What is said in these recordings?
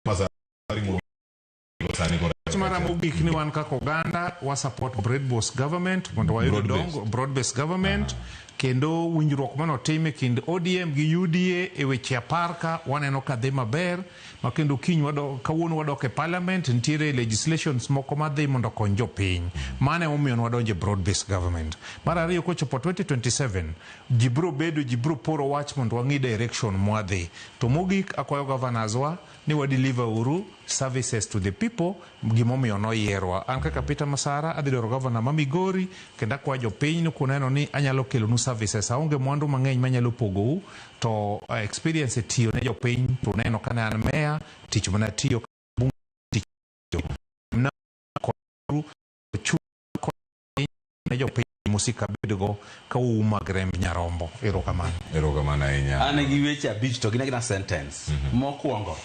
Masara sani koro Wach mara mogik ni wan kaka oganda wa support broad-based government mondo wayud Broad-based. dongo broad-based government kendo winjruok manotim e kind ODM gi UDA e weche apar ka waneno ka dhi maber ma kendo kiny wadok, kawuono wadok e parliament nitiere legislations moko madhi mondo okony jopiny. Mano emomiyo nwadonjo e broad-based government. Mar ariyo kochopo 2027 ji biro bedo ji biro poro wach mondo wang'i direction mwadhi. To mogik akwayo governors wa ni wa deliver uru services to the people gimomiyo noyierwa. An kaka Peter Masara adhi dwaro governor ma Migori kendo akwayo jopiny ni kuneno ni anyalo kelonu services aonge mwandu mang'eny manyalo pogou to experience e tiyo ne jopiny to uneno kane an mayor tich mane atiyo tich ne jopiny mosik abedgo ka uuma gi remb nyarombo. Erokamano. Erokamano ahinya. An gi weche abich to gin agina sentence. Mokwongo,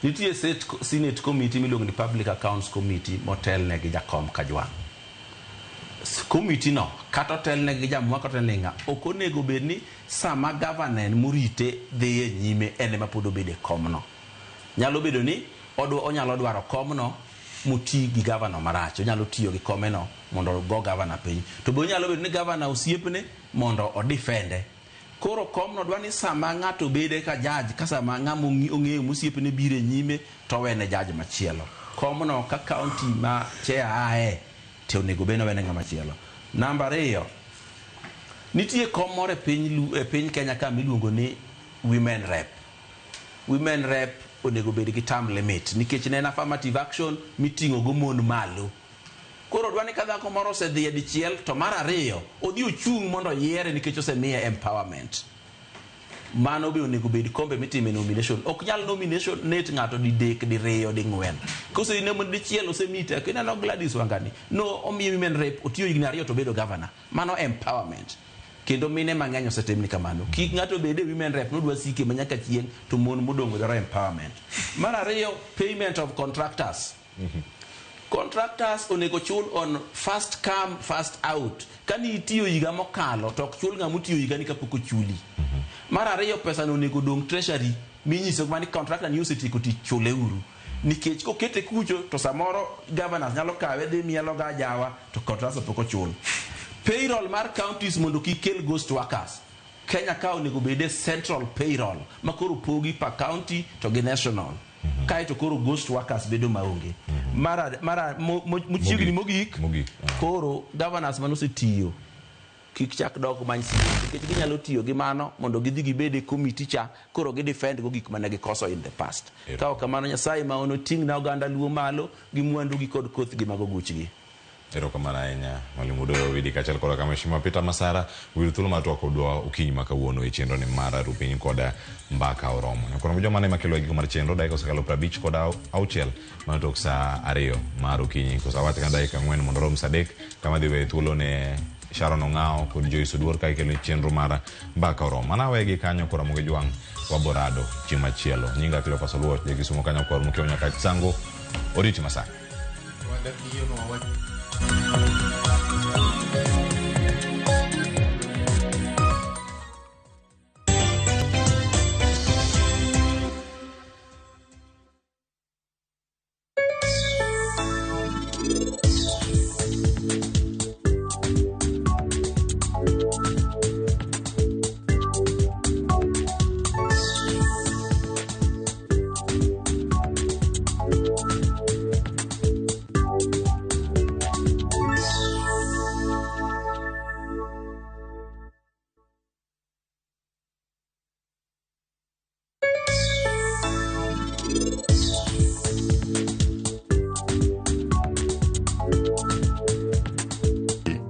nitie Senate committee miluongo ni Public Accounts Committee motelne gi Jakom Kajwang'. Committee no kata otelne gi Jamwa kata otelne gi ng'a, ok onego bed ni sama governor morite dhi e nyime en ema pod obedo e komno. Nyalo bedo ni onyalo dwaro komno moti gi gavana marach, onyalo tiyo gi komeno mondo ogo gavana piny. To be onyalo bedo ni gavana osiepne mondo odifende. Koro komno dwa ni sama ng'ato bede ka judge, ka sama ng'ama ong'eyo mosiepne biro e nyime to owene judge machielo. Komno ka county ma chair ae to onego bed ni owene ng'ama chielo. Namba ariyo, nitie kom moro e piny, e piny Kenya ka miluongo ni women rep. Women rep onego bed gi term limit nikech ne en affirmative action miting'o go mon malo. Koro dwa ni ka dhako moro osedhi e dichiel to mar ariyo odhi ochung' mondo oyiere nikech osemiye empowerment. Mano be onego bed kombe mitime nomination. Ok nyal nomination net ng'ato didek, diriyo, ding'wen. Kose dichiel osemiyi teko. Ineno Gladys Wangani, no omiye women rep, otiyo higni ariyo to obedo governor. Mano empowerment. Kendo mine mang'eny osetimni kamano. Kik ng'ato bed e women rep nodwa sike ma nyaka chieng' to mon modong' dwaro empowerment. Mar ariyo, payment of contractors. Contractors onego chul on first come first out. Kani itiyo higa mokalo to ok chul ng'ama otiyo higa ni kapok ochuli. Mar ariyo pesa no onego dong' treasury minyiso ma ni contractor ni osetieko tich chule uru. Nikech kokete kucho to samoro governors nyalo kawe dhi mielo ga ajawa to contractors pok ochul. Payroll mar counties mondo kik kel ghost workers. Kenya ka onego bede central payroll ma koro pogi per county to gi national. Kaeto koro ghost workers bedo maonge. Mara mara mochiegni mogik, Mogik, ah. koro governors manosetiyo kik chak dog many senate nikech ginyalo tiyo gi mano mondo gidhi gibed e committee cha koro gi defend go gik mane gikoso in the past. Ka ok kamano Nyasaye ma onoting' na oganda Luo malo gi mwandu gi kod kothgi mag oguchgi. Erokamano ahinya Mwalimu Odoyo Owidi kaachiel koda ka Mheshimiwa Peter Masara uyudo thuolo mar twak kodwa okinyi ma kawuono e chenro ni mar Rupiny kod Mbaka Oromo. Nyakwar joma ne makelo e giko mar chenro dakika osekalo 56 mano tok saa 2 mar okinyi. Kosa wach ka dakika 4 mondo orom saa 3 kama dhi weyo thuolo ne Sharon Ong'ao kod Joyce Oduor ka ikelo chenro mar Mbaka Oromo. Mana wegi kanyo koro Ramogi Jwang' waborado chieng' machielo. Nyinga Cleophas Oluoch, ja Kisumo kanyo kor Mokeo nyaka Sango oriti masani.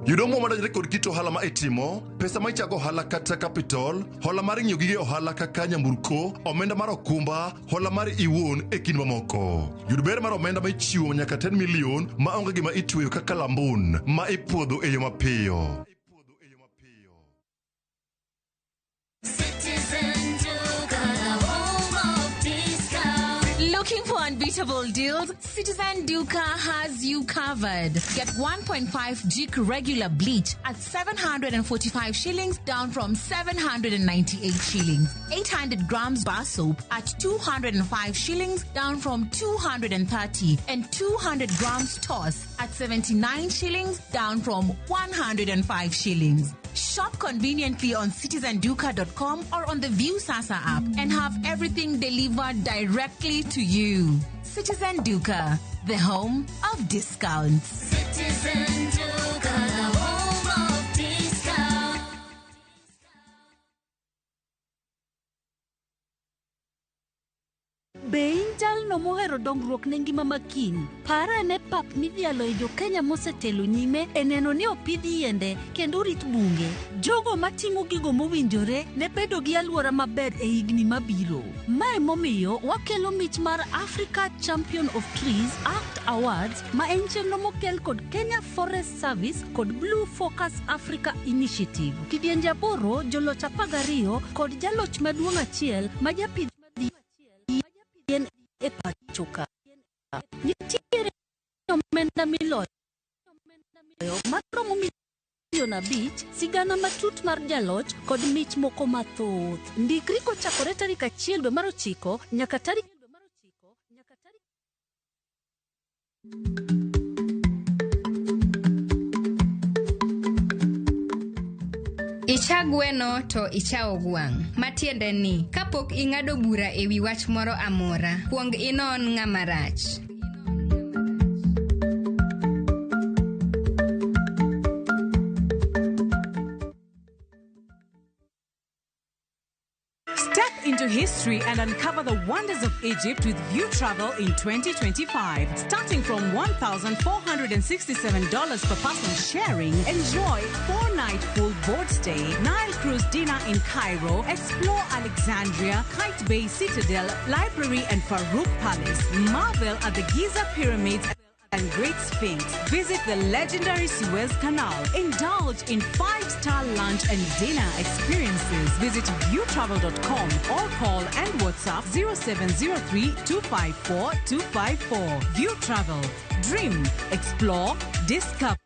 Yud omuom madonjore kod kit ohala ma itimo, pesa ma ichago ohala kata capital, hola mar ng'iewo gige ohala kaka nyamburko, omenda mar okumba, hola mar iwuon e kind mamoko. Yud ber mar omenda ma ichiwo nyaka 10 million ma onge gima itweyo kaka lambun ma ipuodho e yo mapiyo. Looking for unbeatable deals? Citizen Duka has you covered. Get 1.5 Jik regular bleach at 745 shillings down from 798 shillings. 800 100 grams bar soap at 205 shillings, down from 230, and 200 grams toss at 79 shillings, down from 105 shillings. Shop conveniently on citizenduka.com or on the Viusasa app and have everything delivered directly to you. Citizen Duka, the home of discounts. Citizen Duka, the home of discounts. Be in jalno mohero dongruok ne ngima ma kiny? Par ane pap midhialo e jokenya mosetelo nyime e neno ni opidh yiende kendo orit bunge. Jogo matimo gigo mowinjore ne bedo gi alwora maber e higni mabiro. Mae momiyo wakelo mich mar Africa Champion of Trees Act Awards ma en chenro mokel kod Kenya Forest Service kod Blue Focus Africa Initiative. Kidienje 8, joloch 12 kod jaloch maduong' achiel ma japidh yien e pacho ka. Nitiere omenda miloyo maromo 5 million, sigana matut mar jaloch kod mich moko mathoth. Ndikri kochakore tarik 1 dwe mar 9 nyaka tarik Icha gweno to ichawo gwang'. Matiende ni, kapok ing'ado bura e wi wach moro amora, kuong inon ng'ama rach. Step into history and uncover the wonders of Egypt with View Travel in 2025. Starting from $1,467 per person sharing, enjoy 4-night full board stay, Nile cruise dinner in Cairo, explore Alexandria, Qaitbay Citadel, Library and Farouk Palace, marvel at the Giza Pyramids and Great Sphinx. Visit the legendary Suez Canal. Indulge in 5-star lunch and dinner experiences. Visit viewtravel.com or call and WhatsApp 0703 254 254. View Travel. Dream, explore, discover.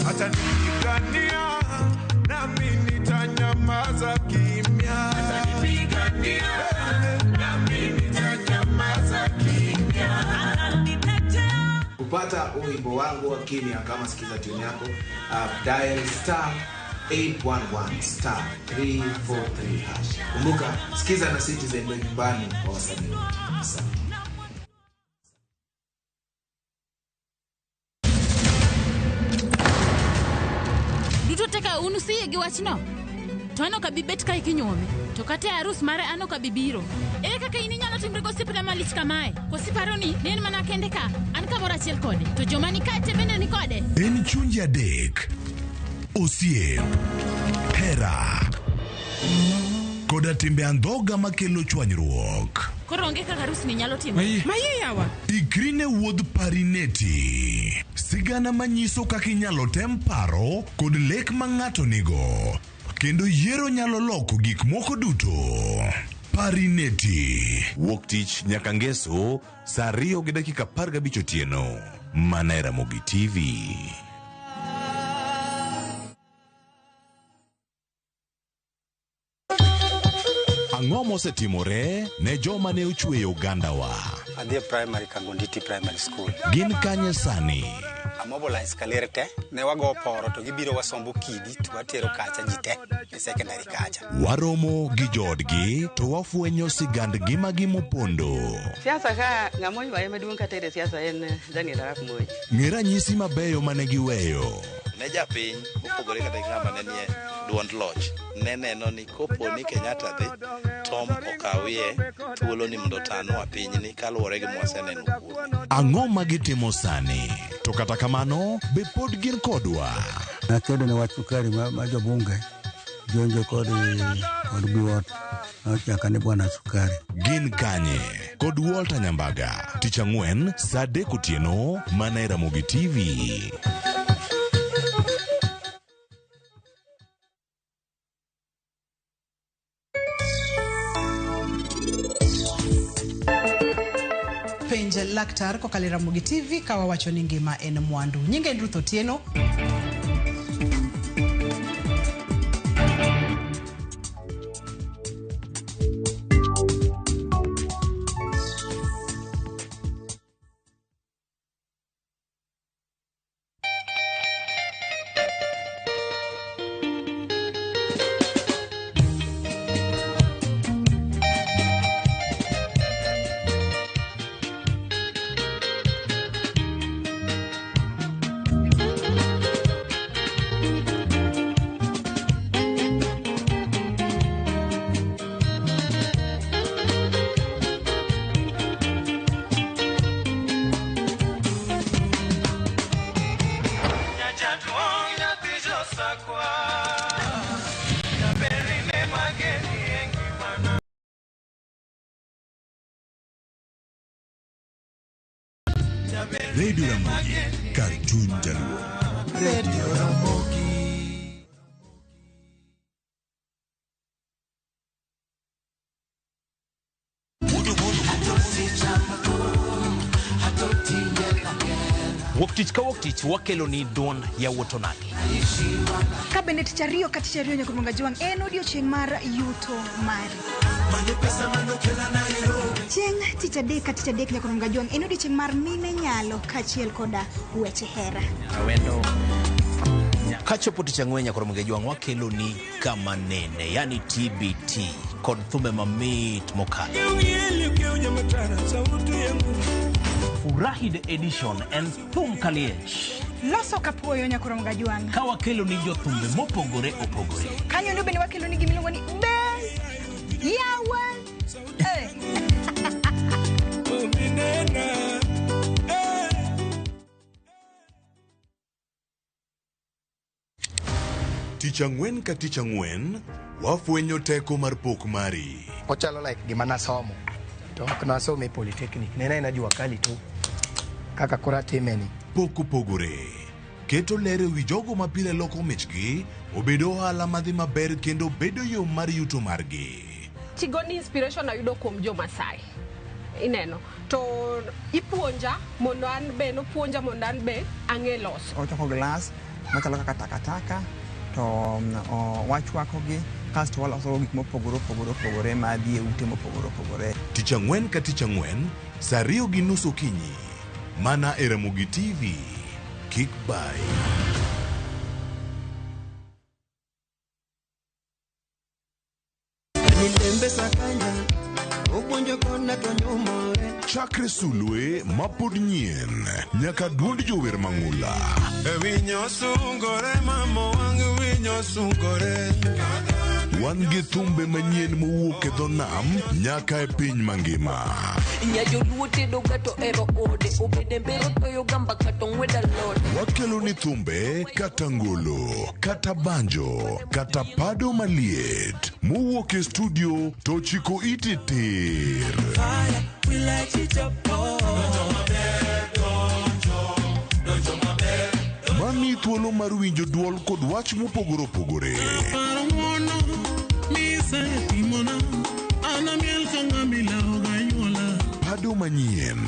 Atanipigania nami nitanyamaza kimya. Atanipigania nami nitanyamaza kimya. Kupata wimbo wangu wa kimya kama sikiza tune yako, dial star 811 star 343 hash. Kumbuka, sikiza na Citizen ndio nyumbani kwa wasanii wote. Asante. Duto te ka un usiyie gi wachno? To an ok abi bet kae kinyuome. To kata e arus mare an ok abi biro. Ere kaka in inyalo timri gosiepna malich kamae? Koso iparo ni ne en mana kende ka? An kamoro achiel kode. To joma ni kae te bende ni kode. En chunje adek, osiep, hera koda timbe andhoga makelo chwanyruok. Koro onge kaka arus ni nyalo timore. Maye yawa. Ikri ne wuodh Parineti. Sigana manyiso kaka inyalo tem paro kod lek ma ng'ato nigo. Kendo yiero nyalo loko gik moko duto. Parineti. Wuok tich nyaka ngeso saa 2:15 otieno. Mana e Ramogi TV. Ang'o mosetimore ne joma ne ochweyo ogandawa? Adhi e primary Kangonditi Primary School. Gin kanye sani? Amobilize kaler te, ne wago poro to gibiro wasombo kidi to watero kacha ji te e secondary kacha. Waromo gi joodgi to wafwenyo sigand ngimagi mopondo. Siasa ka ng'ama oywaye maduong' katere siasa en Daniel Arap Moi. Ng'e ranyisi mabeyo mane giweyo. Ne japiny mopogore kata gi ng'ama ne nie duond loch ne neno ni kopo ni Kenyatta dhi Tom okawie thuolo ni mondo otanwa pinyni kaluwore gi mwaseneno kuome. Ang'o ma gitimo sani? To kata kamano, be pod gin kodwa? Nakedo ne wach sukari ma jobunge jonjo kod Biwott nochaka ni bwana sukari. Gin kanye? Kod Walter Nyambaga. Tich ang'wen saa 3 otieno mana e Ramogi TV. Penj laktar kokalo e Ramogi TV ka wawacho ni ngima en mwandu. Nyinga en Ruth Otieno. Radio Ramogi, kar chuny Jaluo. Radio Ramogi. Wuok tich ka wuok tich wakelo ni duond yawuot onagi. Ka bende tich ariyo ka tich ariyo nyaka Ruonga Jwang' en odiochieng' mar yuto mari. Chieng' tich adek ka tich adek nyaka Ruonga Jwang' en odiochieng' mar mine nyalo kaachiel koda weche hera. Awendo. Kachopo tich ang'wen nyaka Ramogi Ajwang' wakelo ni kama nene, yani TBT kod thumbe mamit mokalo. Furahi the edition en thum kaliech. Loso kapuoyo nyaka Ruonga Jwang'. Ka wakelo ni jothumbe mopogore opogore. Kanyo ndo bende wakelo ni gimiluongo ni be yawa. Eh. Tich ang'wen ka tich ang'wen, wafwenyo teko mar pok mari. Ochalo like gima nasomo to ok nasomo e polytechnic ne en aena jua kali tu kaka koro atime ni. Pok opogore. Keto ler e wi jogo ma pile loko michgi obedo ohala madhi maber kendo bedo yo mar yuto margi. Tigoni inspiration ayudo kuom jo Masai. Ineno. To ipuonja mondo an be nopuonja mondo an be ang'e loso. Ochoko glass machalo kaka takataka to wachwakogi kasto waloso gik mopogore opogore opogore madhi e ute mopogore opogore. Tich ang'wen ka tich ang'wen, saa 2:30 okinyi. Mana e Ramogi TV. Kik bai. Chakre sulwe mapod nyien nyaka duond jower mang'ula. Winyo sungore mama wang' winyo sungore. Wan gi thumbe manyien mowuok e dho nam nyaka e piny mangima. Nyajoluo tedo ga to ero ode obede mbero toyo gamba kata ong'wed alot. Wakelo ni thumbe kata ngolo, kata banjo, kata pado maliet mowuok e studio to chiko iti tir. Mami thuolo mar winjo duol kod wach mopogore opogore. Pado manyien.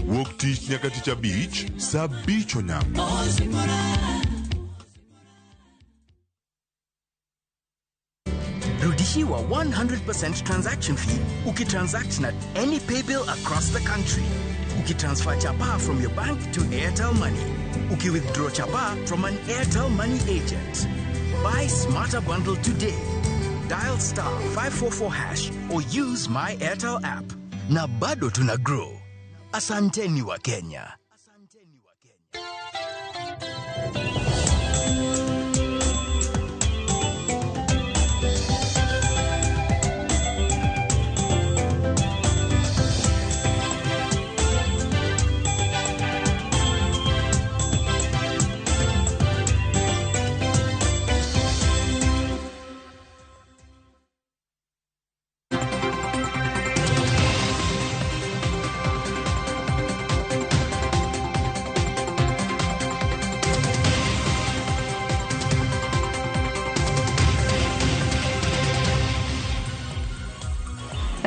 Wuok tich nyaka tich abich, saa 5 onyango. Rudishiwa 100% transaction fee ukitransact na any paybill across the country. Ukitransfer chapa from your bank to Airtel Money. Ukiwithdraw chapa from an Airtel Money agent. Buy Smarter Bundle today. Dial *544# or use my Airtel app. Na bado tuna grow. Asanteni wa Kenya.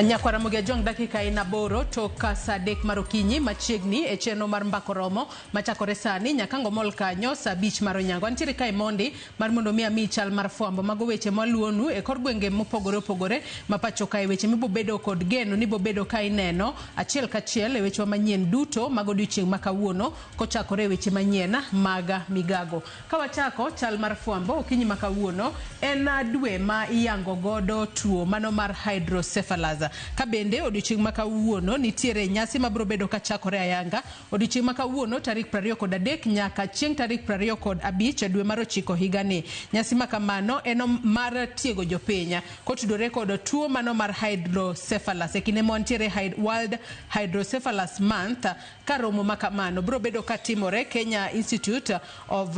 Nyakwara Ramogi Ajwang' dakika en 8 tok saa 3 mar okinyi machiegni e chenro mar Mbako Romo machakore sani nyaka ngomol kanyo saa 5 mar onyango. Antiere kae mondi mar mondo mi ami chal mar fwambo mago weche mwaluonu e kor gwenge mopogore opogore ma pacho kae, weche mibobedo kod geno ni bobedo ka ineno achiel kachiel e wechewa manyien duto mag odiochieng' ma kawuono kochakore e weche manyien mag migago. Ka wachako chal mar fwambo okinyi ma kawuono en dwe ma iyango godo tuo mano mar hydrocephalus. Ka bende odiochieng' ma kawuono nitiere nyasi mabiro bedo kachakore ayanga odiochieng' ma kawuono tarik 23 nyaka chieng' tarik 25 dwe mar 9 higani. Nyasi ma kamano en mar tiego jopiny kotudore kod tuo mano mar hydrocephalus. E kinde ma wantiere World Hydrocephalus Month, ka romo ma kamano biro bedo katimore Kenya Institute of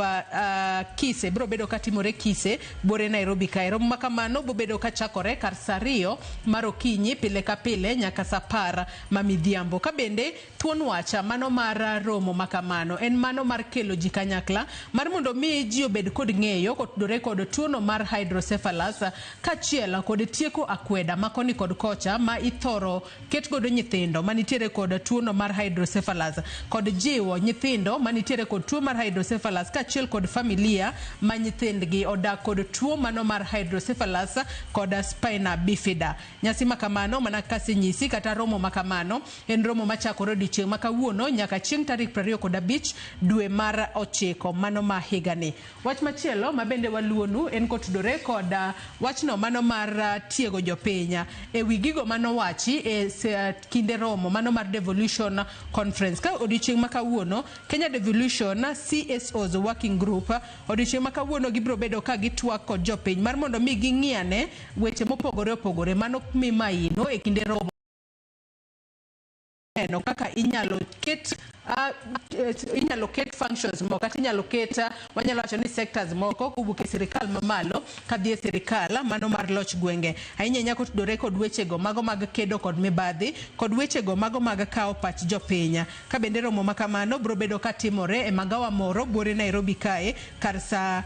Kise, biro bedo katimore Kise bore Nairobi kae. Romo ma kamano biro bedo kachakore kar saa 2 mar okinyi. sani pile ka pile nyaka sa 10 ma midhiambo. Ka bende thuon wach mano mar romo ma kamano en mano mar kelo ji kanyakla mar mondo mi ji obed kod ng'eyo kotudore kod tuono mar hydrocephalus kaachiel kod tieko akweda ma koni kod kocha ma ithoro ket godo nyithindo manitiere kod tuono mar hydrocephalus kod jiwo nyithindo manitiere kod tuo mar hydrocephalus kaachiel kod familia ma nyithindgi odak kod tuo mano mar hydrocephalus kod spina bifida. Nyasi makamano mana kasenyisi kata romo makamano en romo machakore odiochieng' ma kawuono nyaka chieng' tarik 25 dwe mar 9 mano ma higani. Wach machielo ma bende waluonu en kotudore kod wachno mano mar tiego jopiny e wi gigo manowachi e kinde romo mano mar Devolution Conference. Ka odiochieng' ma kawuono Kenya Devolution CSOs Working Group odiochieng' ma kawuono gibiro bedo ka gitwak kod jopiny mar mondo mi ging'iane weche mopogore opogore mano mi maino e kinde romo neno kaka inyalo ket inyalo ket functions moko kata inyalo ket wanyalo wacho ni sectors moko kowuok e sirikal mamalo kadhi e sirikal mano mar loch gwenge ahinya ahinya kotudore kod wechego mago mag kedo kod mibadhi kod wechego mago mag kawo pach jopiny. Ka bende romo ma kamano biro bedo katimore e magawa moro buore Nairobi kae kar sa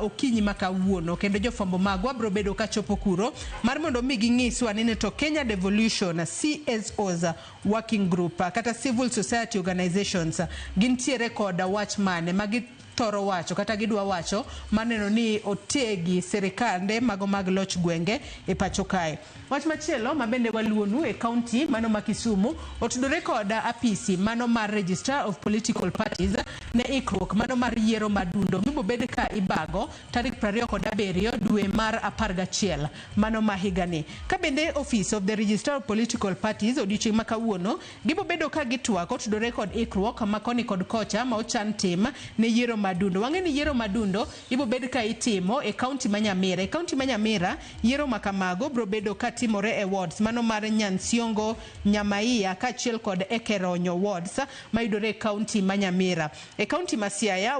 okinyi ma kawuono kendo jofwambo magwa biro bedo kachopo kuro mar mondo mi ging'iswa ni to Kenya Devolution CSOs Working Group kata Civil Society Organizations gintiere kod wach mane ma githoro wacho kata gidwa wacho maneno ni otegi sirikande mago mag loch gwenge e pacho kae. Wach machielo ma bende waluonu e kaunti mano ma Kisumu otudore kod apisi mano mar Registrar of Political Parties ne ikruok mano mar yiero madundo mibobed ka ibago tarik 27 dwe mar 11 mano ma higani. Ka bende Office of the Registrar of Political Parties odiochieng' ma kawuono gibobedo ka gitwak otudore kod ikruok ma koni kod kocha ma ochan tim ne yiero madundo. Wang'e ni yiero madundo ibobed ka itimo e kaunti ma Nyamira. E kaunti ma Nyamira yiero ma kamago biro bedo ka timore e wards mano mar Nyansiongo, Nyamaiya kaachiel kod Ekeronyo wards mayudore e kaunti ma Nyamira. E kaunti ma Siaya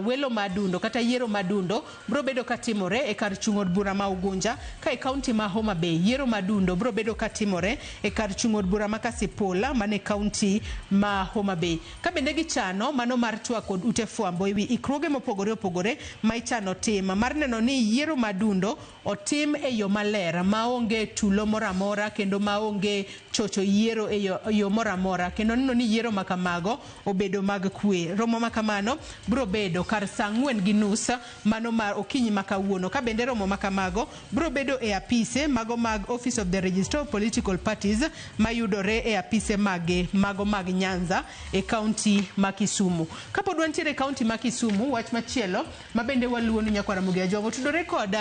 welo madundo kata yiero madundo biro bedo ka timore e kar chung' od bura ma Ugunja, ka e kaunti ma Homa Bay yiero madundo biro bedo ka timore e kar chung' od bura ma Kasipul mane kaunti ma Homa Bay. Ka bende gichano mano mar twak kod ute fwambo ewi ikruoge mopogore opogore ma ichano tim mar neno ni yiero madundo otim e yo maler maonge tulo moro amora kendo maonge chocho yiero e yo moro amora kendo neno ni yiero ma kamago obedo mag kwe. Romo ma kamano biro bedo kar saa 4:30 mano mar okinyi ma kawuono. Ka bende romo ma kamago biro bedo e apise mago mag Office of the Registrar of Political Parties mayudore e apise mage mago mag Nyanza e kaunti ma Kisumu. Kapod wantiere e kaunti ma Kisumu, wach machielo ma bende waluwo ni nyakwar Ramogi Ajwang' otudore kod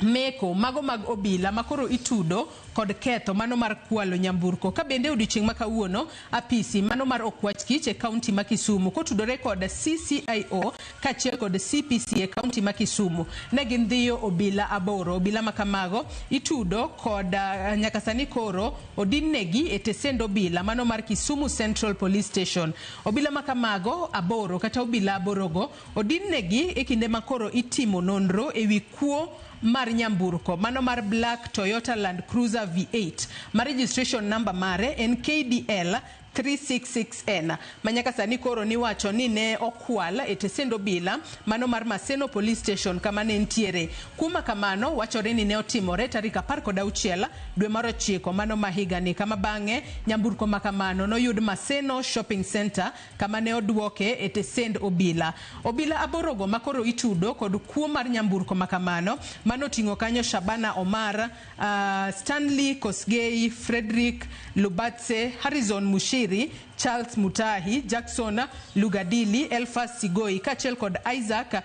meko mago mag obila makoro itudo kod ketho mano mar kwalo nyamburko. Ka bende odiochieng' ma kawuono apisi mano mar Okwach Kich e kaunti ma Kisumu kotudore kod CCIO kaachiel kod CPC e kaunti ma Kisumu ne gindhiyo obila 8. Obila ma kamago itudo kod nyaka sani koro odinnegi e tesend obila mano mar Kisumu Central Police Station. Obila ma kamago 8 kata obila 8 go odinnegi e kinde ma koro itimo nonro ewi kuo mar nyamburko mano mar Black Toyota Land Cruiser V8 ma registration number mare en KDL 366N ma nyaka sani koro niwacho ni ne okwal e tesend obila mano mar Maseno Police Station kama ne nitiere. Kuo kamano wachore ni ne otimore tarik 16 dwe mar 9 mano ma higani, kama bang'e nyamburko ma kamano noyud Maseno Shopping Center kama ne oduoke e tesend obila. Obila 8 go makoro itudo kod kuo mar nyamburko ma kamano mano oting'o kanyo Shabana Omar, Stanley Kosgei, Frederick Lubatse, Harrison Mushiri, Charles Mutahi, Jackson Lugadili, Elfas Sigoi kaachiel kod Isaac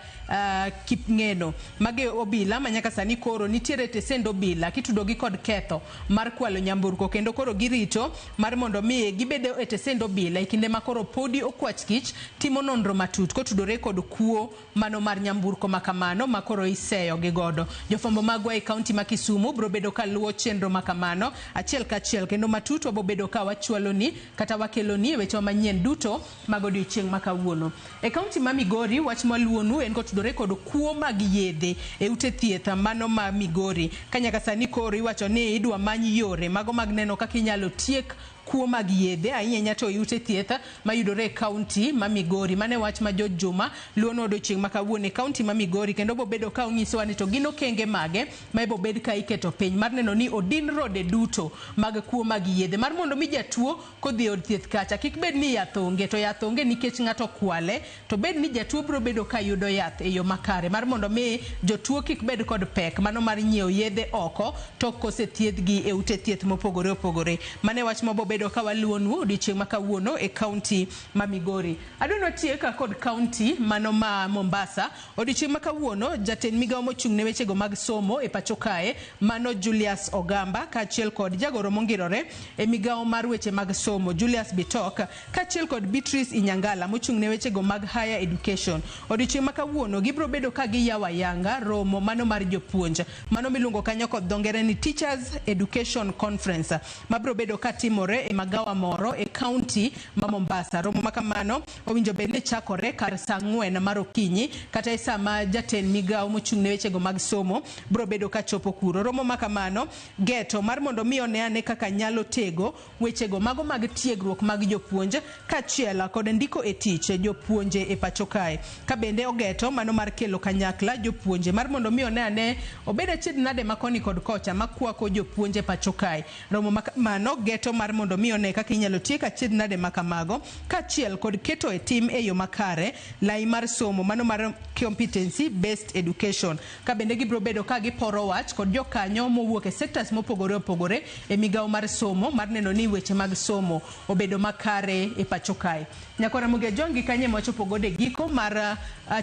Kipngeno. Mage obila ma nyaka sani koro nitiere tesend obila kitudogi kod ketho mar kwalo nyamburko kendo koro girito mar mondo mi gibedo e tesend obila e kinde ma koro podi Okwach Kich timo nonro matut kotudore kod kuo mano mar nyamburko ma kamano ma koro iseyo gi godo. Jofwambo magwa e kaunti ma Kisumu biro bedo ka luwo chenro ma kamano achiel kachiel kendo matut wabo bedo ka wachwaloni kata wakeloni chiegni e weche manyien duto mag odiochieng' ma kawuono. E kaunti ma Migori, wach mwaluonu en kotudore kod kuo mag yedhe e ute thieth mano ma Migori. Ka nyaka sani koro iwacho ni idwa many yore mago mag neno kaka inyalo tiek kuo mag yedhe ahinya ahinya to e ute thieth mayudore e kaunti ma Migori. Mano e wach ma George Juma luonwa odiochieng' ma kawuono e kaunti ma Migori, kendo bobedo ka onyisowa ni to gin okenge mage ma ibobed ka iketo piny mar neno ni odin rode duto mag kuo mag yedhe mar mondo mi jatuo kodhi e od thieth kacha kik bed ni yath onge, to yath onge nikech ng'ato kwale, to bed ni jatuo biro bedo ka yudo yath e yo makare mar mondo mi jotuo kik bed kod pek mano mar nyiewo yedhe oko to kosethiedhgi e ute thieth mopogore opogore. Mano e wach mabobedo ka waluonu odiochieng' ma kawuono e kaunti ma Migori. Adwa ni watiek kod kaunti mano ma Mombasa. Odiochieng' ma kawuono jatend migawo mochung' ne wechego mag somo e pacho kae mano Julius Ogamba kaachiel kod jagoro mongirore e migawo mar weche mag somo Julius Bitok kaachiel kod Beatrice Inyangala mochung' ne wechego mag higher education. Odiochieng' ma kawuono gibiro bedo ka giyawo ayanga romo mano mar jopuonj mano miluongo kanyo kod dho ngere ni Teachers Education Conference mabiro bedo ka timore e magawa moro e kaunti ma Mombasa. Romo ma kamano owinjo bed ni chakore kar saa 4 mar okinyi kata e saa ma jatend migawo mochung' ne wechego mag somo biro bedo ka chopo kuro. Romo ma kamano geto mar mondo mi one ane kaka nyalo tego wechego mago mag tiegruok mag jopuonj kaachiel kod ndiko e tich jopuonje e pacho kae. Ka bende ogeto mano mar kelo kanyakla jopuonje mar mondo mi one ane obed achiedh nade ma koni kod kocha makwako jopuonje pacho kae. Romo ma kamano geto mar mondo mi one kaka inyalo tiek achiedh nade ma kamago kaachiel kod keto e tim e yo makare lai mar somo mano mar competency based education. Ka bende gibiro bedo ka giporo wach kod jokanyo mowuok e sectors mopogore opogore e migawo mar somo mar neno ni weche mag somo obedo makare e pacho kae. Nyakora Ramogi Ajwang' gi kanye mwachopo godo e giko mar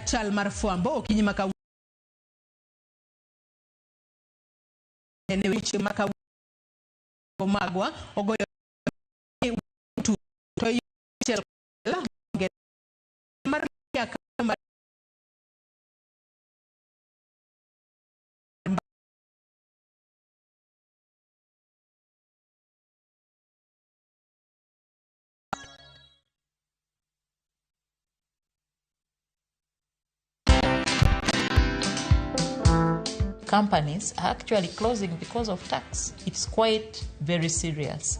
chal mar fwambo okinyi ma kawuono ne weche ma kawuono magwa ogoyo to mar Companies are actually closing because of tax. It's quite very serious.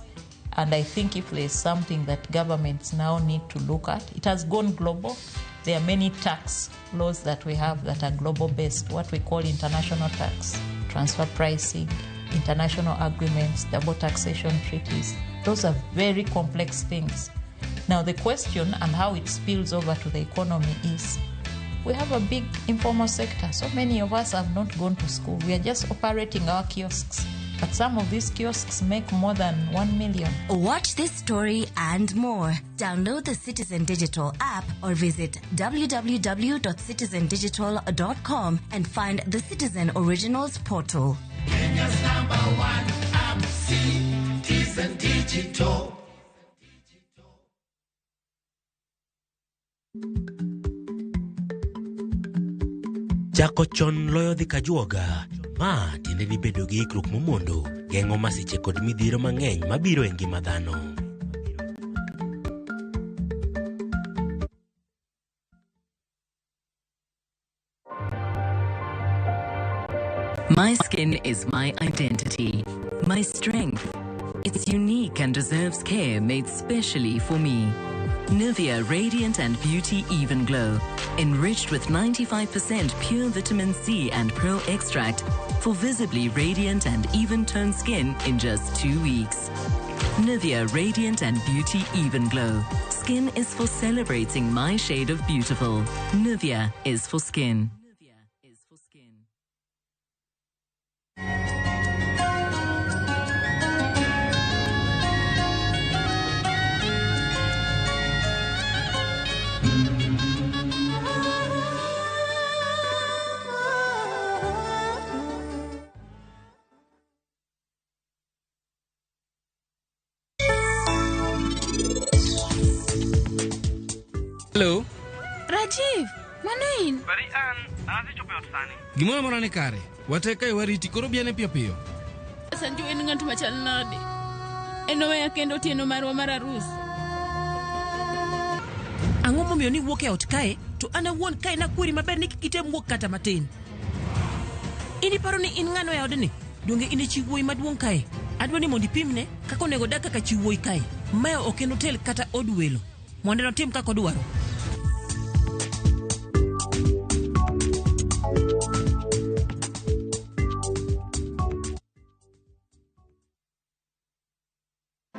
And I think if there's something that governments now need to look at, it has gone global. There are many tax laws that we have that are global based, what we call international tax, transfer pricing, international agreements, double taxation treaties. Those are very complex things. Now, the question and how it spills over to the economy is we have a big informal sector. So many of us have not gone to school. We are just operating our kiosks. But some of these kiosks make more than 1 million. Watch this story and more. Download the Citizen Digital app or visit www.citizendigital.com and find the Citizen Originals portal. Kenya's number one app, Citizen Digital. Chako chon loyo dhi kajuoga. Ma tiende ni bedo gi ikruok momondo geng'o masiche kod midhiero mang'eny mabiro e ngima dhano. My skin is my identity, my strength. It's unique and deserves care made specially for me. Nivea Radiant and Beauty Even Glow, enriched with 95% pure vitamin C and pearl extract for visibly radiant and even toned skin in just 2 weeks. Nivea Radiant and Beauty Even Glow. Skin is for celebrating my shade of beautiful. Nivea is for skin. Hello. Rajiv, mano in? Bari an, asechopo e ot sani. Gimoro amora ni kare. Wate kae wariti koro bi ane piyo piyo. Sanju en ng'at machal nade? En oweya kendo otieno marwa mar arus. Ang'o momiyo ni wuok e ot kae to an awuon kae nakweri maber ni kik item wuok kata matin. In iparo ni in ng'ano e odni? Donge in e chi wuoyi maduong' kae? Adwa ni mondo ipimne kaka onego odag kaka chi wuoyi kae. Mae ok en hotel kata od welo. Mondo enotim kaka odwaro.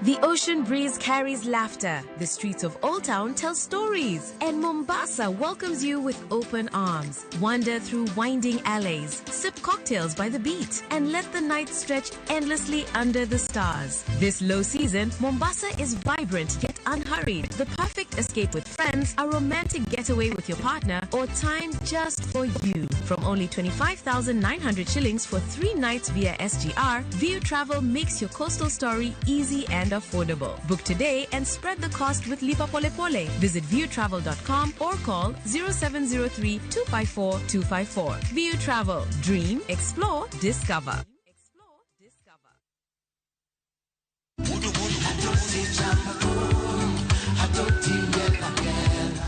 The ocean breeze carries laughter. The streets of Old Town tell stories. And Mombasa welcomes you with open arms. Wander through winding alleys, sip cocktails by the beach, and let the night stretch endlessly under the stars. This low season, Mombasa is vibrant yet unhurried. The perfect escape with friends, a romantic getaway with your partner, or time just for you. From only 25,900 shillings for 3 nights via SGR, View Travel makes your coastal story easy and affordable. Book today and spread the cost with Lipa Pole Pole. Visit viewtravel.com or call 0703 254 254. View Travel. Dream, explore, discover.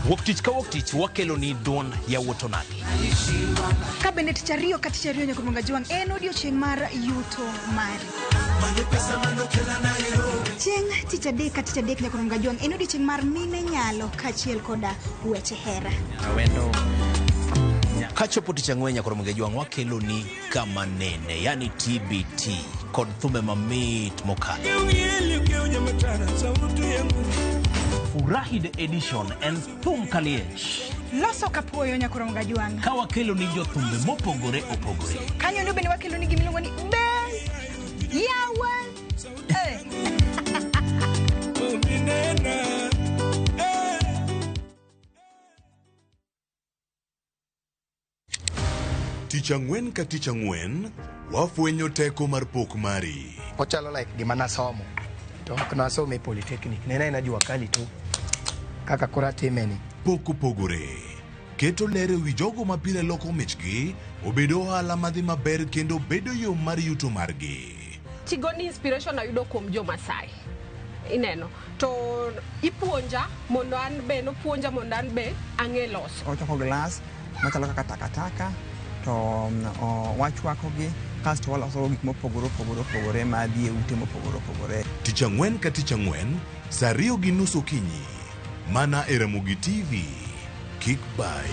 Wuok tich ka wuok tich wakelo ni duond yawuot onagi. Ka bende tich ariyo ka tich ariyo nyaka Mongajwang' en odiochieng' mar yuto mari. Chieng' tich adek ka tich adek nyaka Mongajwang' en odiochieng' mar mine nyalo kaachiel koda weche hera. Kachopo tich ang'wen nyaka Mongajwang' wakelo ni kama nene, yani TBT kod thumbe mamit mokalo. Furahi the edition and thum kaliech. Loso kapuoyo nyaka Mongajwang'. Ka wakelo ni jothumbe mopogore opogore. Kanyo ndo bende wakelo ni gimiluongo ni Bel Yawa. Tich ang'wen ka tich ang'wen, wafwenyo teko mar pok mari. Ochalo like gima nasomo. To ok nasomo e Polytechnic. Ne en jua kali tu. Kaka koro atime ni. Pok opogore. Keto ler e wi jogo ma pile loko michgi, obedo ohala madhi maber kendo bedo yo mar yuto margi. Tigo ni inspiration ayudo kuom jo Masai. Ineno. To ipuonja mondo an be, nopuonja mondo an be ang'e loso. Ochoko glass machalo kaka takataka to wachwakogi kasto waloso gik mopogore opogore opogore madhi e ute mopogore opogore. Tich ang'wen ka tich ang'wen, saa 2:30 okinyi. Mana e Ramogi TV. Kik bai.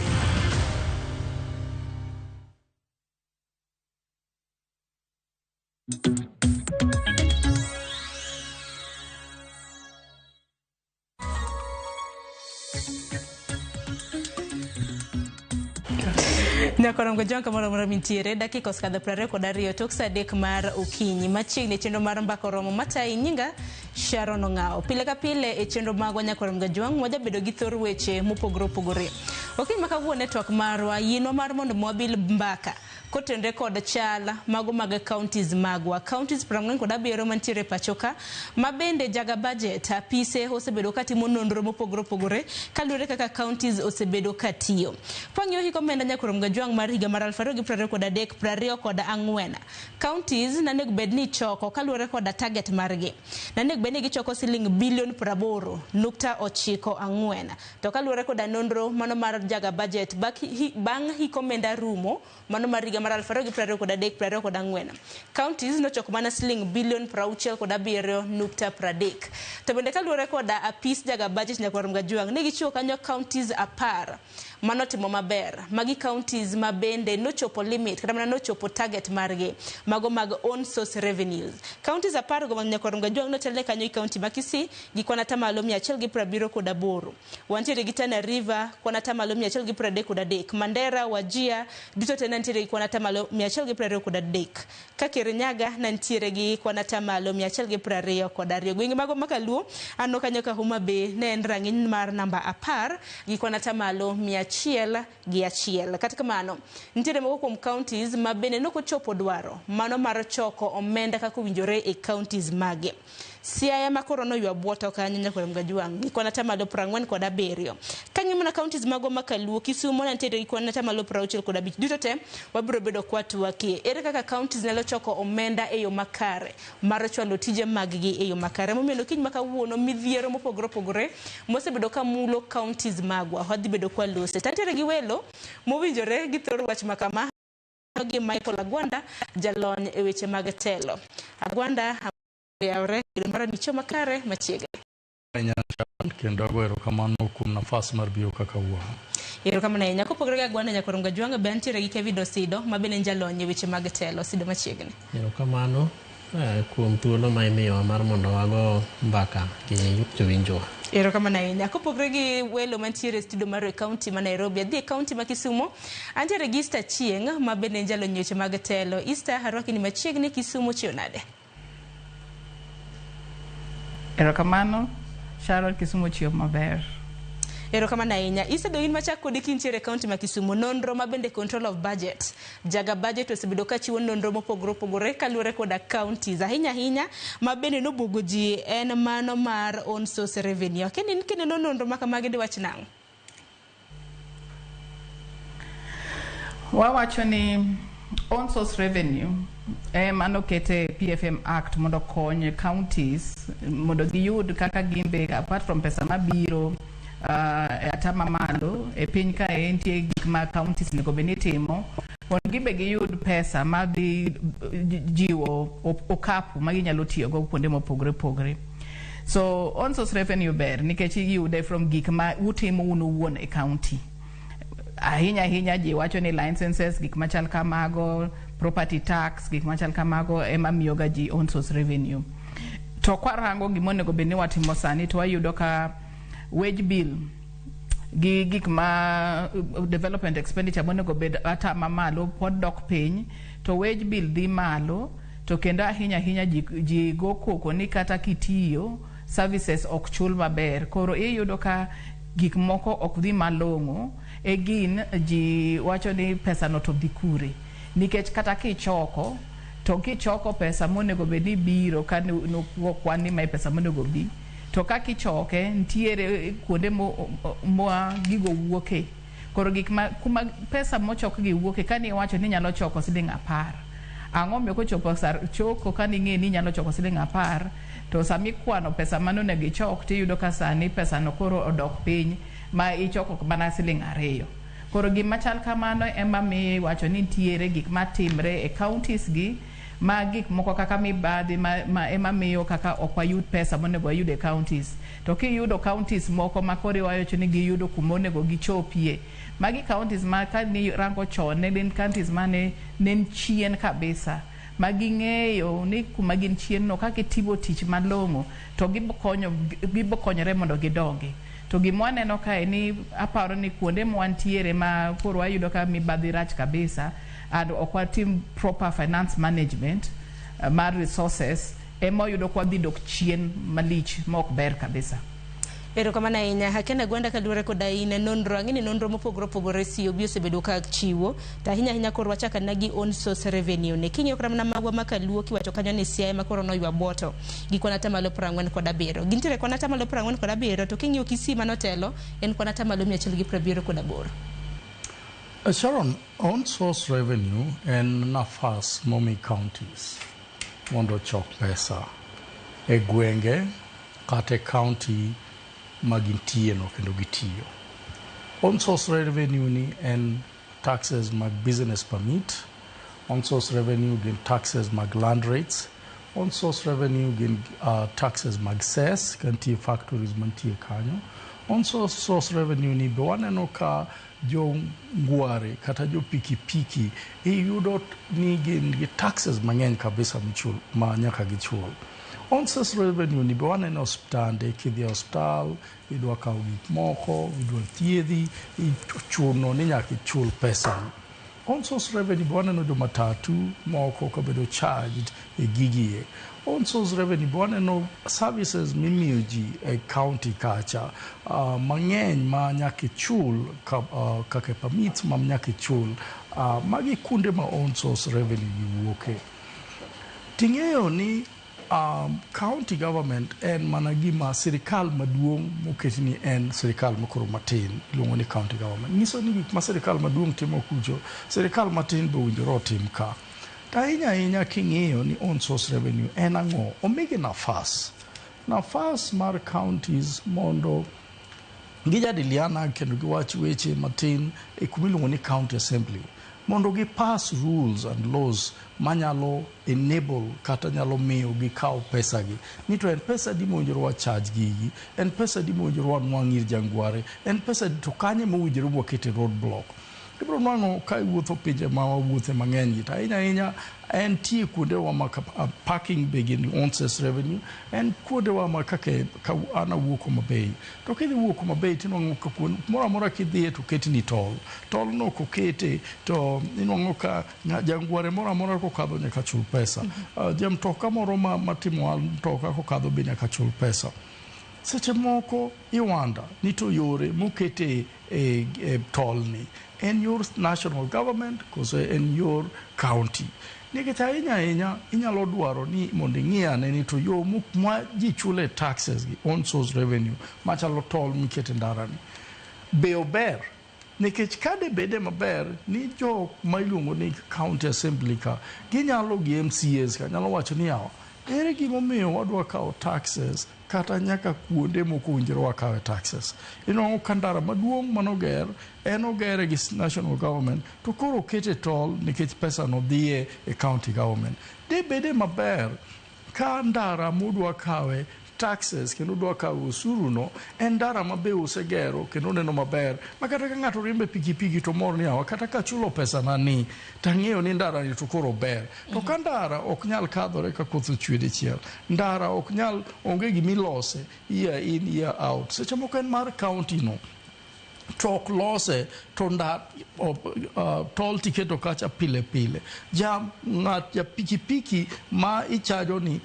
Nyakorongo jwang' kamoro amora mintiere dakika osekadho 22 tok saa 3 mar okinyi machiegni e chenro mar mbaka oromo matayi nyinga Sharon Ong'ao. Pile ka pile e chenro magwa Nyakorongo jwang' wajabedo gi thor weche mopogore opogore. Okinyi ma kawuono e twak marwa yienwa mar mondo mwabil mbaka kotenre kod chal mago mag counties magwa. Counties 47 mantiere e pacho ka ma bende jaga budget apise osebedo katimo nonro mopogore opogore kaluwore kaka counties osebedo katiyo. Kwang'iyo hik omenda Nyakorongo jwang' mar higa mar 2023 24 counties nanego bed ni choko kaluwore koda target margi. Nanego bed ni gichoko siling bilion 80.94 to kaluwore koda nonro mano mar jaga budget bang' hik omenda rumo mano mar higa mar 2023 24 counties nochoko mana siling bilion 67.30. To bende kaluwore koda apis jaga budget Nyakorongo jwang' ne gichiwo kanyo counties 10 manotimo maber. Magi counties ma bende nochopo limit kata mana nochopo target margi mago mag own source revenues. Counties 10 go mag Nyakorongo jwang' notelne kanyo i county ma Kisii gi kwan atamalo 178. Wantiere gi Tana River kwan atamalo 133, Mandera, Wajir duto te nantiere gi kwan atamalo 123, ka Kirinyaga nantiere gi kwan atamalo 122. Gwenge mago makaluo aneno kanyo ka Homa Bay ne en rang'iny mar namba 10 gi kwan atamalo 101. Kata kamano nitiere moko kuom counties ma bende nokochopo dwaro mano mar choko omenda kaka owinjore e counties mage. Siaya ma koro noywa buoto kanyo nyakwar Mgajuang' gi kwan atamalo 47. Kang'iyo mana counties magwa ma kaluo, Kisumo nitiere gi kwan atamalo 65. Duto te wabiro bedo kwatwakie. Ere kaka counties nyalo choko omenda e yo makare mar chwalo tije mag gi e yo makare. Momiyo kiny ma kawuono midhiero mopogore opogore mosebedo ka mulo counties magwa wadhi bedo kwalose. Tantiere gi welo mowinjore gi thor wach ma kama gi Michael Agwanda, jalony e weche mag telo. Agwanda, yawre mar nicho makare machiegni. Kendo ago erokamano kuom nafas mar biro kaka wuono. Erokamano ahinya. Kopogore gi Agwanda nyakwar Mgajuang', be antiere gi Kevin Osido ma bende en jalony e weche mag telo. Osido machiegni. Erokamano kuom thuolo ma imiyowa mar mondo wago mbaka gi jowinjowa. Erokamano ahinya. Kopogore gi welo mantiere e studio mar e county ma Nairobi, adhi e county ma Kisumo, antiere gi Easter Chieng' ma bende en jalony e weche mag telo. Easter, arwaki ni machiegni. Kisumo chiew nade? Erokamano, Sharon. Kisumo chiew maber. Erokamano ahinya. Easter, do in machak kodi kintiere e county ma Kisumo, nonro ma bende control of budget. Jaga budget osebedo ka chiwo nonro mopogore opogore kaluwore koda counties. Ahinya ahinya ma bende nobuogo ji en mano mar own source revenue. Akia ni kineno nonro ma kamagi diwach nang'o? Wawacho ni own source revenue ema nokete PFM Act mondo okony counties mondo giyud kaka gimbe apart from pesa mabiro e ata mamalo e piny kae, nitie gik ma counties onego bed ni timo mondo gibe giyud pesa madhi jiwo okapu ma ginyalo tiyogo kuonde mopogore opogore. So own source revenue ber nikech iyude from gik ma utimo un owuon e county. Ahinya ahinya ji wacho ni licenses, gik machal kamago, property tax, gik machal kamago ema miyoga ji own source revenue. To kwarango gima onego bed ni watimo sani, to wayudo ka wage bill gi gik ma development expenditure monego bed ata mamalo pod dok piny, to wage bill dhi malo. To kendo ahinya ahinya ji go koko ni kata kitiyo, services ok chul maber. Koro iyudo ka gik moko ok dhi malong'o. E gin ji wacho ni pesa no to dhi kure, nikech kata kichoko, to kichoko pesa monego bed ni biro ka nokwan ni mae pesa monego bi, to kaka ichoke nitiere kuonde ma gigo wuoke. Koro gik ma kuma pesa mochok gi wuoke, kane iwacho ni inyalo choko siling 10, ang'o miyo kochopo sar choko kane ing'e ni inyalo choko siling 10, to sama ikwano pesa mane onego ichok, tiyudo ka sani pesa no koro odok piny ma ichoko mana siling 2? Koro gima chal kamano ema miyo iwacho ni nitiere gik matimre e counties gi, ma gik moko kaka mibadhi ma ema miyo kaka ok wayud pesa monego wayud e counties. To kiyudo counties moko ma koro iwacho ni giyudo kuma onego gichopie, magi counties ma kani rango chon ne gin counties mane ne chien kabisa, ma ging'eyo ni kuma gin chien no, ka gitimo tich malong'o to gibo konyore mondo gidongi. To gima waneno kae ni aparo ni kuonde mwantiere ma koro wayudo ka mibadhi rach kabisa and ok watim proper finance management mar resources, ema wayudo ka wadhi dok chien malich ma ok ber kabisa. Erokamano ahinya. Ken Agwanda, kaluwore koda in e nonro, ang'e ni nonro mopogore opogore COB osebedo ka chiwo, to ahinya ahinya koro wachako ana gi own source revenue ne. King'iyo kata mana magwa ma kaluo, kiwacho kanyo ni Siaya ma koro noywa boto gi kwan 47%. Gintiere kwan 47%, to king'iyo Kisii manotelo en kwan 178%. Sharon, own source revenue en nafas momi counties mondo ochok pesa e gwenge kata e county ma gintie no kendo gitiyo. Own source revenue ni en taxes mag business permit, own source revenue gin taxes mag land rates, own source revenue gin taxes mag cess ka nitie factories mantie kanyo. Own source revenue ni be waneno ka jo ngware kata jo pikipiki iyudo ni gin gi taxes mang'eny kabisa michul, ma nyaka gichul. Own source revenue ni be waneno osiptande, kidhi e osiptal idwa kawo gik moko, idwa thiedhi, ichuno ni nyaka ichul pesa ni. Own source revenue be waneno jo matatu moko kabedo charged e gigie. Own source revenue be waneno services mimiyo ji e county kacha mang'eny ma nyaka ichul kaka permits ma nyaka ichul. Magi kuonde ma own source revenue gi wuoke. Ting'eyo ni County government en mana gima sirikal maduong' moket ni en sirikal makoro matin iluongo ni county government. Nyiso ni gik ma sirikal maduong' timo kucho, sirikal matin be owinjore otim ka. To ahinya ahinya king'iyo ni own source revenue en ang'o, omigi nafas. Nafas mar counties mondo gijadiliana kendo giwach weche matin e kuma iluongo ni county assembly mondo gi pass rules and laws manyalo enable kata nyalo miyo gikaw pesa gi ni to en pesa adi mowinjore wa charge gigi, en pesa adi mowinjore wanwang' ir jangware, en pesa adi to kanye mowinjore wakete road block. Ibiro nwang'o ka iwuotho pinje ma wawuothe mang'eny gi to ahinya ahinya entie kuondewa ma parking be gin own source revenue, en kuondewa ma kaka ka an awuok Homa Bay to kidhi wuok Homa Bay tinwang'o ka kumoro amora kidhiye to oketni toll. Toll no kokete to inwang'o ka jangware moro amora kokadho nyaka chul pesa. Jamtoka moro matimo mtoka kokadho be nyaka chul pesa. Seche moko iwanda ni to yore mokete e toll ni en yor national government koso en yor county. Nikech ahinya ahinya inyalo dwaro ni mondo ing'i ane ni to yo ma ji chule taxes gi own source revenue machalo toll mikete ndara ni be ober. Nikech kade bede maber ni jok ma iluongo ni county assembly ka ginyalo gi MCAs ka nyalo wacho ni yawa ere gimomiyo wadwa kawo taxes kata nyaka kuonde mok owinjore wakawe taxes. Inwang'o ka ndara maduong' manoger en ogere gi national government to koro okete toll nikech pesa no dhiye e county government. De bede maber ka ndara mudwa kawe taxes kendo udwa kawo osuru no en ndara ma be usegero kendo oneno maber ma kata ka ng'ato riembe pikipiki to mor ni yawa kata kachulo pesa na ni tang'eyo ni ndara ni to koro ber. To ka ndara ok nyal kadhore ka koth ochwe dichiel, ndara ok nyal onge gimilose year in year out, seche moko en mar county no to ok lose to toll tiketo kacha pile pile. Ja ng'at ja pikipiki ma ichajo ni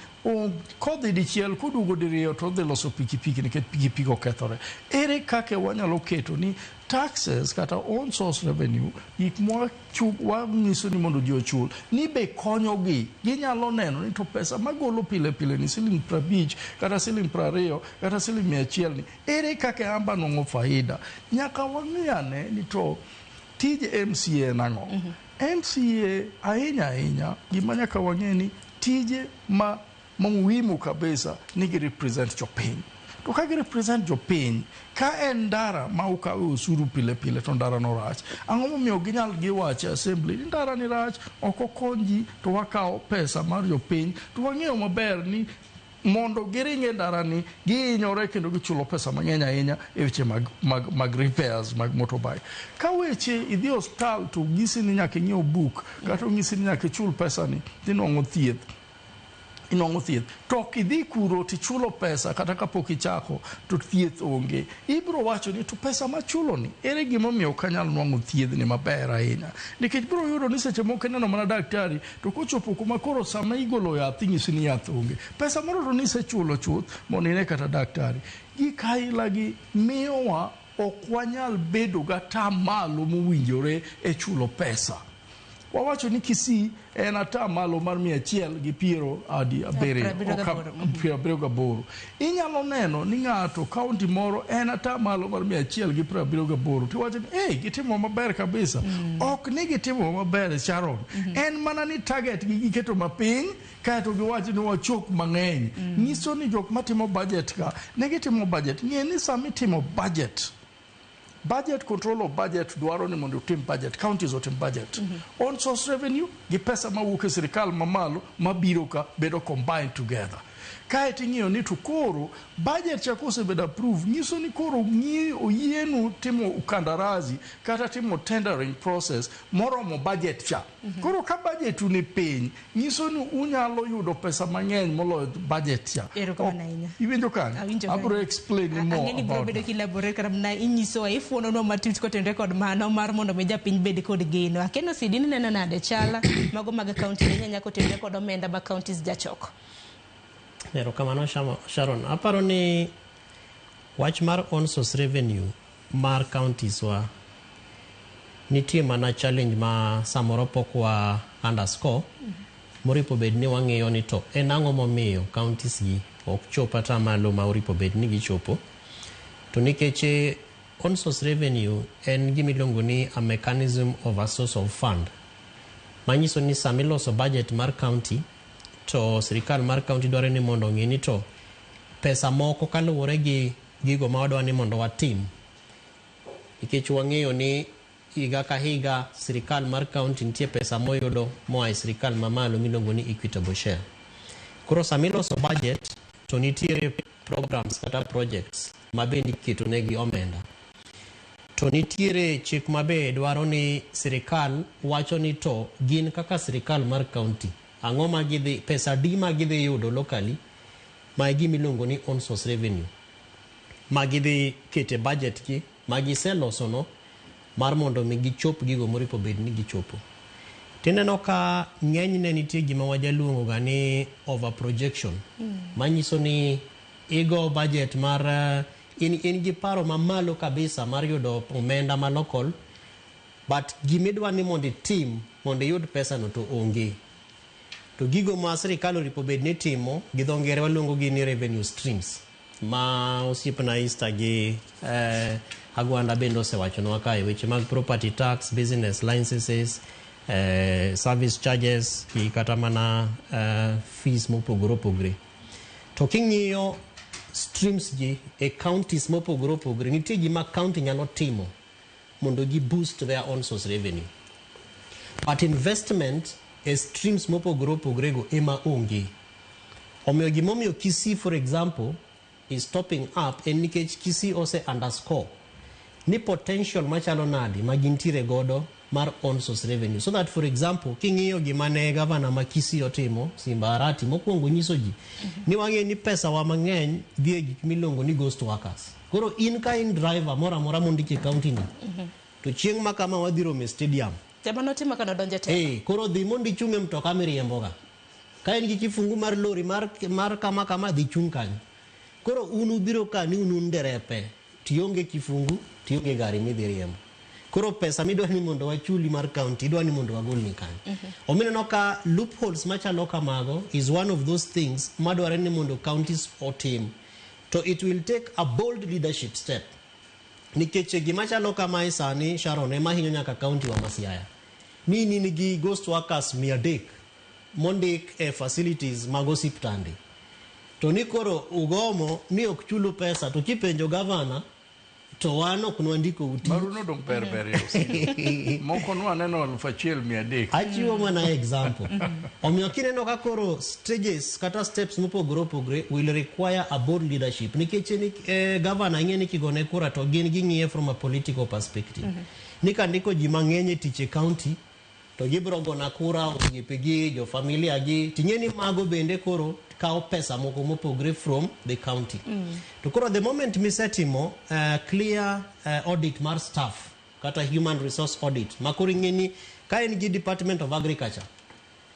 kodhi dichiel koduogo diriyo to odhi loso pikipiki nikech pikipiki okethore. Ere kaka wanyalo keto ni taxes kata own source revenue gik mwanyiso ni mondo ji ochul ni be konyogi ginyalo neno ni to pesa magolo pile pile ni siling 50 kata siling 20 kata siling 100 ni ere kaka amba nwang'o faida. Nyaka wang'i ane ni to tij MCA en ang'o. MCA ahinya ahinya gima nyaka wang'e ni tije ma muhimu kabisa ni gi represent jopiny. To ka gi represent jopiny, ka en ndara ma ukawe osuru pile pile to ndara no rach, ang'o momiyo ginyal giwacho e assembly ni ndara ni rach, ok okony ji to wakawo pesa mar jopiny to wang'eyo maber ni mondo giring e ndara ni gihinyore kendo gichulo pesa mang'eny ahinya e weche mag repairs mag motorbike. Ka weche idhi e osiptal to nyisi ni nyaka inyiew buk kata onyisi ni nyaka ichul pesa ni tinwang'o thieth. Inwang'o thieth to ok idhi kuro tichulo pesa kata kapok ichako to thieth onge. Ibiro wacho ni to pesa machulo ni ere gimomiyo ok anyal nwang'o thiedhni maber ahinya. Nikech biro yudo ni seche moko ineno mana daktari to kochopo kuma koro sama igolo yath inyisi ni yath onge. Pesa moro to nisechulo chuth mondo ine kata daktari. Gik aila gi miyowa ok wanyal bedo gata malo mowinjore e chulo pesa. Wawacho ni Kisii en ata malo mar 178. 78. Inyalo neno ni ng'ato kaunti moro en ata malo mar 178 tiwacho ni hey, gitimo maber kabisa. Ok ni gitimo maber Sharon. En mana ni target gi giketo mapiny kaeto giwacho ni wachok mang'eny. Nyiso ni jok matimo budget ka ne gitimo budget. Ng'e ni sama itimo budget, budget control of budget dwaro ni mondo utim budget, counties otim budget. Own source revenue gi pesa mawuok e sirikal mamalo mabiro ka bedo combined together. Kae ting'iyo ni to koro budget cha kosebedo approved nyiso ni koro oyienu timo kandarasi kata timo tendering process moromo budget cha. Koro ka budget ni piny nyiso ni unyalo yudo pesa mang'eny moloyo budget cha. Erokamano ahinya. Iwinjo kanyo? Awinjo kanyo. Abiro explain more Ang'e ni biro about bedo that. kielaborate kata mana inyisowa ifuononwa matut kotenore kod mano mar mondo mi japiny bed kod geno. Akeno Sidi ni neno nade chala mago mag county ahinya kotenore kod omenda ma counties jachoko. Erokamano Sharon. Aparo ni wach mar own source revenue mar counties wa nitie mana challenge ma samoro pok wa underscore. Moripo bed ni wang'iyo ni to en ang'o momiyo counties gi ok chop atamalo ma oripo bed ni gichopo. To nikech own source revenue en gima iluongo ni a mechanism of a source of fund. Manyiso ni sama iloso budget mar county to sirikal mar county dwaro ni mondo ong'i ni to pesa moko kaluwore gi gigo ma wadwa ni mondo watim. Nikech wang'eyo ni higa ka higa sirikal mar county nitie pesa moyudo moa e sirikal mamalo miluongo ni equitable share. Koro sama iloso budget to nitiere programs kata projects ma bende iketo negi omenda. To nitiere chik ma be dwaro ni sirikal wacho ni to gin kaka sirikal mar county ang'o ma gidhi pesa adi ma gidhi yudo locally ma e gima iluongo ni own source revenue ma gidhi kete budget gi ma giseloso no mar mondo mi gichop gigo moripo bed ni gichopo. Tineno ka ng'enyne nitie gima wajaluongo ga ni over projection manyiso ni igo budget mar in gi paro mamalo kabisa mar yudo omenda ma local but gimidwa ni mondo itim mondo iyud pesa no to onge. To gigo ma sirikal oripo bed ni timo gi dho ngere waluongo gi ni revenue streams ma osiepna Easter gi Agwanda bende osewachonwa kae weche mag property tax, business licenses, service charges gi kata mana fees mopogore opogore. To king'iyo streams gi e counties mopogore opogore nitie gima county nyalo timo mondo gi boost their own source revenue. But investment e streams mopogore opogore go ema onge. Omiyo gimomiyo Kisii for example is topping up en nikech Kisii ose underscore ni potential machalo nadi ma gintiere godo mar own source revenue. So that for example king'iyo gima ne gavana ma Kisii otimo Simba Arati mokwongo nyiso ji ni wang'e ni pesa wa mang'eny dhi e gik miluongo ni ghost workers. Koro in ka in driver moro amora mondiki e county ni to chieng' ma kama wadhi romo e stadium Tema notimo ka nodonjo e telo. Koro dhi mondo ichung' e mtoka miriemboga. Ka in gi kifungu mar lori mar kama kama dhi chung' kanyo. Koro un ubiro ka ni un derepe tionge kifungu tionge gari midhi riembo. Koro pesa midwa ni mondo wachuli mar county idwa ni mondo wagolni kanyo. Omiyo ineno ka loopholes machalo kamago is one of those things madware ni mondo counties otim. To it will take a bold leadership step. Nikech gima chalo kamae sani Sharon ema hinyo nyaka county wa ma Siaya. Ni in gi ghost workers 300 mondik e facilities mag osiptande. To ni koro ugomo ni ok chulu pesa to kipenjo gavana to wan ok nwandiko uti. Maruno dong ber ber e Moko nwaneno 1300. Achiwo mana example. Omiyo kineno ka koro stages kata steps mopogore opogore will require a bold leadership. Nikech ni gavana ing'e ni kigone kura to gin ging'iye from a political perspective. Ni kandiko ji mang'eny e tich e county to gibiro gona kura osiepegi, jo familia gi, ting'e ni mago bende koro kawo pesa moko mopogre from the county. To koro the moment misetimo clear audit mar staff kata human resource audit ma koro ing'e ni ka in gi Department of Agriculture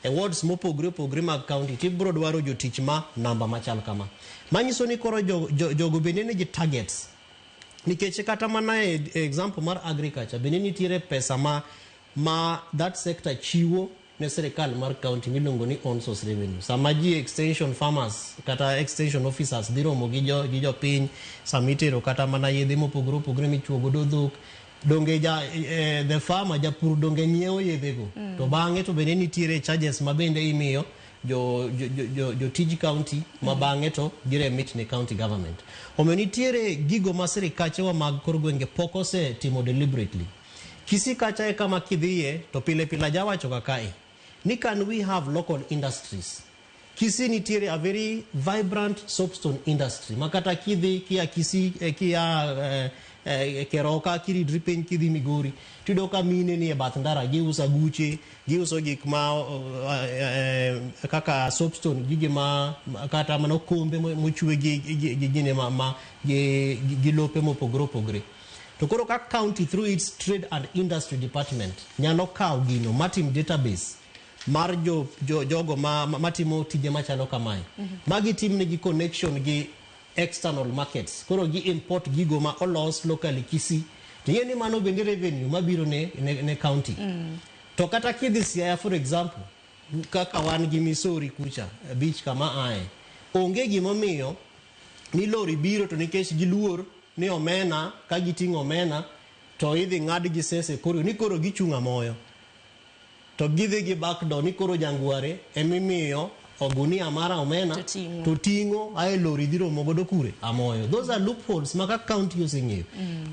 e wards mopogre opogre mag county tibiro dwaro jotich ma namba machal kama. Manyiso ni koro jogo bende nigi targets. Nikech kata mana e example mar agriculture bende nitiere pesa ma that sector chiwo ne sirikal mar county miluongo ni own source revenue. Sama ji extension farmers kata extension officers dhi romo gi jopiny, sama itero kata mana yedhe mopogore opogore michuo godo dhok, donge the farmer japur donge nyiewo yedhego. To bang'e to bende nitiere charges ma bende imiyo jotij county ma bang'e to giremit ne county government. Omiyo nitiere gigo ma sirikachewa mag kor gwenge pok osetimo deliberately. Kisii kacha e kama kidhiye to pile pile ajawacho ga kae ni can we have local industries. Kisii nitiere a very vibrant soapstone industry ma kata kidhi kia Kisii kia Keroka kiridri piny kidhi Migori tiyudo ka mine ni e bath ndara giuso aguche giuso gik ma kaka soapstone gige ma kata mana okombe mochwe gi gine ma gi lope mopogore opogore. To koro ka county through its trade and industry department nyalo kawo gino matim database mar jogo matimo tije machalo kamae. Magi tim nigi connection gi external markets. Koro gi import gigo ma olos locally Kisii. Ting'e ni mano bende revenue mabiro ne county. To kata kidhi Siaya for example, kaka wan gi Misori kucha beach kama ae, onge gimomiyo ni lori biro to nikech giluor ni omena ka giting'o omena to idhi ng'ad gi sese koro ni koro gichung' amoyo to gidhi gi back door ni koro jangware emimiyo ogunia mar omena To ting'o. to ting'o ae lori dhi romo godo kure amoyo. Those are loopholes ma ka county oseng'eyo,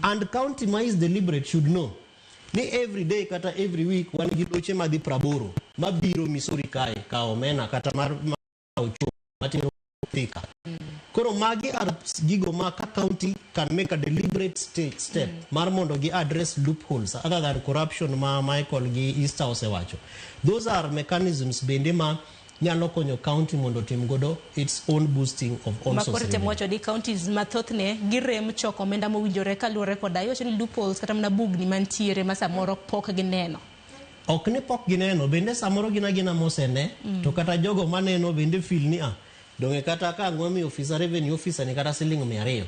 and county ma is deliberate should know ni every day kata every week wan gi loche madhi 80 mabiro Misori kae ka omena kata mar ochung matero Thika. Koro magi are gigo ma ka county can make a deliberate step mar mondo gi address loopholes other than corruption ma Michael gi Easter osewacho. Those are mechanisms bende ma nyalo konyo county mondo otim godo its own boosting of own ma source koro temo revenue. wacho ni counties mathothne girem choko omenda mowinjore kaluwore koda iwacho ni loopholes kata mana bugni mantiere ma samoro pok gineno. Ok ni pok gineno, bende samoro gin agina mosene to kata jogo maneno bende feel ni ah, donge kata ka ang' wamiyo ofisa revenue officer ni kata siling 200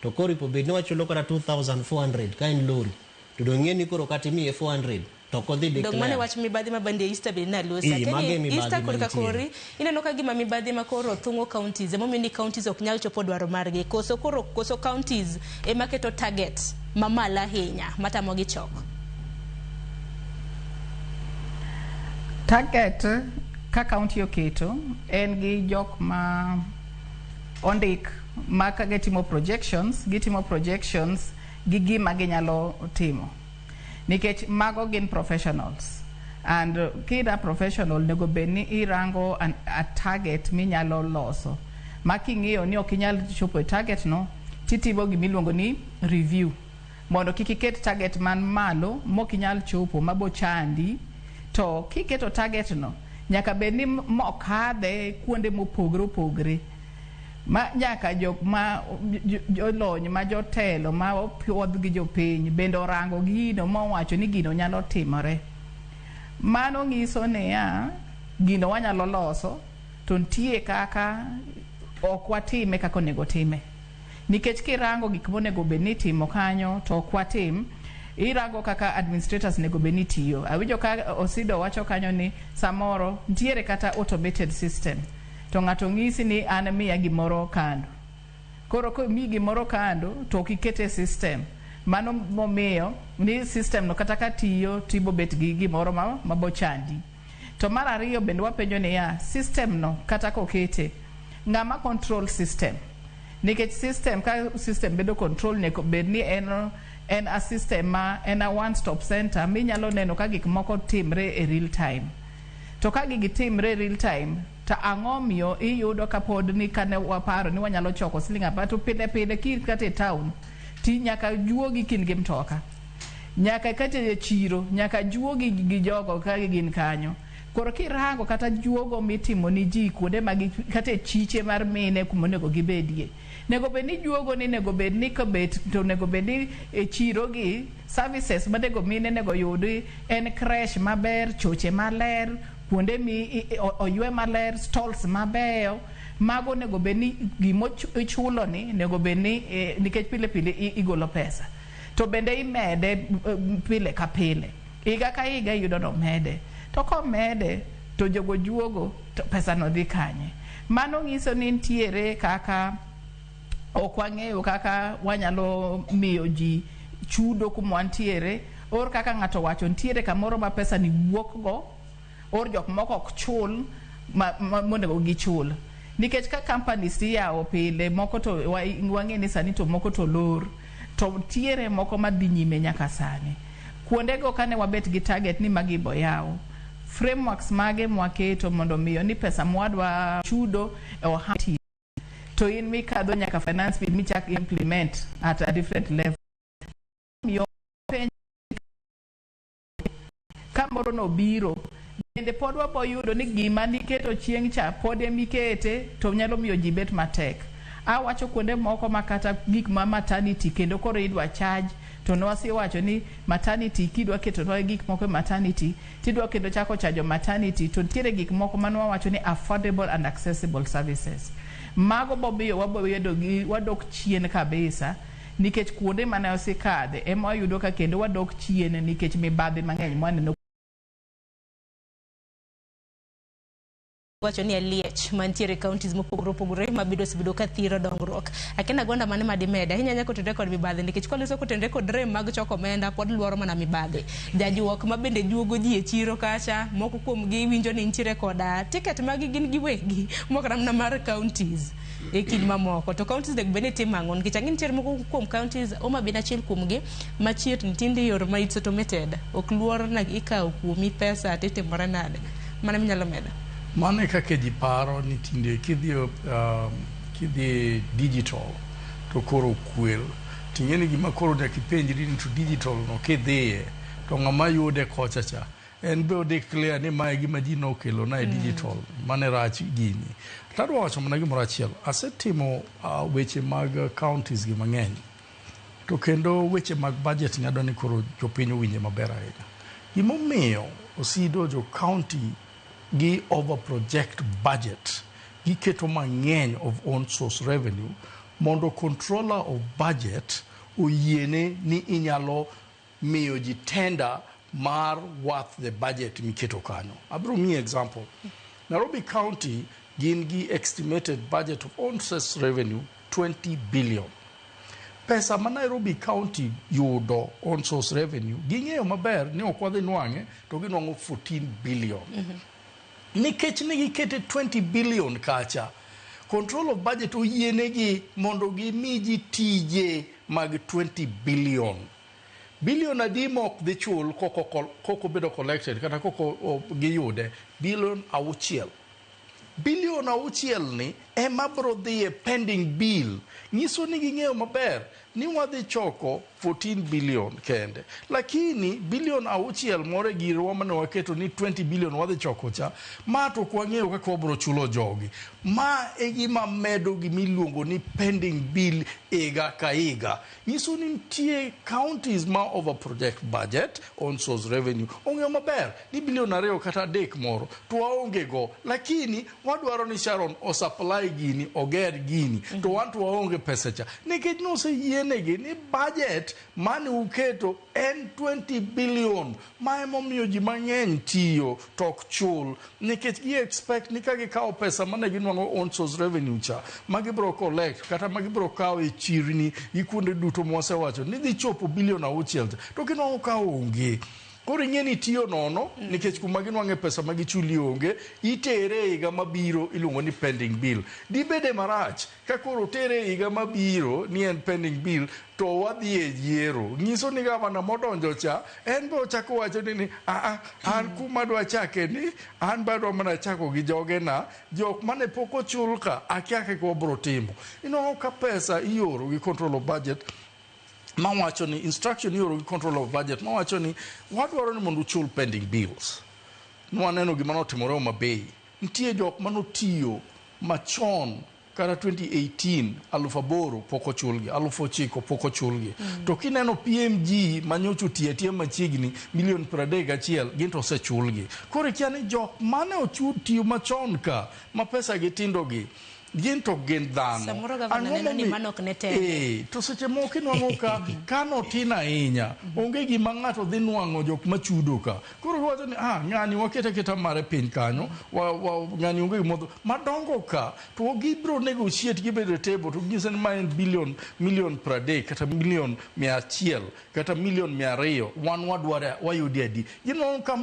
to koro ipo bed ni wachulo kata 2400 ka en lori to dong' ing'e ni koro kata imiye 400 to ok odhi Dong' mane declare. wach mibadhi ma bende Easter bende naluosi. Ii, mago e mibadhi Easter korka mantiere. kori ineno ka gima mibadhi ma koro thung'o counties emomiyo ni counties ok nyal chopo dwaro margi koso koro koso counties ema keto target mamalo ahinya matamogi chok. Target ka county oketo en gi jok ma ondik ma ka gitimo projections, gitimo projections gi gima ginyalo timo nikech mago gin professionals, and kida professional nego bed ni irango a target minyalo loso ma king'iyo ni ok inyal chopo e target no, titimo gimiluongo ni review mondo kik iket target man malo mok inyal chopo mabo chandi. To kiketo target no nyaka bed ni mokadhe kuonde mopogore opogore ma nyaka jok ma jolony ma jotelo ma opuodh gi jopiny bende orango gino mowacho ni gino nyalo timore. Mano nyiso niya gino wanyalo loso to nitie kaka ok watime kaka onego time, nikech kirango gik monego bed ni itimo kanyo to ok watim. Irango kaka administrators nego bed ni tiyo. Awinjo ka Osido wacho kanyo ni samoro ntiere kata automated system to ng'ato ng'isi ni an miya gimoro kando. Koro komiyi gimoro kando to ok ikete e system, mano momiyo ni system no kata ka tiyo tibobet gi gimoro ma mabochandi. To mar ariyo bende wapenjo niya, system no kata kokete, ng'ama control system? Nikech system ka system bedo control nego bed ni en a system ma en a one stop center minyalo neno ka gik moko timre e real time. To ka gigi timre e real time to ang'o miyo iyudo ka pod ni kane waparo ni wanyalo choko siling 10 to pile pile ki kata e town ti nyaka juogi kin gi mtoka, nyaka kata e chiro nyaka juogi gi jogo ka gin kanyo. Koro kirango kata juogo mitimo ni ji kuonde ma kata e chiche mar mine kuma onego gibedie, nego bed ni juogo ni nego bed ni kobet to nego bed ni e chiro gi services manego mine nego yudi en creche maber, choche maler, kuonde mi oywe maler, stalls mabeyo. Mago onego bed ni gimoichulo ni onego bed ni nikech pile pile igolo pesa to bende imede pile ka pile, higa ka higa iyudo nomede. To komede to jogo juogo to pesa no dhi kanye? Mano nyiso ni nitiere kaka ok wang'eyo kaka wanyalo miyo ji chudo kuma wantiere or kaka ng'ato wacho nitiere kamoro ma pesa ni wuok go or jok moko ok chul monego gichul, nikech ka companies iyawo pile moko to wang'e ni sani to moko to lor to ntiere moko madhi nyime nyaka sani. Kuondego kane wabet gi target ni magi bo yaw frameworks mage mwaketo mondo miyo ni pesa mwadwa chudo e ohala to in mikadho nyaka finance bill michak implement at a different level miyo penj ka moro nobiro bende pod wabo yudo ni gima niketo chieng' cha pod emikete to nyalo miyo ji bet matek. Awacho kuonde moko ma kata gik ma maternity kendo koro idwa charge to nwasewacho ni maternity kidwa keto gik moko e maternity tidwa kendo chako chajo maternity to nitiere gik moko manwawacho ni affordable and accessible services. Mago bomiyo wabobedo gi wadok chien kabisa nikech kuonde mane osekadhe ema wayudo ka kendo wadok chien nikech mibadhi mang'eny mwaneno. Wacho ni aliech mantiere e counties mopogore opogore mabedo osebedo ka thiro dongruok. Akena Gwanda mane madimed ahinya ahinya kotenore kod mibadhi nikech kwaloso kotenore kod rem mag choko omenda pod luoro mana mibadhi. Jajuok ma bende juogo ji e chiro kacha moko kuom gi winjo ni nitiere koda ticket magi gin giwegi mok mana mar counties e kind mamoko. To counties onego bed ni timo ang'o nikech ang'e nitiere moko kuom counties Homa Bay en achiel kuom gi ma chietni tinde yor ma it's automated ok luor na ikawo kuomi pesa titimore nade. Mano minyalo medo. Mano e kaka ji paro ni tinde kidhi kidhi digital to koro kwel. Ting'e ni gima koro nyaka ipenjri ni to digital no kidhiye to ng'ama yude kocha cha en be o declare ni mae gima ji nokelo na e digital mane rach gini. Tadwa wacho mana gimoro achiel. Asetimo weche mag counties gi mang'eny. To kendo weche mag budget ni adwa ni koro jopiny owinje maber ahinya. Gimomiyo osido jo county gi over project budget giketo mang'eny of own source revenue mondo controller of budget oyiene ni inyalo miyo ji tender mar worth the budget miketo kanyo. Abiro miyi example. Nairobi County gin gi estimated budget of own source revenue 20 billion. Pesa ma Nairobi County yudo on source revenue ging'eyo maber ni ok wadhi nwang'e to ginwang'o 14 billion. Nikech ne gikete 20 billion kacha, control of budget oyienegi mondo gimi ji tije mag 20 billion. Billion adi mok dhi chul koko bedo collected kata koko giyude? Billion 6. Billion 6 ni ema bro dhi e pending bill. Nyiso ni ging'eyo maber ni wadhi choko 14 billion kende. Lakini billion 6 moro e girwa mane waketo ni 20 billion wadhi choko cha, ma to ok wang'eyo kaka wabro chulo jogi. Ma e gima medo gimiluongo ni pending bill higa ka higa. Nyiso ni nitie counties ma over project budget on source revenue. Ong'eyo maber ni bilion 2 kata 3 moro to waonge go, lakini wadwaro ni Sharon o supply gini, oger gini, to wan to waonge pesa cha. Nikech noseyienegi ni budget mane uketo en 20 billion, ma emomiyo ji mang'eny tiyo to ok chul, nikech gi expect ni ka gikawo pesa mane ginwang'o on source revenue cha, ma gibro collect kata ma gibro kawo e chirni gi kuonde duto mwasewacho ni dhi chopo bilion 6 cha, to ginwang'o ka onge. Koro ing'e ni tiyo nono nikech kuma ginwang'e pesa ma gichuli onge, itere e higa mabiro iluongo ni pending bill. Dibede marach ka koro otere e higa mabiro ni en pending bill to wadhi e yiero. Nyiso ni gavana modonjo cha en be ochako wacho ni a an kuma adwa chake ni an be adwa mana chako gi jogena, jok mane pok ochul ka akia kaka wabro timo. Inwang'o ka pesa ioro gi control of budget mawacho ni instruction ioro gi control of budget mawacho ni wadwaro ni mondo uchul pending bills. Nwaneno gima notimore Homa Bay. Nitie jok manotiyo machon kata 2018 8,000 pok ochulgi, 9,000 pok ochulgi. To kineno PMG manyocha otiyo atiya machiegni milion 31 gin to osechulgi. Koro ikia ni jok mane otiyo machon ka ma pesa gi tindo gi gin to gin dhano. Samoro gavana neno ni mano ok ne tende. To seche moko inwang'o ka kano tin ahinya, onge gima ng'ato dhi nwang'o jok machudo ka. Koro giwacho ni ng'ani wakete aketa mare piny kanyo, ng'ani onge gimodho. Madongo ka to gibiro negotiate gibedo e table to ginyise ni ma en billion, milion 30 kata milion 100 kata milion 200, wan wadware wayudi adi. Ginwang'o ka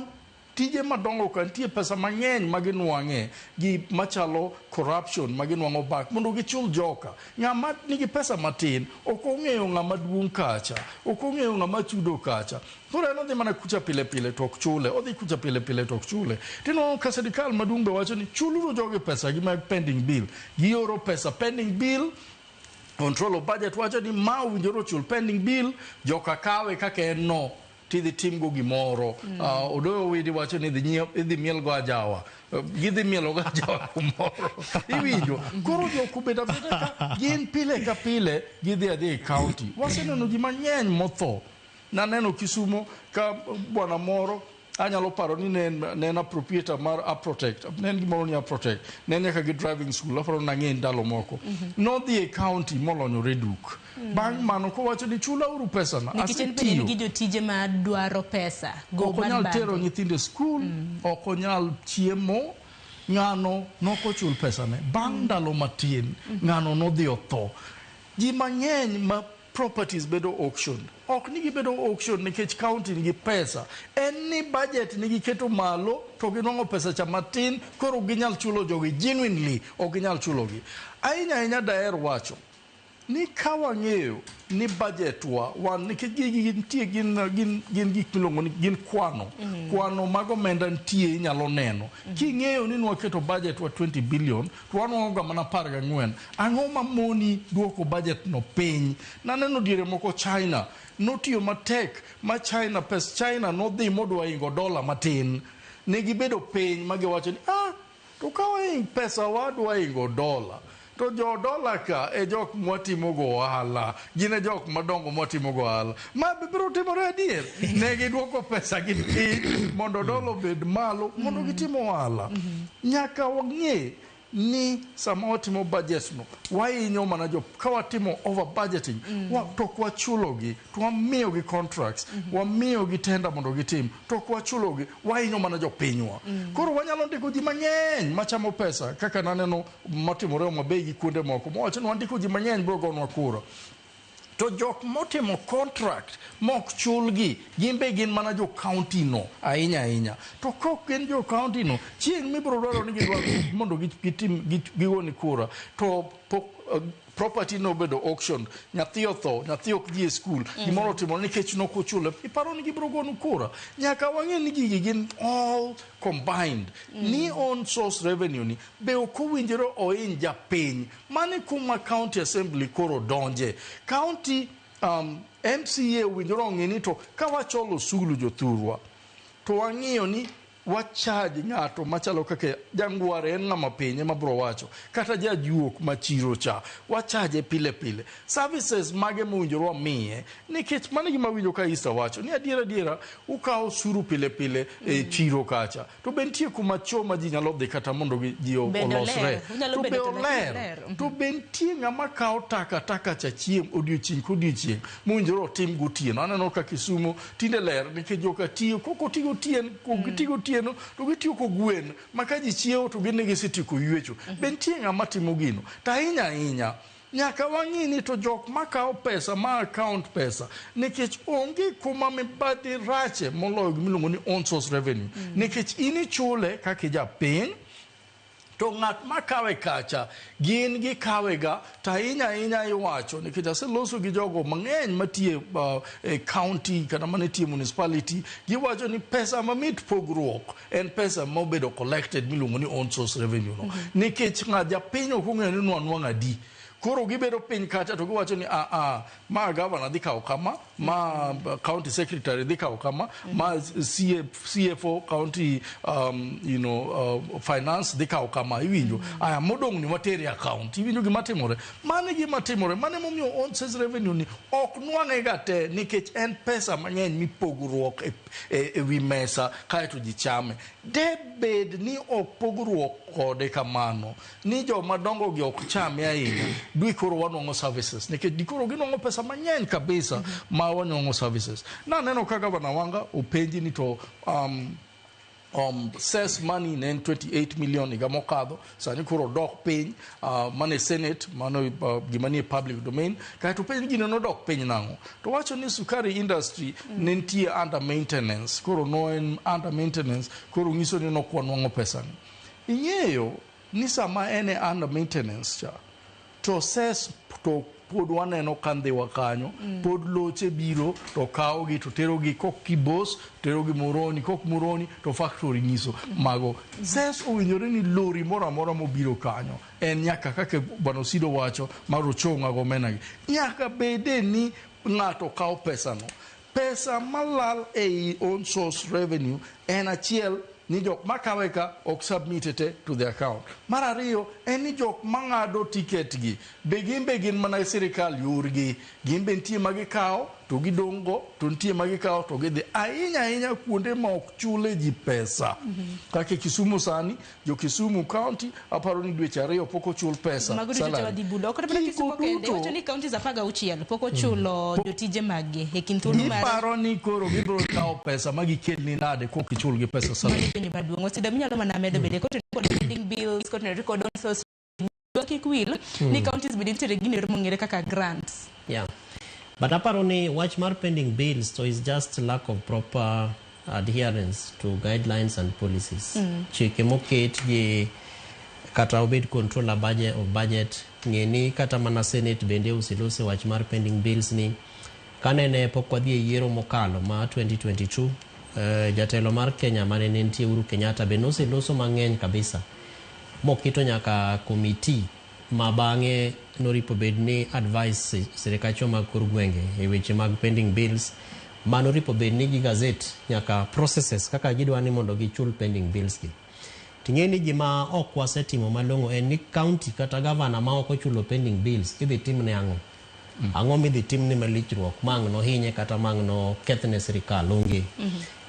tije madongo ka nitie pesa mang'eny ma ginwang'e gi machalo corruption ma ginwang'o back mondo gichul joka. Ng'ama nigi pesa matin ok ong'eyo ng'ama duong' kacha, ok ong'eyo ng'ama chudo kacha. Koro en odhi mana kucha pile pile to ok chule, odhi kucha pile pile to ok chule. Tinwang'o ka sirikal maduong' be wacho ni chuluru jogi pesa gi mag pending bill. Gioro pesa pending bill, control of budget wacho ni ma owinjore ochul pending bill, joka kawe kaka en no. Tidhi timgo gimoro. Odoyo Owidi wacho ni idhi mielgo ajawa. Gidhi mielogo ajawa kumoro. Iwinjo? Koro jok obedo abeda ka gin pile ka pile gidhi adhi e county. Waseneno ji mang'eny motho. Naneno Kisumo ka bwana moro anyalo paro ni ne en appropriator mar Aprotect. Ne en gimoro ni Aprotect. Ne en nyaka gi driving school, aparo nang'e ndalo moko. Nodhi e county molonyore duk. Bang' mano kowacho ni chula uru pesa na. Nikech en bende en gi jotije ma dwaro pesa. Go Ok onyal tero nyithindo e skul, ok onyal chiemo. Ng'ano nokochul pesane. Bang' ndalo matin, ng'ano nodhi otho. Ji mang'eny ma properties bedo auction. Ok ni gibedo auction nikech county nigi pesa. En ni budget nigi keto malo to ginwang'o pesa cha matin koro ok ginyal chulo jogi genuinely ok ginyal chulogi. Ahinya ahinya daher wacho ni ka wang'eyo ni budget wa wan nikech gigi nitie gin gin gin gik miluongo ni gin kwano. Kwano mag omenda nitie inyalo neno. King'eyo ni nwaketo budget wa 20 billion to wanwang'o ga mana 14. Ang'o ma moni duoko budget no piny? Naneno diere moko China notiyo matek ma China pes China nodhi modwa ingo dola matin. Ne gibedo piny ma giwacho ni ah to ka waing pesa wadwa ingo dola to jo dola ka e jok mwatimogo ohala gin e jok madongo mwatimogo ohala ma be biro timore adier ne giduoko pesa gi piny mondo dola obed malo mondo gitim ohala nyaka wang'e ni sama watimo budget no wahinyo mana jo ka watimo over budgeting to ok wachulogi to wamiyogi contracts wamiyogi tender mondo gitim to ok wachulogi wahinyo mana jopinywa koro wanyalo ndiko ji mang'eny machamo pesa kaka naneno matimore Homa Bay gi kuonde moko mowacho ni wandiko ji mang'eny biro gonwa kura to jok motimo contract mok chulgi gin be gin mana jo county no ahinya ahinya to kok gin jo county no chieng' mibiro dwaro ni gidwaro mondo gitim gigoni kura to pok property nobedo auction nyathi otho nyathi ok dhi e skul gimoro otimore nikech nokochule iparo ni gibiro gonu kura nyaka wang'e ni gigi gin all combined ni own source revenue ni be ok owinjore ohiny japiny mane kuma county assembly koro donje county MCA owinjore ong'e ni to ka wacholo osuru jothurwa to wang'iyo ni wachaj ng'ato machalo kaka jangware en ng'ama piny ema bro wacho kata jajuok machiro cha wachaje pile pile services mage mowinjore wamiye nikech mano e gima awinjo ka Easter wacho ni adiera adiera ukawo osuru pile pile e chiro kacha to be nitie kuma cho ma ji nyalo dhi kata mondo ji Bende olosre oler. Unyalo to be bedo to lakini oler oler. to be nitie ng'ama kawo taka taka cha chieng' odiochieng' kodiochieng' mowinjore otim gotieno aneno ka Kisumu tinde ler nikech joka tiyo kok oti gotieno kok giti gotieno to gitiyo kogwen ma ka ji chiewo to gin ne gisetieko ywecho be nitie ng'ama timo gino to ahinya ahinya nyaka wang'i ni to jok makawo pesa ma account pesa nikech onge kuma mibadhi rache moloyo gimiluongo ni own source revenue nikech in ichule kaka ijapiny to ng'at makawe kacha gin gikawe ga to ahinya ahinya iwacho nikech aseloso gi jogo mang'eny matiye e county kata manitie municipality giwacho ni pesa mamit pogruok en pesa mobedo collected miluongo ni own source revenue no nikech ng'a japiny ok ong'eyo ni nwanwang'o adi koro gibedo piny kacha to giwacho ni a a ma governor dhi kawo kama ma county secretary dhi kawo kama ma CFO county finance dhi kawo kama iwinjo aya modong' ni watere account iwinjo gima timore mano e gima timore mano emomiyo own source revenue ni ok nwang'e ga te nikech en pesa mang'eny mipogruok e wi mesa kaeto ji chame de bed ni ok pogruok kode kamano ni joma dongo gi ok chame ahinya dwi koro wanwang'o services nikech di koro ginwang'o pesa mang'eny kabisa ma wanwang'o services naneno ka gavana Wanga openji ni to cess money ne en 28 million higa mokadho sani koro odok piny mane senate mano gima nie public domain kaeto penj gino nodok piny nang'o to wacho ni sukari industry ne nitie under maintenance koro no en under maintenance koro nyiso ni nok wanwang'o pesa ni ing'eyo ni sama en e under maintenance cha to cess to pod waneno ka ndhiwa kanyo pod loche biro to kawogi to terogi kok Kibos terogi Moroni kok Moroni to factory nyiso mago cess owinjore ni lori moro amora mobiro kanyo en nyaka kaka bwana Osido wacho mar Ochong'a gomena gi nyaka bede ni ng'ato kawo pesano pesa malal ei own source revenue en achiel ni jok makawe ka ok submit te to the account. Mar ariyo en ni jok mang'ado ticket gi be gin be gin mana sirikal yorgi gin be nitie ma gikawo to gidong' go to nitie ma gikawo to gidhi ahinya ahinya kuonde ma ok chule ji pesa. Kaka Kisumu sani, jo Kisumu County aparo ni dweche 2 pok ochul pesa. Mago duto salary. wadhi bulo. Ok mana Kisumu kende, iwacho ni counties 16 pok ochulo jotije maggi e kind thuolo mar Giparo ni koro gibiro kawo pesa ma gikelni nade kok ichul gi pesa salary. Penjo maduong'. Osido minyalo mana medo bende kotenore kod pending bills, kotenore kod own source kik wil ni counties bende nitiere gino ero mong'ere kaka grants. Yeah. But aparo ni wach mar pending bills to is just lack of proper adherence to guidelines and policies. Chike moket gi kata obed controller budget of budget, ng'e ni kata mana Senate bende oselose wach mar pending bills ni kanene pok wadhi e yiero mokalo ma 2022, jatelo mar Kenya mane nitie Uhuru Kenyatta be noseloso mang'eny kabisa moketo nyaka committee ma bang'e noripo bed ni advice sirikacho mag kor gwenge e weche mag pending bills mano ripo bed ni gi gazette nyaka processes kaka gidwa ni mondo gichul pending bills gi. Ting'e ni gima ok wasetimo malong'o en ni county kata governor ma ok ochulo pending bills idhi timne ang'o? Ang'o midhi timne malichruok ma ang' nohinye kata ma ang' nokethne sirikal onge.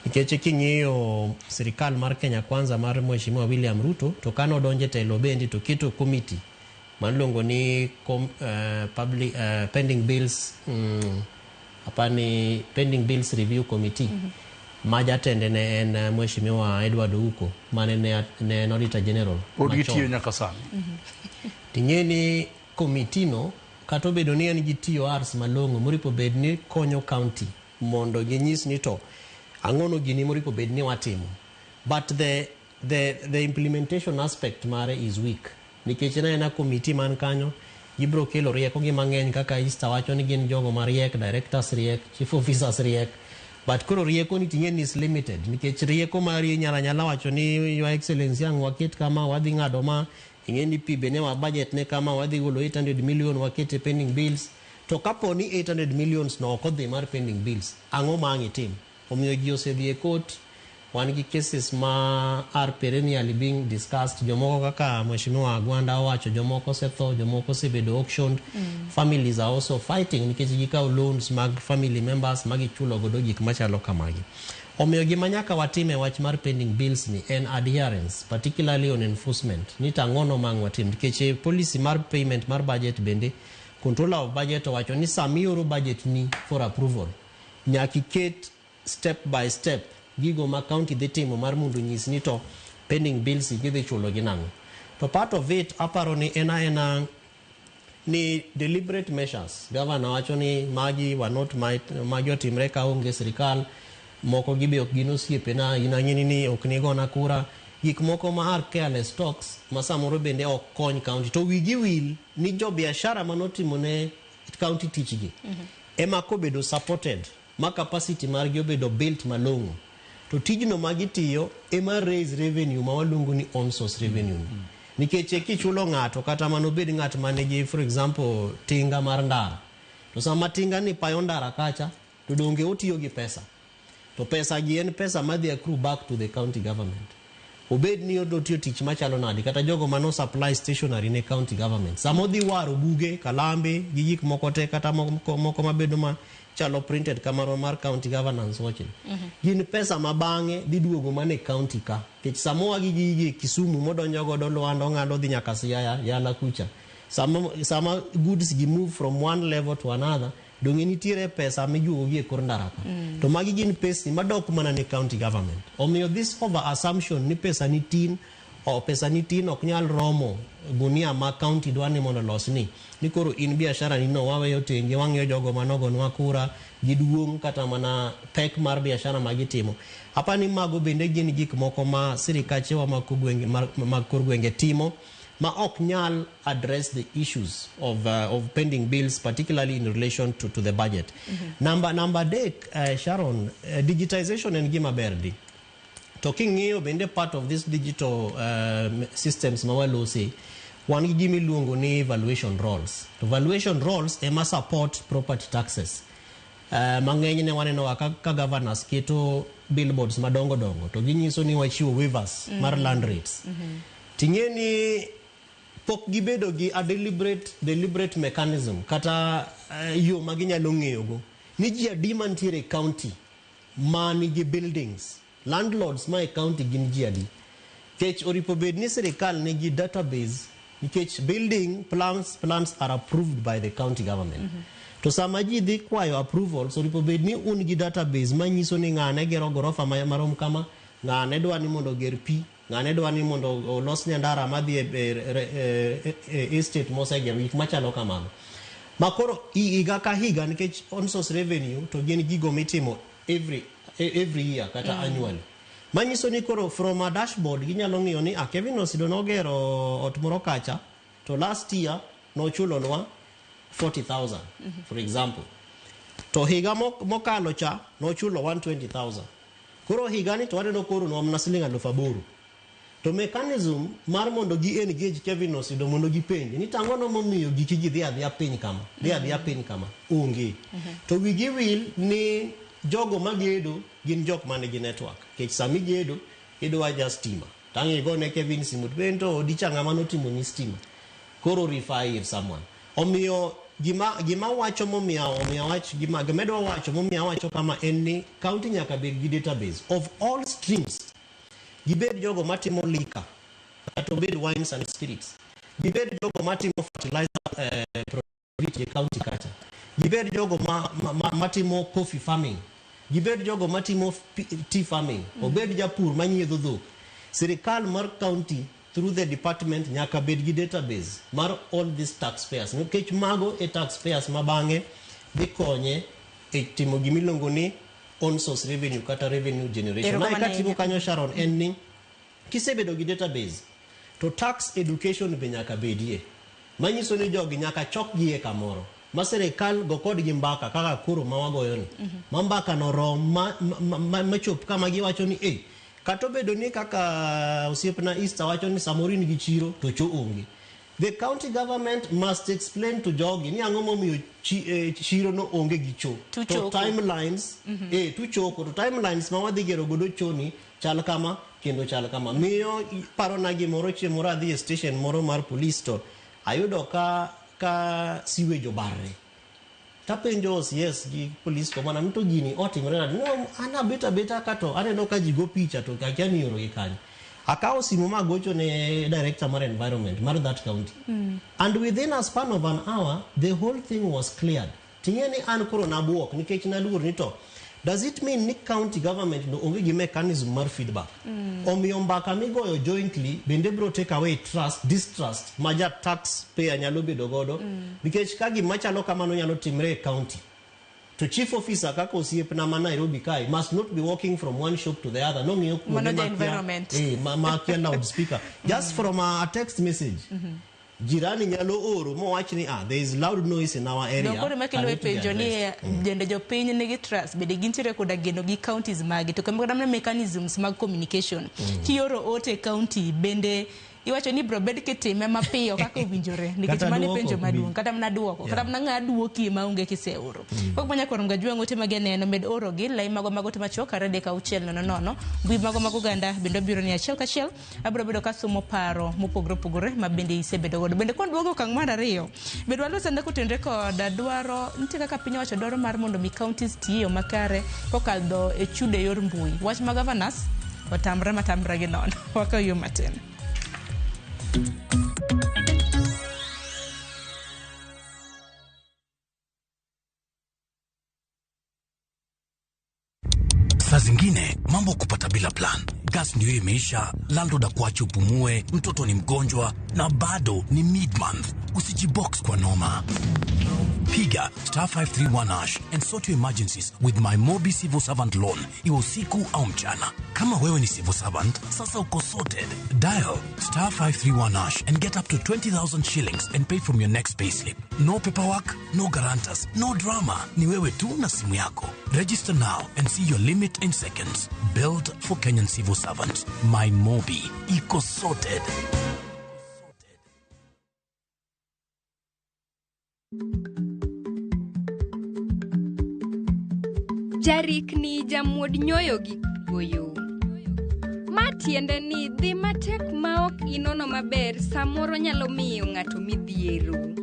Nikech king'iyo sirikal mar Kenya Kwanza mar Mheshimiwa William Ruto to kane odonjo e telo bende to keto committee maluongo ni public, pending bills, apani pending bills review committee ma jatende ne en Mheshimiwa Edward Ouko mane ne en Auditor General Pod machon. Gitiyo nyaka sani. Ting'e ni committee no kata obedo ni en gi TORs malong'o moripo bed ni konyo county mondo ginyis ni to ang'ono gini moripo bed ni watimo, but the implementation aspect mare is weak nikech en aena committee man kanyo gibiro kelo rieko gi mang'eny kaka Easter wacho ni gin jogo mariek, directors riek, chief officers riek, but koro rieko ni ting'e ni is limited nikech rieko mari inyalo anyala wacho ni Your Excellency ang' waket kama wadhi ng'ado ma ing'e ni pi be ne wa budget ne kama wadhi golo 800 million waket e pending bills to kapo ni 800 millions no ok odhi mar pending bills ang'o ma ang' itim. Omiyo ji osedhi e court, wan gi cases ma are perennially being discussed, jomoko kaka Mheshimiwa Gwanda owacho jomoko osetho, jomoko osebedo auctioned. Families are also fighting nikech gikawo loans mag family members ma gichulo godo gik machalo kamagi. Omiyo gima nyaka watim e wach mar pending bills ni en adherence, particularly on enforcement ni to ang'ono ma ang' watim nikech policy mar payment mar budget bende controller of budget owacho ni sama ioro budget ni for approval nyaka iket step by step gigo ma county dhi timo mar mondo onyis ni to pending bills gidhi chulo gi nang'o. To part of it aparo ni en aena ni deliberate measures. Governor wacho ni magi were not my, magi otimre ka onge sirikal moko gibe ok gin osiepena in ang'eni ni ok nigona kura gik moko ma are careless talks ma samoro bende ok kony county to wigi wil ni jo biashara manotimo ne county tichgi ema kobedo supported ma capacity margi obedo built malong'o to tijno ma gitiyo ema raise revenue ma waluongo ni own source revenue ni. Nikech kichulo ng'ato kata manobed ng'at manigi for example tinga mar ndara to sama tinga ni payo ndara kacha to donge otiyo gi pesa to pesa gi en pesa madhi accrue back to the county government obed ni otiyo tich machalo nade kata jogo mano supply stationery ne county government sama odhi waro buge kalambe gi gik moko te kata moko, moko mabedo ma chalo printed kamano mar county governance watch ni gin pesa ma bang'e dhi duogo mana e county ka nikech sama oa gi gigi e Kisumu modonjo godo Luanda ong'ado dhi nyaka Siaya Yala kucha sama goods gi move from one level to another donge nitiere pesa mijuogo gi e kor ndara ka to magi gin pesni madok mana ne county government. Omiyo this over assumption ni pesa ni tin o pesa ni tin ok nyal romo gunia ma county dwa ni mondo losni ni koro in biashara ni no waweyo tenge wang'iyo jogo manogonwa kura giduong' kata mana pek mar biashara ma gitimo. Apani mago bende gin gik moko ma sirikachewa mag kor gwenge timo ma ok nyal address the issues of pending bills, particularly in relation to the budget. Namba adek, Sharon, digitization en gima ber di. To king'iyo bende part of this digital systems ma walose, wan gi gima iluongo ni valuation rolls. To valuation rolls ema support property taxes. Mang'eny ne waneno ka governors keto billboards madongo dongo to ginyiso ni wachiwo waivers mar land rates. Ting'e ni pok gibedo gi a deliberate mechanism kata yo ma ginyalo ng'eyogo Ni ji adi mantiere e county ma nigi buildings, landlords ma e county gin ji adi. Kech oripo bed ni sirikal nigi database nikech building plans are approved by the county government. To sama ji dhi kwayo approvals, oripo bed ni un gi database manyiso ni ng'ane gero gorofa marom kama, ng'ane dwa ni mondo oger pi, ng'ane dwa ni mondo olos nyandara madhi e estate mosegero, gik machalo kamago. Ma koro higa ka higa nikech on source revenue to gin gigo mitimo every year kata annually. Manyiso ni koro from a dashboard ginyalo ng'iyo ni Kevin Osido nogero ot moro kacha to last year nochulonwa 40,000 for example. To higa mokalo cha nochulo 120,000. Koro higani to waneno koro nwa siling 8,000. To mechanism mar mondo gi engage Kevin Osido mondo gipenj ni tang'ono momiyo giki gi dhi adhiya piny kama, dhi adhiya piny kama, onge. To wigi wil ni jogo magedo gin jok manigi network. Nikech sami gedo, idwa ja stima. Tang' igone Kevin simu to to odi cha ng'ama notimo ni stima. Koro refer ir someone. Omiyo gima wacho momiyo omiyo wach gima dwa wacho momiyo awacho kama en ni county nyaka bed gi database of all streams. Gibed jogo matimo liquor, kata obed wines and spirits. Gibed jogo matimo fertilizer productivity e county kacha. Gibed jogo matimo coffee farming. Gibed jogo matimo tea farming. Obed japur manyiedho dhok. Sirikal mar county through the department nyaka bed gi database mar all these taxpayers. Nikech mago e taxpayers ma bang'e dhi konye e timo gimiluongo ni on source revenue kata revenue generation. Mae Erokamano katimo ahinya. kanyo Sharon en ni kisebedo gi database to tax education be nyaka bedie. Manyiso ni jogi nyaka chokgi e kamoro. Ma sirikal go kodgi mbaka kaka koro ma wagoyo ni. Ma mbaka no rom ma chop kama giwacho ni kata obedo ni kaka osiepna Easter wacho ni samoro in gi chiro to cho onge. The county government must explain to jogi ni ang'o momiyo chiro no onge gi cho. To Tuchoko. timelines, tuchoko, to timelines ma wadhi gero godo cho ni chal kama kendo chal kama. Miyo parona gimoro chieng' moro adhi e station moro mar police to ayudo ka sewage obarre. Tapenjo OCS gi police commander ni to gini otimore nade? No, an abet abeta ka to aneno ka ji go picha to akia ni ioro gi kanye. Akawo simu ma agocho ne director mar environment mar that county. And within a span of an hour, the whole thing was cleared. Ting'e ni an koro nabuok nikech naluor ni to does it mean ni county government no onge gi mechanism mar feedback? Omiyo mbaka migoyo jointly bende biro take away trust, distrust ma ja taxpayer nyalo bedo godo. Nikech ka gima chalo kamano nyalo timre e county. To chief officer kaka osiepna ma Nairobi kae must not be walking from one shop to the other. Nong'iyo kuonde Mano ja makia environment. Makia loudspeaker. Just from a text message. Jirani nyalo oro mowach ni there is loud noise in our area. Koro makelo Can e it be penjo ni addressed? jende jopiny nigi trust bende gintiere koda geno gi counties magi to kendo kata mana mechanisms mag communication. Kioro ote e county bende iwacho ni bro bed kitime mapiyo kaka owinjore nikech Kata mano e duoko penjo ok bi. maduong' kata mana duoko kata mana ng'a duoki maonge kiseoro. Kok manya koro ngajwang' ote magi aneno med oro gi lai mago mag ote machuok 23600 mbui mago mag oganda bende obiro ni achiel kachiel abiro bedo kasomo paro mopogore opogore ma bende isebedo godo. Bende kwa duogo okang' mar ariyo bende walos ane kotenore kod dwaro nitie kaka piny owacho dwaro mar mondo mi counties ti e yo makare kokadho e chudo e yor mbui. Wach ma governors otamre matamre gi nono. Wakaw yo matin. Saa zingine mambo kupata bila plan. Gas ndio imeisha, landlord akuache upumue, mtoto ni mgonjwa na bado ni mid-month. Usijibox kwa noma. Piga star 531 hash and sort your emergencies with my Mobi Civil Servant Loan, iwe usiku au mchana. Kama wewe ni civil servant, sasa uko sorted. Dial star 531 hash and get up to 20,000 shillings and pay from your next payslip. No paperwork, no guarantors, no drama. Ni wewe tu na simu yako. Register now and see your limit in seconds. Built for Kenyan civil servants. My Mobi. Iko sorted. Jarikni jamuod nyoyo gi goyo. Ma tiende ni dhi matek ma ok inono maber samoro nyalo miyo ng'ato midhiero.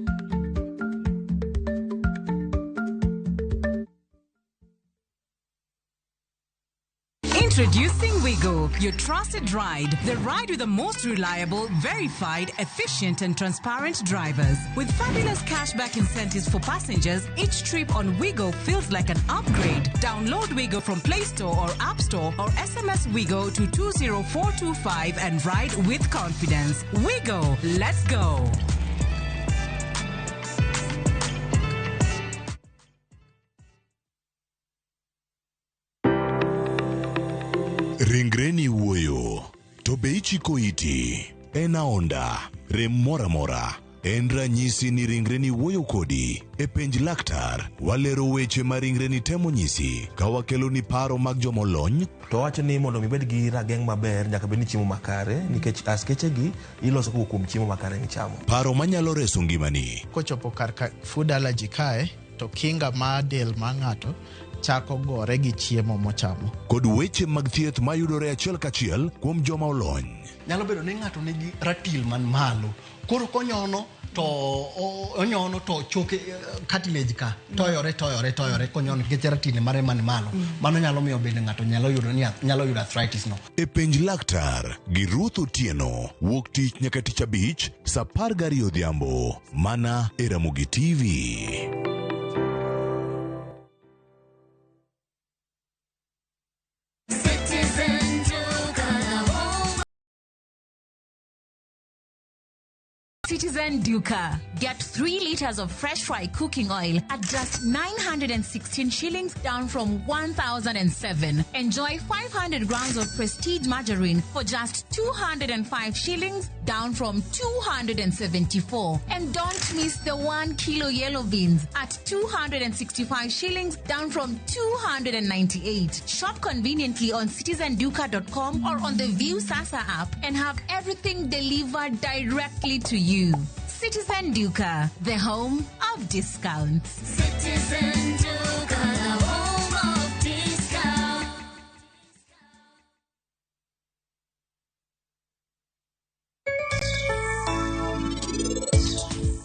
Introducing Wigo, your trusted ride. The ride with the most reliable, verified, efficient, and transparent drivers. With fabulous cashback incentives for passengers, each trip on Wigo feels like an upgrade. Download Wigo from Play Store or App Store or SMS Wigo to 20425 and ride with confidence. Wigo, let's go. Ringreni wuoyo, to be ichiko iti? En aonda, rem moro amora. En ranyisi ni ringreni wuoyo kodi. E penj laktar, walero weche ma ringreni temo nyisi ka wakeloni paro mag jomolony. To wacho ni mondo mi ibed gi rageng' maber nyaka bed ni chiemo makare nikech askeche gi iloso kowuok kuom chiemo makare michamo. Paro manyalo reso ngimani. Kochopo kar ka food allergy kae to kinga mar del mar ng'ato chako gore gi chiemo mochamo. Kod weche mag thieth mayudore achiel kachiel kuom joma olony. Nyalo bedo ni ng'ato nigi ratil man malo. Koro konyono to onyono to choke cartilage ka toyore toyore toyore konyono nikech ratil mare man malo. Mano nyalo miyo bende ng'ato nyalo yudo ni nyalo yudo arthritis no. E penj laktar gi Ruth Otieno wuok tich nyaka tich abich saa 12 odhiambo mana e Ramogi TV. Citizen Duka. Get 3 liters of fresh fry cooking oil at just 916 shillings, down from 1,007. Enjoy 500 grams of Prestige margarine for just 205 shillings, down from 274. And don't miss the 1 kilo yellow beans at 265 shillings, down from 298. Shop conveniently on citizenduka.com or on the View Sasa app and have everything delivered directly to you. Citizen Duka, the home of discounts. Citizen Duka, the home of discounts.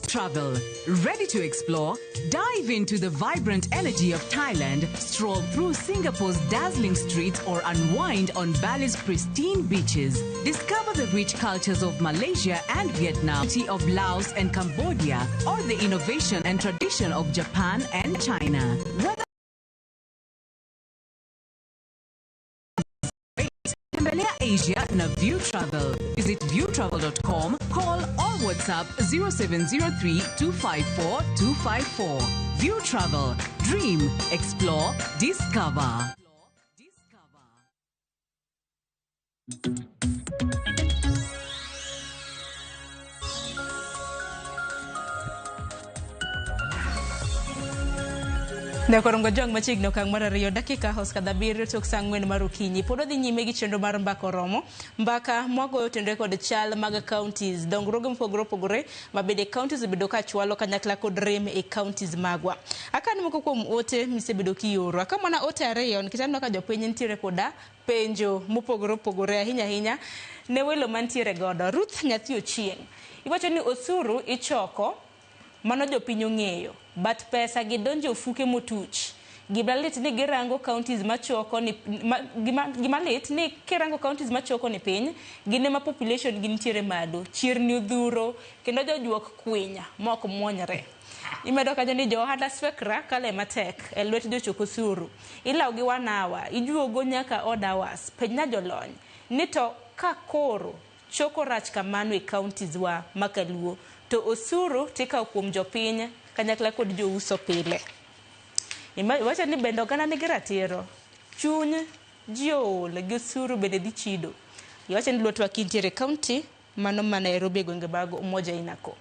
Travel. Ready to explore? Dive into the vibrant energy of Thailand, stroll through Singapore's dazzling streets, or unwind on Bali's pristine beaches. Discover the rich cultures of Malaysia and Vietnam, city of Laos and Cambodia, or the innovation and tradition of Japan and China. Whether Tembelea Asia na View Travel. Visit viewtravel.com, call or WhatsApp 0703 254 254. View Travel. Dream, explore, discover. Nyakorongo jong machiegni okang' mar 2 dakika osekadho 7 tok saa 4 mar okinyi. Pod wadhi nyime gi chenro mar Mbaka Oromo. Mbaka mwagoyo tenore kod chal mag counties, dongruoge mopogore opogore ma bende counties obedo ka chwalo kanyakla kod rem e counties magwa. Akan moko kuom ote misebedo kioro. Aka mana ote 2 nikech aneno ka jopiny nitiere koda penjo mopogore opogore ahinya ahinya ne welo mantiere godo. Ruth Nyathi Ochieng. Iwacho ni osuru ichoko mano jopiny ong'eyo, but pesa gi donjo ofuke motuch. Gima lit ni girango counties machoko ni gima lit ni kirango counties machoko ni piny, gin ema population gi nitiere malo, chirni odhuro kendo jojuok kwinya mok muonyre. Imedo kanyo ni jo ohala swekra kale matek e lwet jochok osuru. Ilaw gi 1 hour, ijuogo nyaka odd hours. Penjna jolony ni to ka koro choko rach kamano e counties wa makaluo, to osuru tikawo kuom jopiny kanyakla kod jouso pile. Iwacho ni bende oganda nigi ratiro, chuny ji ool gi osuru bende dhi chido. Iwacho ni Lwetwa kintiere county mano ma Nairobi e gwenge mag Umoja Inako.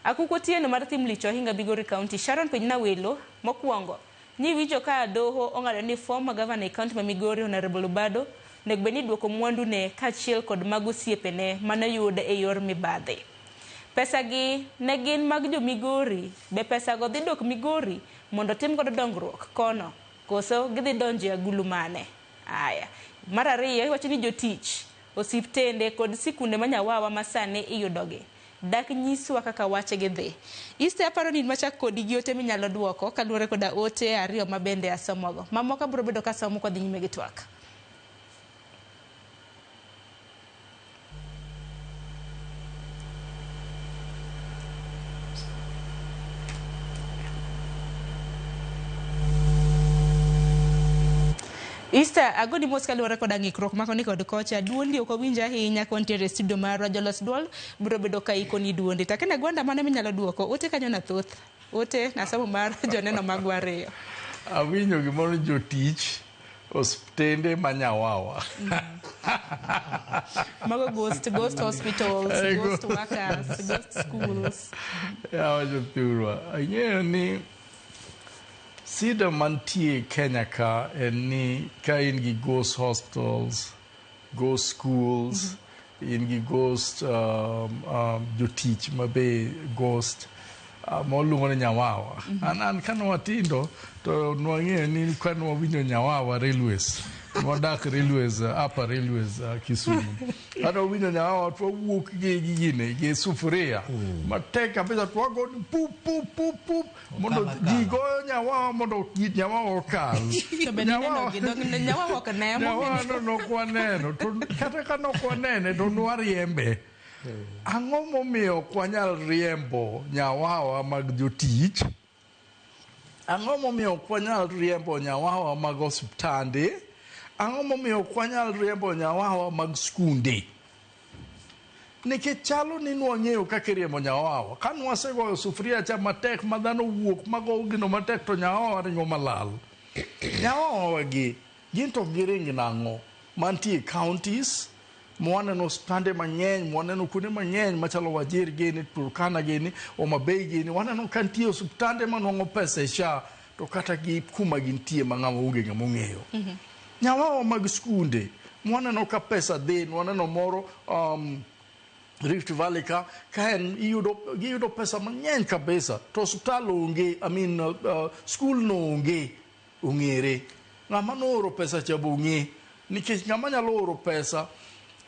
Akuko Otieno mar Thim Licho Ohinga Migori County, Sharon Penjna welo mokwongo ni winjo ka doho ong'ado ni former governor e county ma Migori Honorable Obado onego bed ni duoko mwandu ne kaachiel kod mag osiepene manoyud e yor mibadhi. Pesa gi ne gin mag jo Migori, be pesa go dhi dok Migori mondo tim godo dongruok kono, koso gidhi donjo e agulu mane? Aya. Mar ariyo, iwacho ni jotich, osiptende kod sikunde ma Nyawawa ma sani iyudogi dak nyiswa kaka wachgi dhi. Iste aparo ni machak kodi gi ote minyalo duoko kaluwore koda ote 2 ma bende asomogo. Mamoko abiro bedo kasomo kodhi nyime gi twak. Easter, agoni mos kaluwore koda ng'ikruok ma koni kod kocha. Duondi ok owinj ahinya kontiere e studio marwa. Jolos duol biro bedo ka ikoni duondi. To akena Gwanda mano minyalo duoko. Ote kanyo na thoth. Ote nasomo mar joneno magwa ariyo. Awinjo gimoro jotich osiptende ma Nyawawa. Mago ghost hospitals, ghost workers, ghost schools. Yawa jothurwa, ang'eyo ni sida mantie Kenya ka en ni ka in gi ghost hospitals, ghost schools, in gi ghost jotich mabe ghost moluongo ni Nyawawa. An kane watindo to nwang'eyo ni kane wawinjo Nyawawa Railways, nwadak Railways, Upper Railways, Kisumu. Kane wawinjo Nyawawa to wawuok gi gine gi sufuria matek kabisa to wago ni pup pup pup pup mondo ji goyo Nyawawa mondo Nyawawa okal. To be nineno gi dog Nyawawa ok ne. Nyawawa no nok waneno to kata ka nok wanene to nwariembe. Ang'o momiyo ok wanyal riembo nyawawa mag jotich? Ang'o momiyo ok wanyal riembo nyawawa mag osiptande? Ang'o momiyo ok wanyal riembo nyawawa mag skunde? Nikech chalo ni nwang'eyo kaka iriembo nyawawa. Ka nwasegoyo sufuria cha matek ma dhano wuok mago gino matek to nyawawa ringo malal. Nyawawa gi gin to giring nang'o? Mantie counties, mwaneno osiptande mang'eny, mwaneno kuonde mang'eny machalo Wajir gini, Turkana gini, Homa Bay gini, waneno ka nitie osiptande manwang'o pesa e SHA to kata gi kuma gintie ma ng'ama onge ng'ama ong'eyo. Nyawawa mag skunde, mwaneno ka pesa dhi, mwaneno moro Rift Valley ka en giyudo pesa mang'eny kabisa to osiptal onge, I mean school no onge, ong'ere. Ng'ama nooro pesa cha be ong'e, nikech ng'ama nyalo oro pesa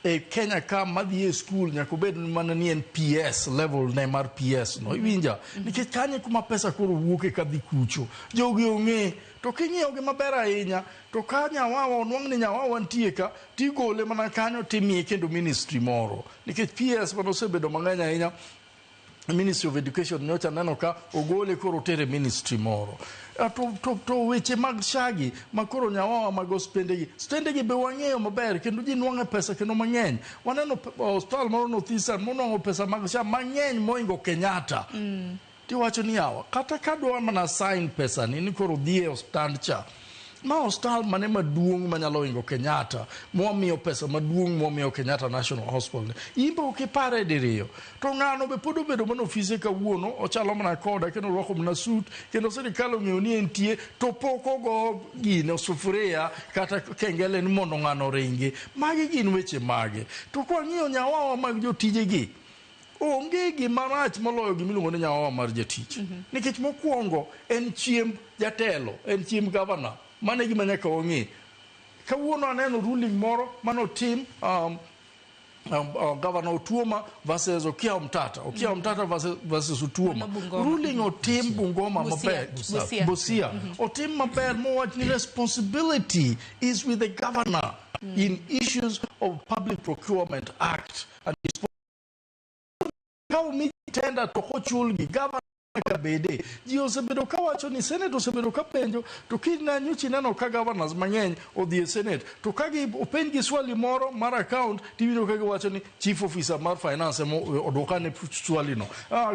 e Kenya ka madhi e school nyaka obed mana ni en PS level ne mar PS no, iwinja? Nikech kanyo kuma pesa koro wuoke kadhi kucho. Jogi ong'e, to king'iyo gi maber ahinya, to ka nyawawa onwang' ni nyawawa nitie ka, tigole mana kanyo timiye kendo ministry moro. Nikech PS manosebedo mang'eny ahinya, Ministry of Education nyocha neno ka ogole koro otere ministry moro. To weche mag shagi ma koro nyawawa mag osiptendegi, osiptendegi be wang'eyo maber kendo ji nwang'e pesa kendo mang'eny. Waneno osiptal moro North Eastern monwang'o pesa mag SHA mang'eny moingo Kenyatta. Tiwacho ni yawa, kata ka dwa mana sign pesa ni koro dhi e osiptand cha. Ma osiptal mane maduong' manyalo ingo Kenyatta, mwamiyo pesa maduong' mwamiyo Kenyatta National Hospital. In be ok ipare diriyo. To ng'ano be pod obedo mana ofise kawuono, ochalo mana koda kendo orwako mana suit, kendo sirikal ong'eyo ni entie, to pok ogo gino sufuria kata kengele ni mondo ng'ano oringi. Magi gin weche mage. To kwang'iyo nyawawa mag jotijegi, onge gima rach moloyo gimiluongo ni nyawawa mar jatich. Nikech mokwongo en chiemb jatelo, en chiemb gavana. Mano e gima nyaka wang'e. Kawuono aneno ruling moro manotim Governor Otuoma versus Okiya Omtata. Okiya Omtata versus Otuoma. Ruling otim Bungoma maber. Busia. Otim maber mowach ni responsibility is with the governor in issues of Public Procurement Act. And ka omi tender to kochulgi, governor kabede. Ji osebedo kawacho ni Senate osebedo ka penjo to kiny nyocha ineno ka governors mang'eny odhi e Senate to ka gi openj gi swali moro mar account tiwinjo ka giwacho ni chief officer mar finance ema odwokane swali no,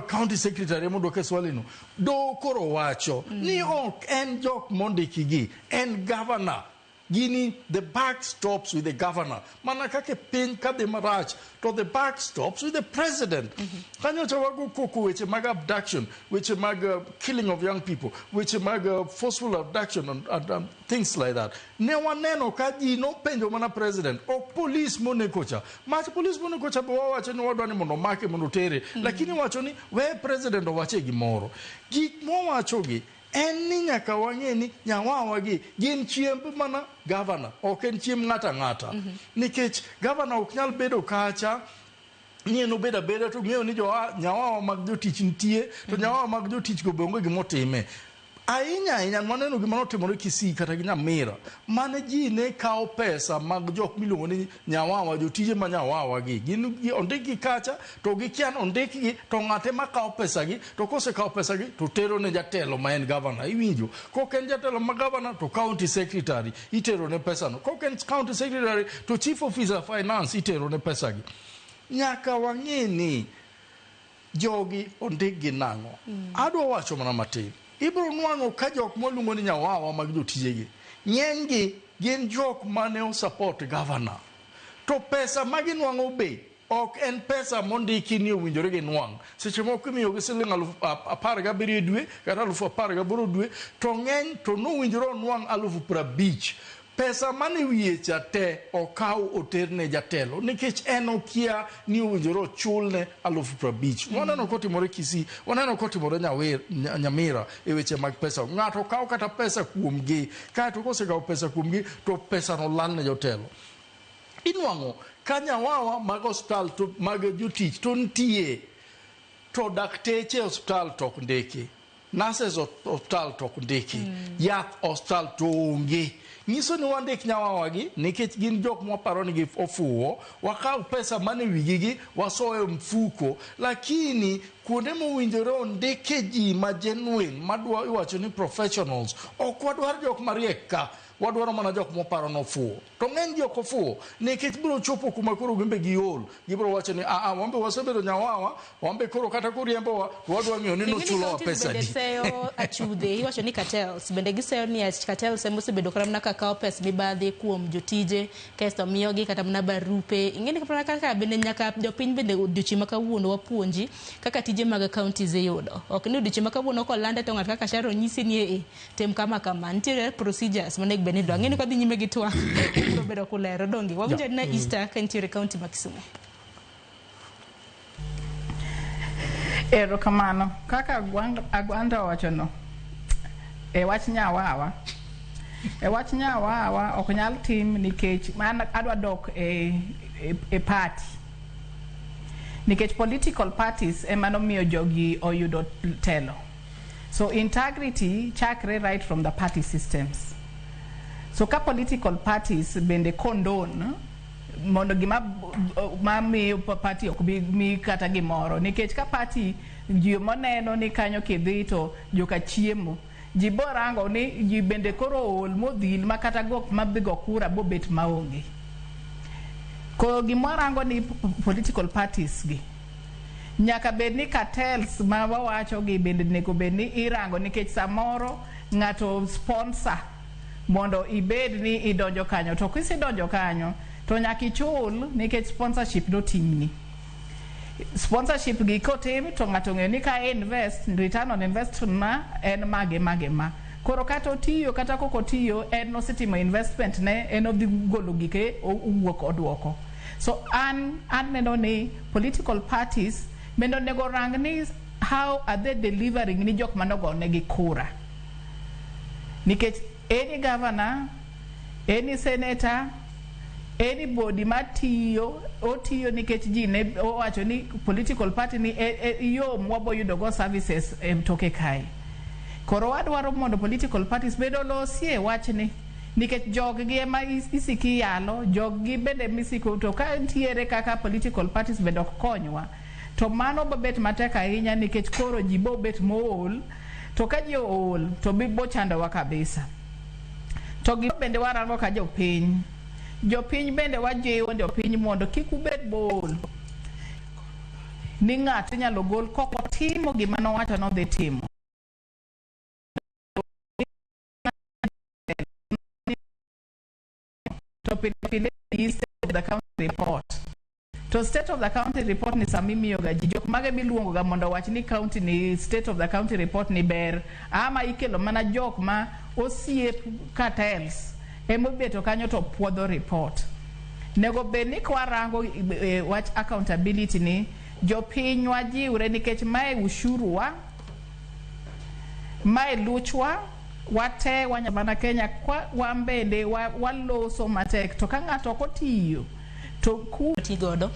county secretary ema odwoke swali no. Do koro wacho ni ok en jok mondiki gi, en governor. Gini, the buck stops with the governor. Mana kaka piny kadhi marach, to the buck stops with the president. Kanyocha wago koko weche mag abduction, weche mag killing of young people, weche mag forceful abduction and things like that. Ne waneno ka ji nopenjo mana president, ok police moneko cha. Mach police moneko cha be wawacho ni wadwa ni mondo omake mondo otere. Lakini wacho ni we president owache gimoro. Gik mowachogi en ni nyaka wang'e ni nyawawa gi gin chiemb mana governor, ok en chiemb ng'ato ang'ata. Nikech governor ok nyal bedo kacha ni en obed abeda to ng'eyo ni nyawawa mag jotich nitie, to nyawawa mag jotich go be onge gimotime. Ahinya ahinya waneno gima notimore Kisii kata gi Nyamira mane ji ne kawo pesa mag jok miluongo ni nyawawa, jotije ma nyawawa gi gin ondikgi kacha to gikia ni ondikgi to ng'ate ma kawo pesa gi to kosekawo pesa gi to tero ne jatelo ma en gavana. Iwinjo, kok en jatelo ma gavana to county secretary itero ne pesano, kok en county secretary to chief officer finance itero ne pesa gi. Nyaka wang'e ni jogi ondikgi nang'o. Adwa wacho mana matin, ibiro nwang'o ka jok mwaluongo ni nyawawa mag jotijegi ng'enygi gin jok mane osupport governor, to pesa ma ginwang'o be ok en pesa mondiki ni owinjore ginwang'. Seche moko imiyogi siling 17,000 e dwe kata 18,000 dwe, to ng'eny to nowinjore onwang' 50,000. Pesa mane wiye cha te okaw oter ne jatelo nikech en okia ni owinjore ochulne 50,000. Waneno kotimore Kisii, waneno kotimore Nyamira e weche mag pesa. Ng'ato kawo kata pesa kuomgi, kaeto kosekawo pesa kuomgi to pesano lal ne jotelo. Inwang'o ka nyawawa mag osiptal to mag jotich to nitie, to dakteche e osiptal to ok ndiki, nurses osiptal to ok ndiki, yath osiptal to onge. Nyiso ni wandik nyawawa gi nikech gin jok mwaparo ni ofuwo, wakaw pesa mane wigi gi wasoyo mfuko, lakini kuonde mowinjore ondike ji ma genuine madwa iwacho ni professionals, ok wadwar jok mariek ka, wadwaro mana jok mwaparo nofuwo. To ng'eny ji ok ofuwo nikech biro chopo kuma koro gimbe giol, gibiro wacho ni aa, wambe wasebedo nyawawa, wambe koro kata koriembowa to wadwa ng'eyo ni nochulowa pesa bende adi. Seyo achudhe iwacho ni cartels bende giseyo ni cartels ema osebedo kata mana ka kawo pes mibadhi kuom jotije kaeto miyogi kata mana barupe. Ing'eni kata kaka bende nyaka jopiny bende odiochieng' ma kawuono wapuonji kaka tije mag counties iyudo. Ok ni odiochieng' ma kawuono kolande to ng'ato kaka Sharon nyisi ni ee tim kama kama. Nitiere procedures monego bed ni iluwo. Ang'e ni kwadhi nyime gi twak biro bedo kulero. Donge wawinjo na Easter ka nitiere county ma Kisumu. Erokamano. Kaka Agwanda owachono, e wach nyawawa, e wach nyawawa ok nyal tim nikech an adwa dok e party. Nikech political parties ema nomiyo jogi oyudo telo. So integrity chakre right from the party systems. So ka political parties bende condone mondo gima mamiyo party ok bi mi kata gimoro, nikech ka party ji moneno ni kanyo kidhi to joka chiemo, ji borango ni ji bende koro ool modhil ma kata go madhi go kura bobet maonge. Koro gimwarango ni political parties gi nyaka bed ni cartels ma wawacho gi bende onego bed ni irango, nikech samoro ng'ato sponsor mondo ibed ni idonjo kanyo, to kisedonjo kanyo to nyaka ichul nikech sponsorship notimni. Sponsorship gi kotim to ng'ato ong'eyo ni ka invest, return on investment ma en mage mage ma. Koro kata otiyo kata kok otiyo, en nosetimo investment ne, en odhi golo gike owuok oduoko. So an aneno ni political parties bende onego rang ni how are they delivering ni jok manogonegi kura. Nikech any governor, any senator, anybody matiyo, otiyo nikech ji ne owacho ni political party ni yo mwabo go services e toke kae. Koro wadwaro mondo political parties bende olosie wachni, nikech jog gi ema isiki yalo, jog gi bende misiko, to ka ntiere kaka political parties bende ok konywa, to mano bobet matek ahinya nikech koro ji bobet mool, to ka ji ool to bo chandowa kabisa. To gima bende warango ka jopiny, jopiny bende wajiwo jopiny mondo kik ubed bool ni ng'ato inyalo gol kok otimo gima nowacho nodhi timo. To pile pile state of the county report. To state of the county report ni sama imiyoga ji, jok mage miluongo ga mondo owach ni county ni state of the county report ni ber, ama ikelo mana jok ma osiep cartels emobeto kanyo to puodho report. Nego bed ni kwarango wach accountability ni jopiny wajiwre nikech mae ushuru wa, mae luchwa, wate wanya mana Kenya kwa wan bende waloso matek, to ka ng'ato ok otiyo To ku ti godo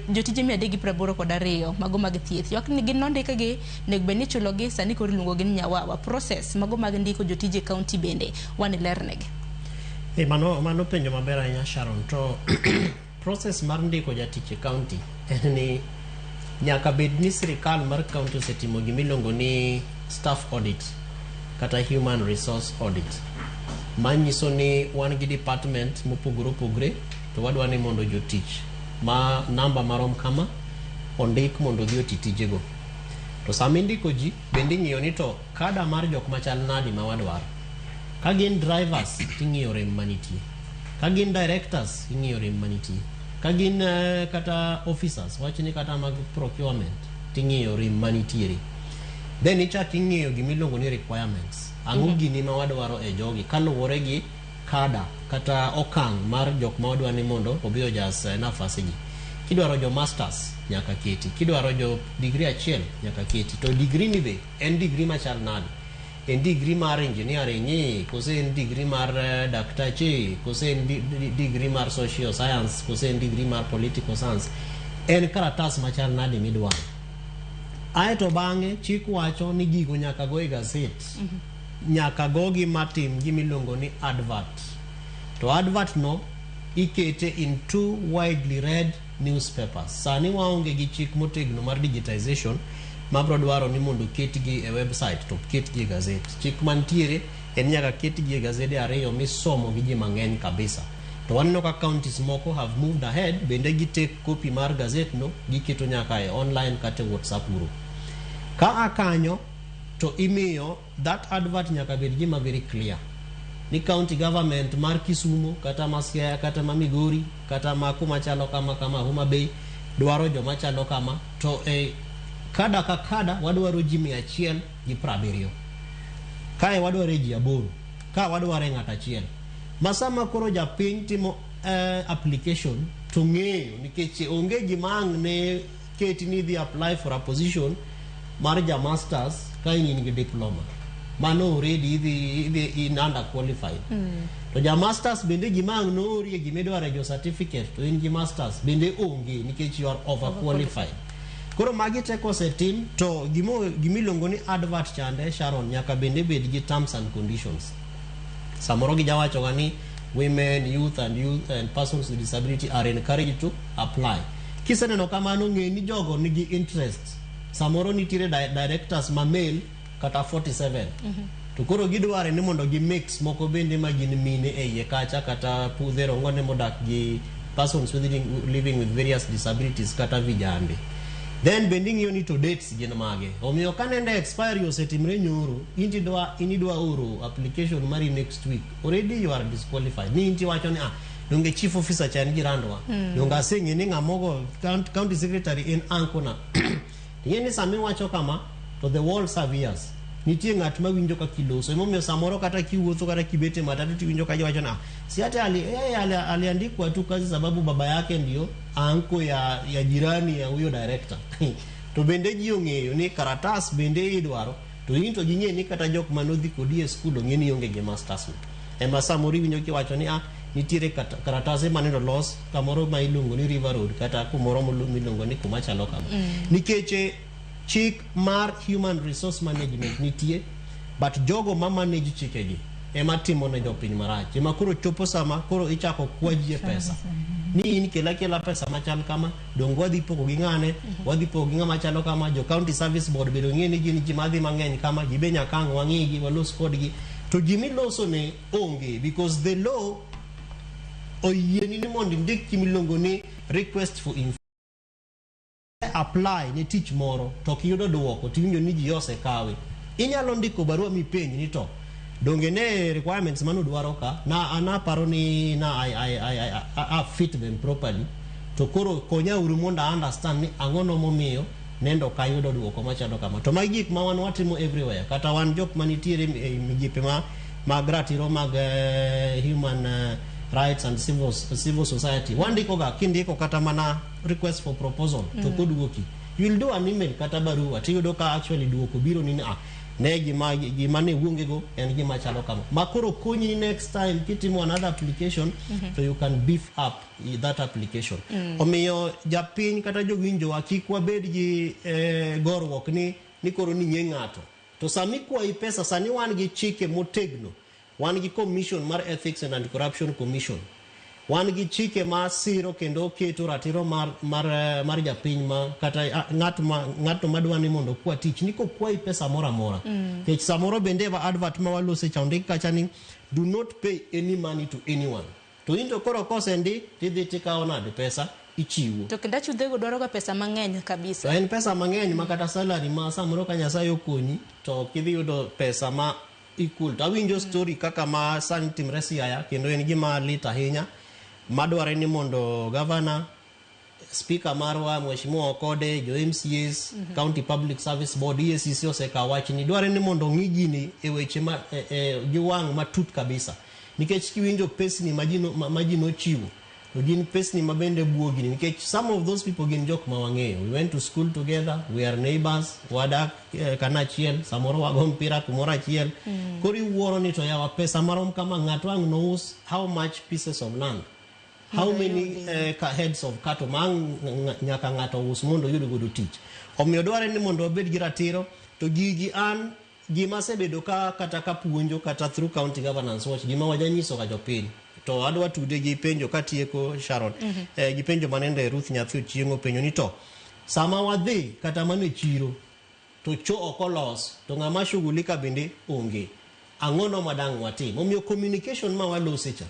jotije 382 mago mag thieth ywak ni gin nondikgi onego bed ni ichulogi sani koro iluongogi ni nyawawa process mago mag ndiko jotije e county bende wan ilernegi. Mano penjo maber ahinya, Sharon. To process mar ndiko jatich e county en ni nyaka bed ni sirikal mar county osetimo gimiluongo ni staff audit kata human resource audit, manyiso ni wan gi department mopogore opogore to wadwa ni mondo jotich ma namba marom kama ondik mondo odhi oti tijego. To sama indiko ji bende ing'iyo ni to kada mar jok machal nadi ma wadwaro. Ka gin drivers ting'iyo rem manitie, ka gin directors ing'iyo rem manitie, ka gin kata officers wachni kata mag procurement ting'iyo rem manitiere. Then ichak ing'iyo gimiluongo ni requirements. Ang'o gini ma wadwaro e jogi kaluwore gi kada kata okang' mar jok ma wadwa ni mondo obi ojas nafasi gi. Kidwaro jo masters nyaka keti, kidwaro jo degree achiel nyaka keti. To degree ni be en degree machal nade? En degree mar engineering ni, kose en degree mar daktache, kose en degree mar social science, kose en degree mar political science? En karatas machal nade midwaro? Aeto bang'e chik wacho ni gigo nyaka go e gazet. Nyaka gogi matim gimiluongo ni advert. To advert no ikete in two widely read newspapers. Sani waonge gi chik motegno mar digitization mabro dwaro ni mondo ketgi e website to ketgi e gazet. Chik mantiere en nyaka ketgi e gazede ariyo misomo gi ji mang'eny kabisa. To waneno ka counties moko have moved ahead, bende gi take copy mar gazet no giketo nyaka e online kata e WhatsApp group. Ka a kanyo to imiyo that advert nyaka bed gima very clear ni county government mar Kisumu kata ma Siaya kata ma Migori kata ma kuma chalo kama kama Homa Bay dwaro joma chalo kama to e kada ka kada wadwaro ji 170, kae wadwaro ji 8, ka wadwaro ng'at achiel. Ma sama koro japiny timo application to ng'eyo nikech onge gima ang' ne keti ni idhi apply for a position mar ja masters ka in gi diploma, mano already idhi in under qualified. To ja masters bende gima ang' noorie gimidwaro e jo certificate to in gi masters bende onge nikech you are over qualified. Koro magi te kosetim to gimiluongo ni advert chande, Sharon, nyaka bende bed gi terms and conditions. Samoro gijawacho ga ni women, youth and youth and persons with disability are encouraged to apply. Kiseneno kamano, ng'e ni jogo nigi interest. Samoro nitiere directors ma male kata 47 to koro gidware ni mondo gi mix moko bende ma gin mine e iye kacha kata pudhe rongone modak gi persons with living with various disabilities kata vijande. Then bende ing'iyo ni to dates gin mage. Omiyo ka nende expiry osetimre nyoro, in idwa oro application mari next week, already you are disqualified. Ni inti wacho ni ah, donge chief officer cha en jirandwa, donge aseng'e ni ng'amogo county secretary en uncle na. Ing'e ni sama iwacho kama to the world serve ears. Nitie ng'at ma winjo kaka iloso. Emomiyo samoro kata kiwuotho kata kibet e matatu tiwinjo ka giwacho na si hata aliandikwa tu kazi sababu baba yake ndio anko ya jirani ya huyo director. To bende ji ong'eyo ni karatas bende idwaro to in to ging'e ni kata jok manodhi kodi e skul ong'e ni ionge gi masters no. Ema samoro iwinjo kiwacho ni ah, nitiere karatase maneno los kamoro ma iluongo ni River Road kata kumoro miluongo ni kuma chalo kama. Nikech chik mar human resource management nitie, but jogo ma manage chikegi ema timo ne jopiny marach. Ema koro chopo sama koro ichako kwa ji e pesa ni in kela kela pesa machal kama, dong wadhi pogo gi ng'ane, wadhi pogo gi ng'ama chalo kama. Jo county service board bende ong'e ni gin ji madhi mang'eny kama, gibe nyaka ang' wang'igi walos kodgi to gimiloso ne onge because the law oyieni ni mondo indik gimiluongo ni request for apply ne tich moro to ok iyudo duoko tiwinjo ni ji osekawe, inyalo ndiko barua mipenj ni to donge ne requirements manudwaro ka na an aparo ni na I fit them properly, to koro konya uru mondo I understand ni ang'o no momiyo nendo ok ayudo duoko machalo kama. To magi gik ma wan watimo everywhere, kata wan jok manitiere e migepe ma mag ratiro mag human rights and civil society, wandiko ga kindiko kata mana request for proposal to koduoki, you will do an email kata barua tiyudo ka actually duoko biro ni ah. Ne gima ne wuongego en gima chalo kama. Ma koro konyi next time kitimo another application to you can beef up that application. Omiyo japiny kata jowinjowa kik wabed gi goruok ni koro ni ng'e ng'ato. To sami kwayi pesa, sani wan gi chike motegno. Wan gi commission mar Ethics and Anti-Corruption Commission. Wan gi chike ma siro kendo keto ratiro mar japiny ma kata ng'ato madwa ni mondo okwa tich ni kokwayi pesa moro amora. Nikech samoro bende e advert ma walose cha ondik kacha ni do not pay any money to anyone. To in to koro kosendik tidhi tikawo nade pesa ichiwo. To kendo achudhego dwaro ga pesa mang'eny kabisa. To en pesa mang'eny ma kata salary ma samoro ka Nyasaye okonyi to ok idhi yudo pesa ma equal. To awinjo story kaka ma sani timre Siaya kendo en gima lit ahinya madware ni mondo governor, speaker marwa Mheshimiwa Okode, jo MCAs, County Public Service Board, EACC osekawo wachni. Dware ni mondo ong'i gini e weche ma gi wang' matut kabisa. Nikech kiwinjo pesni ma ji nochiwo to gin pesni ma bende buo gini nikech some of those people gin jok ma wang'eyo. We went to school together, we are neighbors, wadak kanachiel, samoro wago mpira kumoro achiel. Koro iwuoro ni to yawa pesa marom kama ng'ato ang' nous how much pieces of land, how many heads of cattle ma ang' nyaka ng'ato us mondo oyud godo tich. Omiyo dware ni mondo wabed gi ratiro to gigi an gima asebedo ka kata ka puonjo kata through County Governance Watch gima wajanyiso ga jopiny to adwa tude gi penjo katieko Sharon. Gi penjo manende Ruth Nyathi Ochieng' openjo ni to sama wadhi kata mana e chiro to cho ok olos to ng'ama shughulika bende onge, ang'o no madang' watim? Omiyo communication ma walose cha,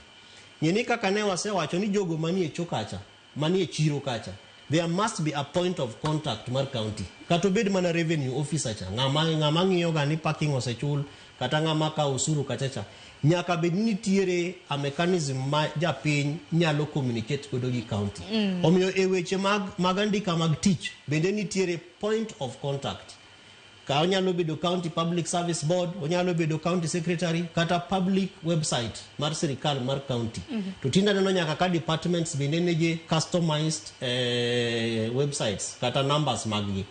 ng'e ni kaka ne wasewacho ni jogo manie cho kacha, manie chiro kacha, there must be a point of contact mar county. Kata obed mana revenue officer cha, ng'ama ng'iyo ga ni parking osechul, kata ng'ama kawo osuru kacha cha, nyaka bed ni nitiere a mechanism ma japiny nyalo communicate godo gi county. Omiyo e weche mag andika mag tich bende nitiere point of contact. Ka onyalo bedo County Public Service Board, onyalo bedo county secretary, kata public website mar sirikal mar county. To tinde aneno nyaka ka departments bende nigi customized websites kata numbers mag gi.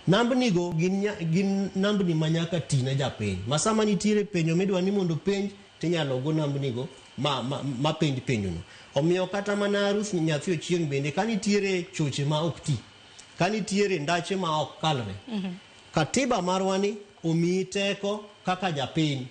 Nambni go gin nambni ma nyaka ti ne japiny. Ma sama nitiere penjo midwa ni mondo penj, tinyalo go nambni go ma penj penjono. Omiyo kata mana Ruth Nyathi Ochieng' bende ka nitiere choche ma ok ti, ka nitiere ndache ma ok kalre, katiba marwa ni omiyi teko kaka japiny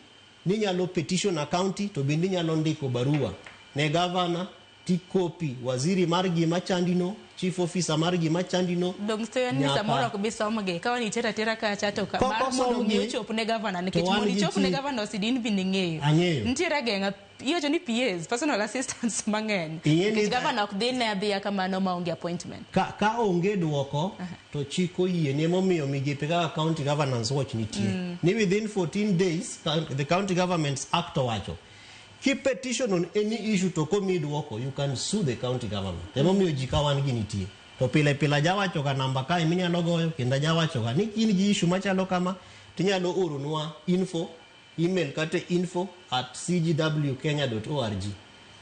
ni nyalo petition a county to bende inyalo ndiko barua ne governor tikopi waziri mar gima chandino, chief officer mar gima chandino. Dong' seyo ni samoro ok bi somgi ka wan itero atera kacha to mar mondo mi ochop ne governor nikech mondo ichop ne governor osidin bende ing'eyo. Ang'eyo. Nitiere ageng'a iwacho ni PAs, personal assistants mang'eny. Nikech governor ok dhi ne adhiya kamano maonge appointment. Ka onge duoko to chik oyie ni emomiyo migepe kaka County Governance Watch nitie. Ni within 14 days the County Governments Act owacho ki petition on any issue to komi duoko you can sue the county government. Emomiyo ji ka wan gi nitie. To pile pile ajawacho ga namba kae minyalo goyo kendo ajawacho ga ni in gi issue machalo kama tinyalo oronwa info email kata info@cgwkenya.org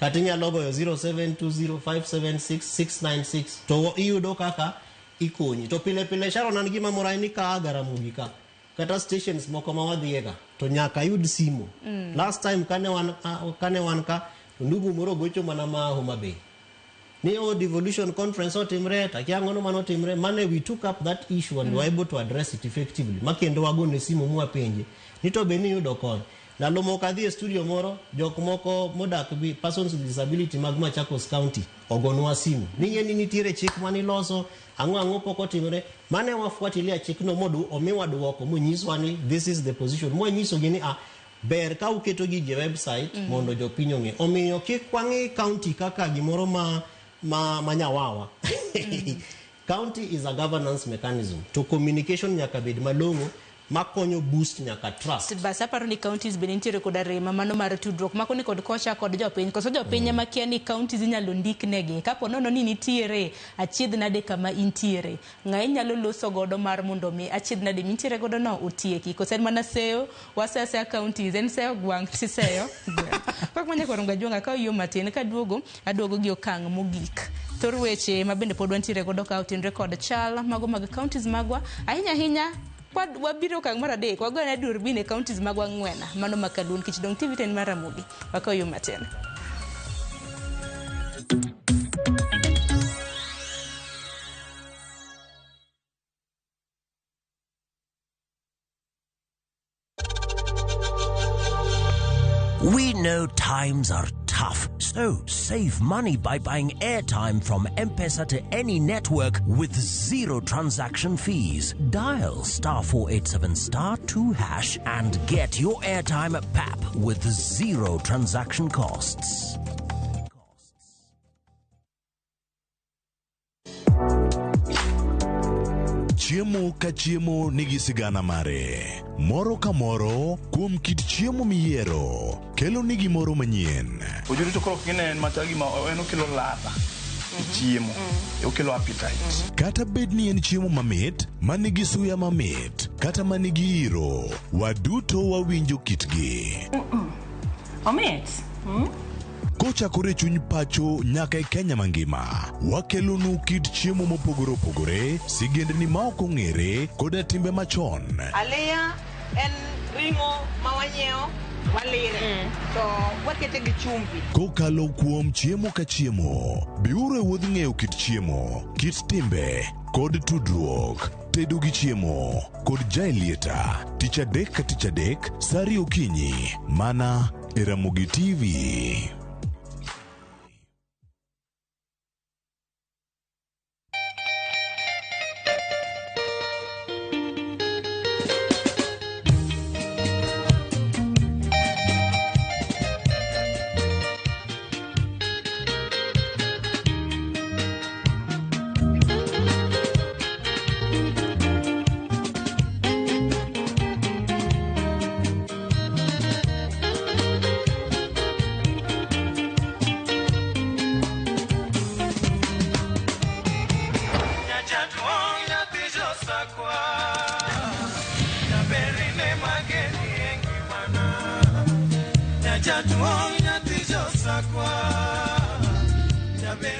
kata inyalo goyo 0720576696 to iyudo kaka ikonyi. To pile pile Sharon an gima mora en ni ka Garamogi ka kata stations moko ma wadhiye ga to nyaka ayud simu. Last time kane wan ka to ndugu moro gocho mana ma Homa Bay ni o devolution conference otimre takia ang'ono manotimre mane we took up that issue and we were able to address it effectively ma kendo wagone simu mwapenje ni to be niyudo kony. Ndalo moko adhi e studio moro jok moko modak gi persons with disability mag Machakos County ogonwa simu ni ni nitiere chik maniloso ang'o pok otimre mane wafuatilia chikno mondo omiwa duoko monyiswa ni this is the position mwanyisogi ni ber ka uketo gigi e website mondo jopiny ong'e. Omiyo kik wang'i county kaka gimoro ma nyawawa. County is a governance mechanism to communication nyaka bed malong'o makonyo boost nyaka trust. Bas aparo ni counties bende nitiere koda rema mano mar tudruok mako ni kod kocha kod jopiny koso jopiny ema kia ni counties inyalo ndik negi kapo nono ni nitiere achiedh nade kama intiere ng'a inyalo loso godo mar mondo mi achiedh nade mintiere godo no otieki koso en mana seyo waseya counties en seyo gwang' tiseyo gweng'. Kok manya koro ngajuanga ka yo matin kaduogo aduogo gi okang' mogik. Thor weche ma bende pod wantiere godo ka otenre kod chal mago mag counties magwa ahinya ahinya Kwa wabiro okang' mar adek, wagoyone durbin e counties magwa ang'wen, mano ma Kaluo nikech Dong TV to en mar Ramogi. Wakaw yo matin. We know times are tough, so save money by buying airtime from M-Pesa to any network with zero transaction fees. Dial star 487 star 2 hash and get your airtime at PAP with zero transaction costs. Chiemo ka chiemo nigi sigana mare. Moro ka moro kuom kit chiemo miyiero kelo ni gimoro manyien. Ojuri to koro kine en machal gima en okelo ladha e chiemo, okelo appetite. Kata bed ni en chiemo mamit, manigi suya mamit, kata manigi iro, waduto wawinjo kitgi. Omit. Kochakore e chuny pacho nyaka e Kenya mangima, wakelonu kit chiemo mopogore opogore, sigendni ma ok ong'ere, koda timbe machon. Aliya en ring'o ma wanyiewo walire to wakete gi chumbi. Kokalo kuom chiemo ka chiemo, biuru e wuodh ng'eyo kit chiemo, kit timbe, kod tudruok. Tedo gi chiemo kod Jaelieta, tich adek ka tich adek, sa ariyo okinyi, mana e Ramogi TV.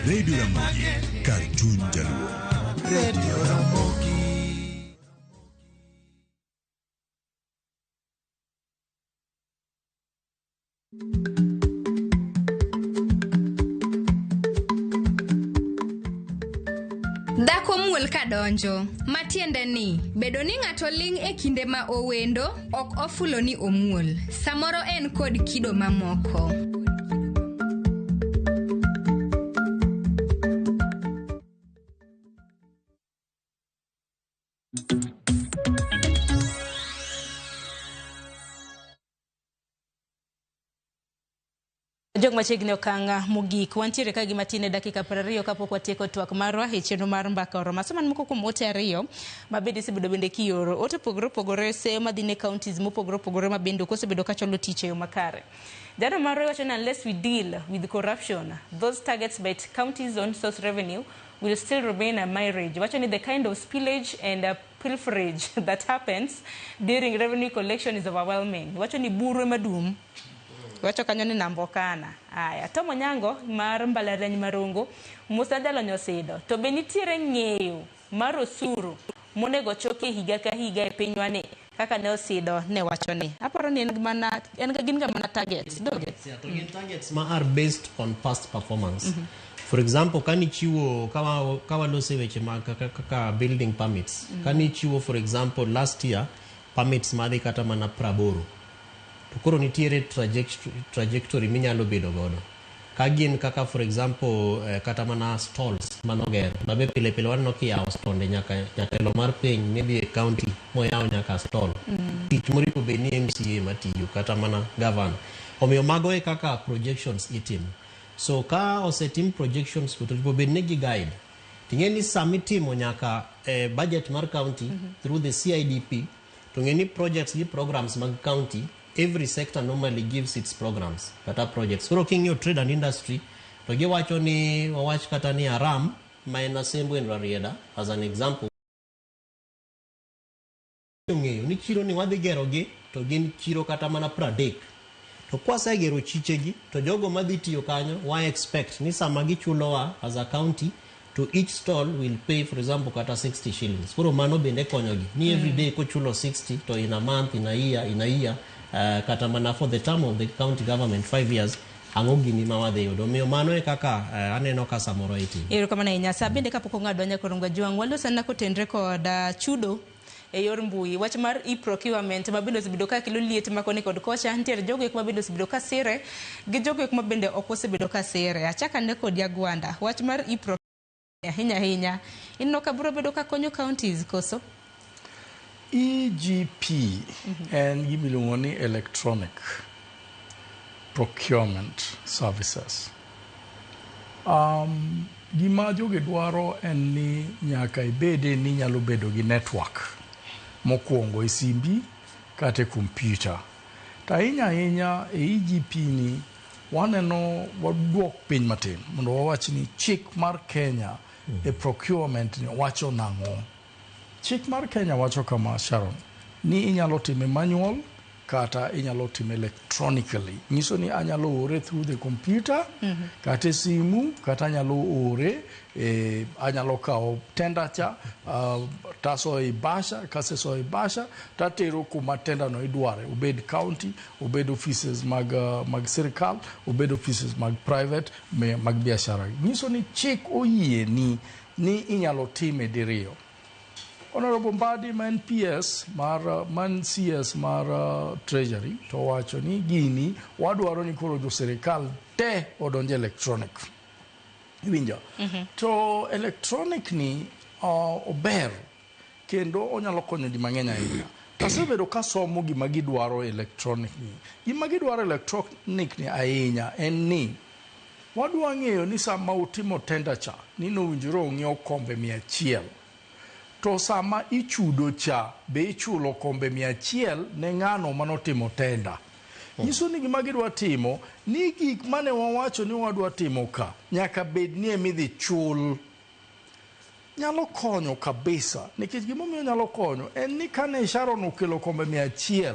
Radio Ramogi, kar chuny jaluo. Radio Ramogi. Dhako muol kadonjo, matiende ni bedo ni ng'ato ling' e kinde ma owendo ok ofulo ni omuol. Samoro en kod kido mamoko. Jok machiegni okang' mogik wantiere ka gi matin e dakika 20 kapok watieko twak marwa e chenro mar mbaka oromo. Asomo moko kuom ote ariyo ma bende isebedo bende kioro. Ote opogore opogore seyo madhi ne counties mopogore opogore ma bende ok osebedo ka chwalo tich e yo makare. Jano marwa wacho ni unless we deal with corruption, those targets by counties own source revenue will still remain a mirage. Wacho ni the kind of spillage and pilferage that happens during revenue collection is overwhelming. Wacho ni buru ema dum. Wacho kanyo ni nambokana. Aya, Tom Onyango mar mbalariany Marongo, Musa Jalony Osido. To be nitiere ng'eyo mar osuru monego choki higa ka higa e pinywa ni kaka ne Osido ne wacho ni. Aparo ni en mana en gin ga mana targets, donge? Yeah, to gin targets ma are based on past performance. For example, kanichiwo kawalose weche mag kaka building permits. Kanichiwo for example last year permits madhi kata mana 80. To koro nitiere trajectory minyalo bedo godo. Ka gin kaka for example kata mana stalls manoger mabe pile pile waneno kiyawo stonde nyaka jatelo mar piny maybe e county moyawo nyaka stall. Tich moripo bed ni MCA matiyo kata mana governor. Omiyo mago e kaka projections itimo. So ka osetim projections to oripo bed ni gi guide. Ting'e ni samitimo nyaka budget mar county through the CIDP to ng'e ni projects gi programs mag county every sector normally gives its programs kata projects. Koro king'iyo trade and industry to giwacho ni wawach kata ni Aram ma en Asembo en Rarieda as an example ong'eyo ni chiro ni wadhi gero gi to gin chiro kata mana 30. To kwasegero chichegi to jogo madhi tiyo kanyo wa expect ni sama gichulowa as a county To each stall will pay, for example, kata 60 shillings. Koro mano bende konyogi ni every day kochulo 60 to in a month, in a year, kata mana for the term of the county government, 5 years, ang'o gini ma wadhi yudo. Omiyo mano e kaka aneno ka samoro itimo. Erokamano ahinya. Sa bende kapok ong'adwa nyakoro Jwang', walos anena kotenre kod chudo e yor mbui. Wach mar e-procurement ma bende osebedo ka kelo liet ma koni kod kocha, nitiere jogo eko ma bende osebedo ka sire gi jogo eko ma bende ok osebedo ka sire. Achak ane kodi Agwanda. Wach mar e-procurement ahinya ahinya, ineno ka biro bedo ka konyo counties koso? EGP en gima iluongo ni electronic procurement services. Gima jogi dwaro en ni nyaka ibede ni inyalo bedo gi network mokwongo e simbi kata e kompyuta. To ahinya ahinya e EGP ni waneno waduok piny matin mondo wawach ni chik mar Kenya e procurement ni wacho nang'o. Chik mar Kenya wacho kama, Sharon, ni inyalo time manual kata inyalo time electronically. Nyiso ni anyalo ore through the computer kata e simu kata anyalo ore anyalo kawo tender cha tasoyo e bahasha. Kasesoyo e bahasha tatero kuma tender no idware, obed county, obed offices mag sirikal, obed offices mag private mag biashara. Nyiso ni chik oyieni ni inyalo time diriyo. Honorable Mbadi ma en PS mar man CS mar Treasury to wacho ni gini wadwaro ni koro jo sirikal te odonj electronic. Iwinjo? To electronic ni ober kendo onyalo konyo ji mang'eny ahinya. Asebedo kasomo gima gidwaro electronic ni. Gima gidwaro electronic ni ahinya en ni wadwa ng'eyo ni sama utimo tender cha ni nowinjore ong'iew kombe 100, to sama ichudo cha be ichulo kombe 100 ne ng'ano manotimo tender. Nyiso ni gima gidwa timo ni gik mane wawacho ni wadwa timo ka nyaka bed ni emidhi chul. Nyalo konyo kabisa, nikech gimomiyo nyalo konyo en ni kane Sharon okelo kombe 100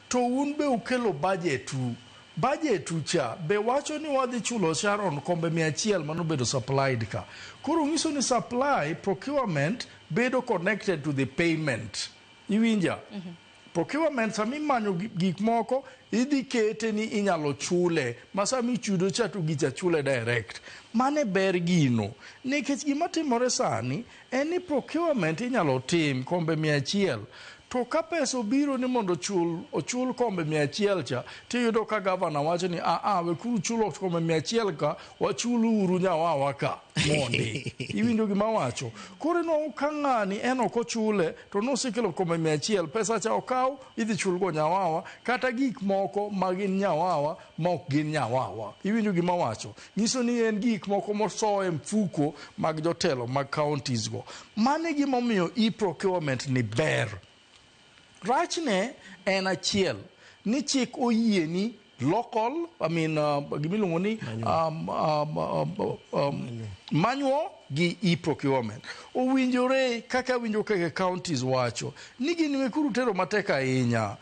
to un be ukelo budget u. Budget u cha be wacho ni wadhi chulo Sharon kombe 100 manobedo supplied ka. Koro nyiso ni supply procurement bedo connected to the payment. Iwinja? Procurement, sama imanyo gik moko, idhi kete ni inyalo chule ma sama ichudo cha to gicha chule direct. Mane ber gino, nikech gima timore sani en ni procurement inyalo tim kombe 100, to ka pesa obiro ni mondo ochul kombe 100 cha, tiyudo ka gavana wacho ni aa, wekuru chulo kombe 100 ka, wachulu uru nyawawa ka mondi. Iwinjo gima wacho? Koro inwang'o ka ng'ani en ok ochule to nosekelo kombe 100, pesa cha okaw idhi chulgo nyawawa kata gik moko ma gin nyawawa ma ok gin nyawawa. Iwinjo gima wacho? Nyiso ni en gik moko moso e mfuko mag jotelo mag counties go. Mano e gimomiyo e-procurement ni ber. Rachne en achiel ni chik oyieni local, I mean, gimiluongo ni manual gi e-procurement. Owinjore kaka winjo kaka counties wacho ni gin wekuru tero matek ahinya.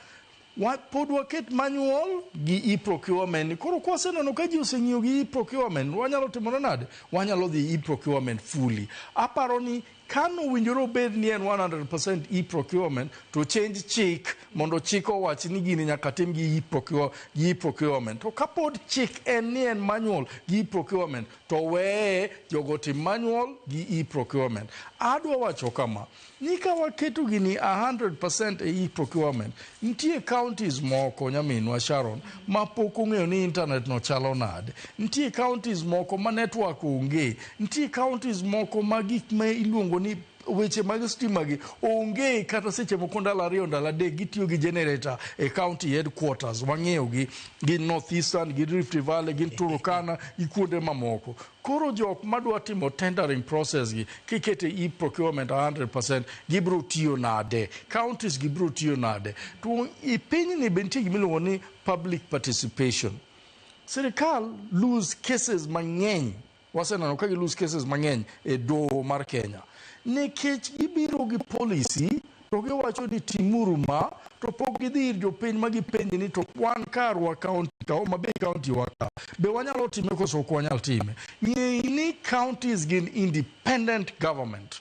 Pod waket manual gi e-procurement. Koro kwaseneno ka ji oseng'iyo gi e-procurement, wanyalo timore nade? Wanyalo dhi e-procurement fully. Aparo ni kano owinjore obed ni en 100% e-procurement to change chik mondo chik owach ni gini nyaka tim gi e-procurement. To kapod chik en ni en manual gi e-procurement, to weye jogo tim manual gi e-procurement. Adwa wacho kama, ni ka waketo gini 100% e e-procurement, nitie counties moko, nyaminwa Sharon, ma pok ong'eyo ni internet no chalo nade. Nitie counties moko ma network onge. Nitie counties moko ma gik ma iluongo ni weche mag stima gi onge, kata seche moko ndalo 2, ndalo 3 gitiyo gi generator e county headquarters. Wang'eyo gi gin North Eastern, gi Rift Valley, gin Turkana gi kuonde mamoko. Koro jok madwa timo tendering process gi kikete e-procurement 100%, gibiro tiyo nade? Counties gi biro tiyo nade? To i pinyni be nitie gimiluongo ni public participation. Sirikal lose cases mang'eny, waseneno ka gi lose cases mang'eny e doho mar Kenya. Nikech gibiro gi policy to giwacho ni timuru ma, to pok gidhi ir jopiny ma gipenji ni to wan karwa county ka, Homa Bay county wa ka, be wanyalo time koso ok wanyal time. Ng'e ni counties gin independent government.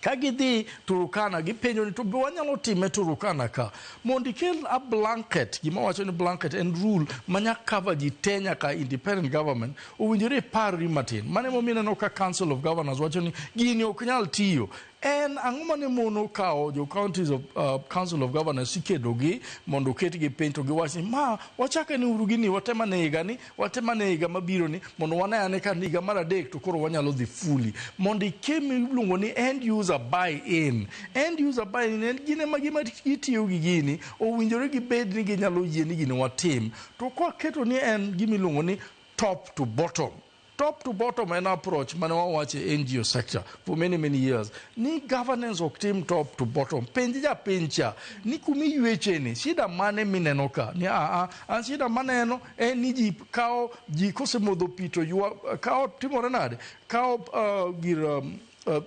Ka gidhi Turkana gipenjo ni to be wanyalo time Turkana ka, mondo ikel a blanket, gima wacho ni blanket en rule manya cover ji te nyaka independent government, owinjore iparri matin. Mano emomiyo ineno ka Council of Governors wacho ni gini ok nyal tiyo. En ang'o mane mono kawo jo counties of, Council of Governors ikedo gi mondo oketgi piny to giwach ni ma wachak ane uru gini, watem ane higa ni, watem ane higa mabiro ni, mondo wane ane ka higa mar adek to koro wanyalo dhi fully. Mondo ikem iluongo ni end user buy in. End user buy in en gin ema gima gitiyo gi gini, owinjore gibed ni ginyalo yie ni gini watim. To kwaketo ni en gima iluongo ni top to bottom. Top to bottom en approach mane wawacho e NGO sector for many many years ni governance ok tim top to bottom. Penj japiny cha ni kumiyweche ni shida mane mineno ka ni a an shida maneno en ni ji kawo ji kosemodho pi to ywa kawo timore nade kawo gir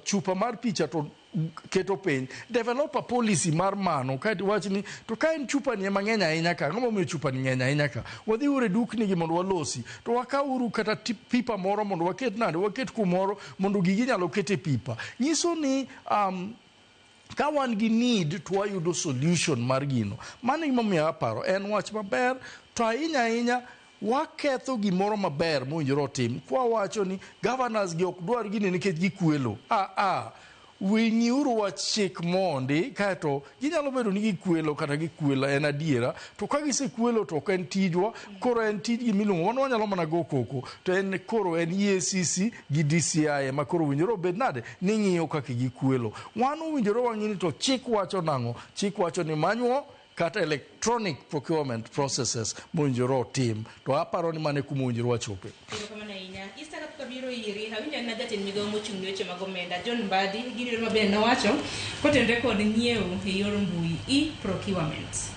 chupa mar pi cha to keto piny. Develop a policy mar mano kaeto iwach ni to ka en chupa ni ema ng'eny ahinya ka, ang'o momiyo chupa ni ng'eny ahinya ka, wadhi uru e dukni gi mondo walosi, to wakaw uru kata pipa moro mondo waket nade, waket kumoro mondo gigi inyalo ket e pipa. Nyiso ni ka wan gi need to wayudo solution mar gino. Mano e gimomiyo aparo en wach maber, to ahinya ahinya waketho gimoro maber mowinjore otim kwawacho ni governors gi ok dwar gini nikech gikwelo. Wing'iuru wach chik mondi, kaeto ginyalo bedo ni gikwelo kata gikwelo, en adiera, to ka gisekwelo to ok en tijwa, koro en tijgi miluongo, wan wanyalo mana go koko, to en koro en EACC gi DCI ema koro owinjore obed nade ni ng'iyo kaka gikwelo. Wan owinjore wang'i ni to chik wacho nang'o? Chik wacho ni manual kata electronic procurement processes mowinjore otim, to aparo ni mano e kuma owinjore wachope. Erokamano ahinya. Easter kapok abiro iri, awinjo anena jatend migawo mochung' ne weche mag omenda, John Mbadi, gini yor maber nowacho kotenore kod nyiewo e yor mbui, e-procurement.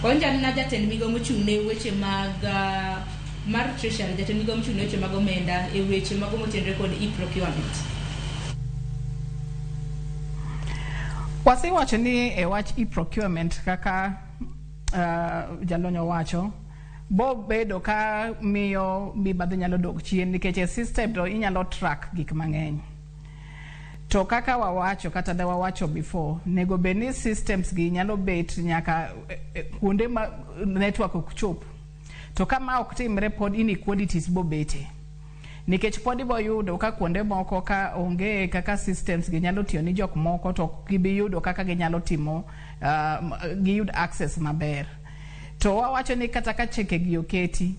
Awinjo anena jatend migawo mochung' ne weche mag mar Treasury, jatend migawo mochung' ne weche mag omenda e weche mago motenore kod e-procurement. Wasewacho ni e wach e-procurement kaka jalony owacho, bo bedo ka miyo mibadhi nyalo dok chien nikech e system to inyalo track gik mang'eny. To kaka wawacho kata ne wawacho before, nego bed ni systems gi nyalo bet nyaka kuonde ma network ok chop. To ka ma ok timre pod inequalities bo bete. Nikech pod ibo yudo ka kuonde moko ka onge kaka systems gi nyalo tiyo ni jok moko to ok gibi yudo kaka ginyalo timo giyud access maber. To wawacho ni kata ka chike gi oketi